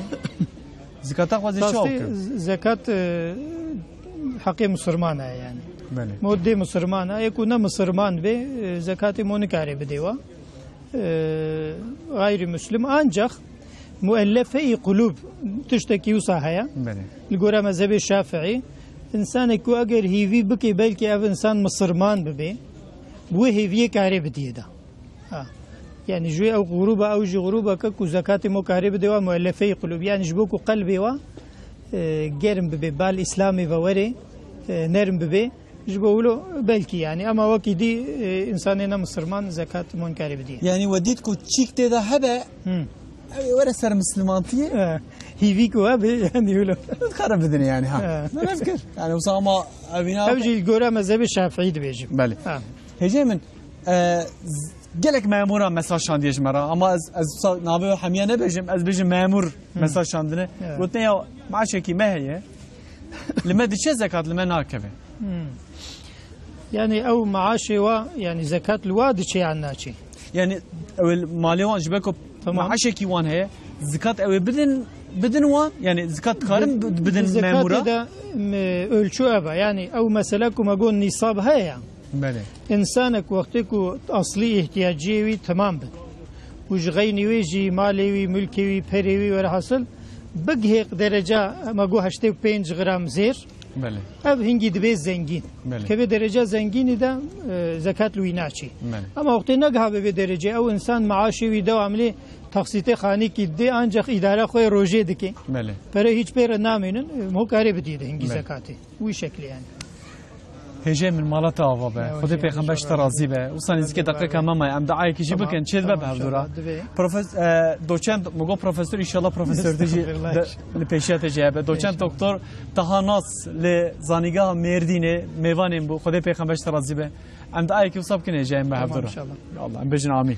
Zikata xwe zê çawa Rastî bikim? z-, zekat, e, heqê musulmana ye yani. Belê. Mo dê musulmana, yê ku ne musulman be, e, zekatê mo nikare bidê wa. E, gayrimüslim. Ancak muellefeyî qulûb tiştekî wisa heye. Belê. Li gora mezhebê Şafiî, insanek ku eger hêvî bike, belkî ev insan misirman bibe, bi wê hêviyê karê bidiyê de. Ha. Yani ji wê ew grûba, ew jî grûbeke ku zekatê mo karê bide wa muellefeyî qulûb. Yani ji bo ku qelbê wa, e, germ bibe, bal Îslamê ve were, e, nerm bibe. Ji bo wilo belkî yani, ama wekî dî, e, însanê ne misirman zekat mon karê bidî. Yani we dît ku çîk tê de hebe, Hmm. ew ê were ser mislimantiyê. E, hîvî ku hebe yani wilo. Dikare bidin yani ha. E. Ne fikir? Yani wisa ama evîna Ev jî li gora mezhebê Şafîî dibêjim. Belê. Ha. Hêjê min, e, z-, gelek memûran mesaj şandiye ji me re. Ama ez, ez wisa navê we hemiya nebêjim, ez bêjim memûr Hmm. mesaj şandine. Evet. Gotin ya maaşekî me heye. Li me diçe zekat, li me nakeve. Hmm. Yani ew maaşê wa, yani zekat li wa diçe yan naçe? Yani ew malê wan ji ber ku Tamam. maaşekî wan heye, zekat ew ê bidin, bidin wan, yani zekat dikarin Bi-, bi-, bidin bi zekatê memûra? de, m-, ölçü ev e. Yani ew mesele ku me got nîsab heye ya. Belê. Însanek wextê ku aslî îhtiyaciyê wî temam bin û ji xeynî wê jî malê wî, mulkê wî, perê wî werhasil bigihê dereca me got heştê û pênc gram zêr, Belê. ev hingî dibê zengîn. Belê. Kevê dereca zengînî de, e, zekat li wî naçî. Belê. Ama wextê negiha be vê derecê, ew însan maaşê wî dewamlî taksîtê xanîkî didê, ancak îdara xwe rojê dike. Belê. Pere hiç pê re namînin, e, mo karê bidî de hingî Belê. zekatê. Wî şeklî yani. Hêjê min mala te ava be. Ya, Xwedê hêjê, pêxember ji te inşallah. razî be. Wisa nêzîkê Tamam, deqeka tamam. me maye. Em diayekî jî Tamam, bikin. Çê dibe tamam, bi hevdû re. inşallah. Divê. Profes-, e, doçent, mi got profesor, inşallah profesor de jî Estağfirullah. de, li pêşiya te jî hebe. Doçent İnşallah. doktor Taha Nas li Zanîngeha Mêrdînê mêvanên bû. Xwedê pêxember ji te razî be. Em diayekî wisa bikin hêjê em bi Tamam, hevdû re. inşallah. Ya Allah, em bêjin amîn.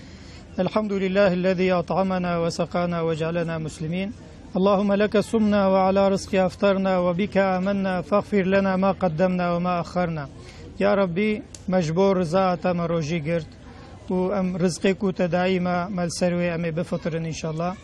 الحمد لله الذي أطعمنا وسقانا وجعلنا مسلمين. اللهم لك صمنا وعلى رزقك أفطرنا وبك آمنا فاغفر لنا ما قدمنا وما أخرنا. Ya Rabbî, me ji bo riza te me rojî girt û em rizqê ku te dayî me, me li ser wê em ê bifikirin înşallah.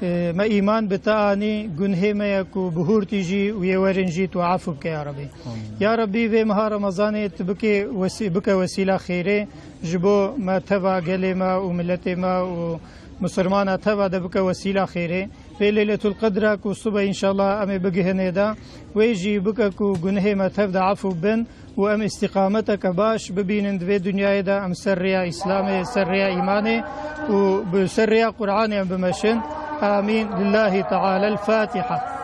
Ee, me îman bi te anî, gunhê me ye ku bihûrtî jî û yê werin jî tu afû bike ya Rabbî. Amîn. Ya Rabbî, vê meha Remezanê tu bike wesî-, bike wesîla xêrê ji bo me teva gelê me û miletê me û Musulmana teva de bike wesîla xêrê. Vê Leyletul Qedra ku sibe înşallah em ê bigihinê de, wê jî bike ku gunehê me tev de efû bin û em îstîqameteke baş bibînin di vê dinyayê de, em ser rêya Îslamê, ser rêya îmanê û bi ser rêya Qur'anê em bimeşin. Amîn. Lillahi Teala el-Fatiha.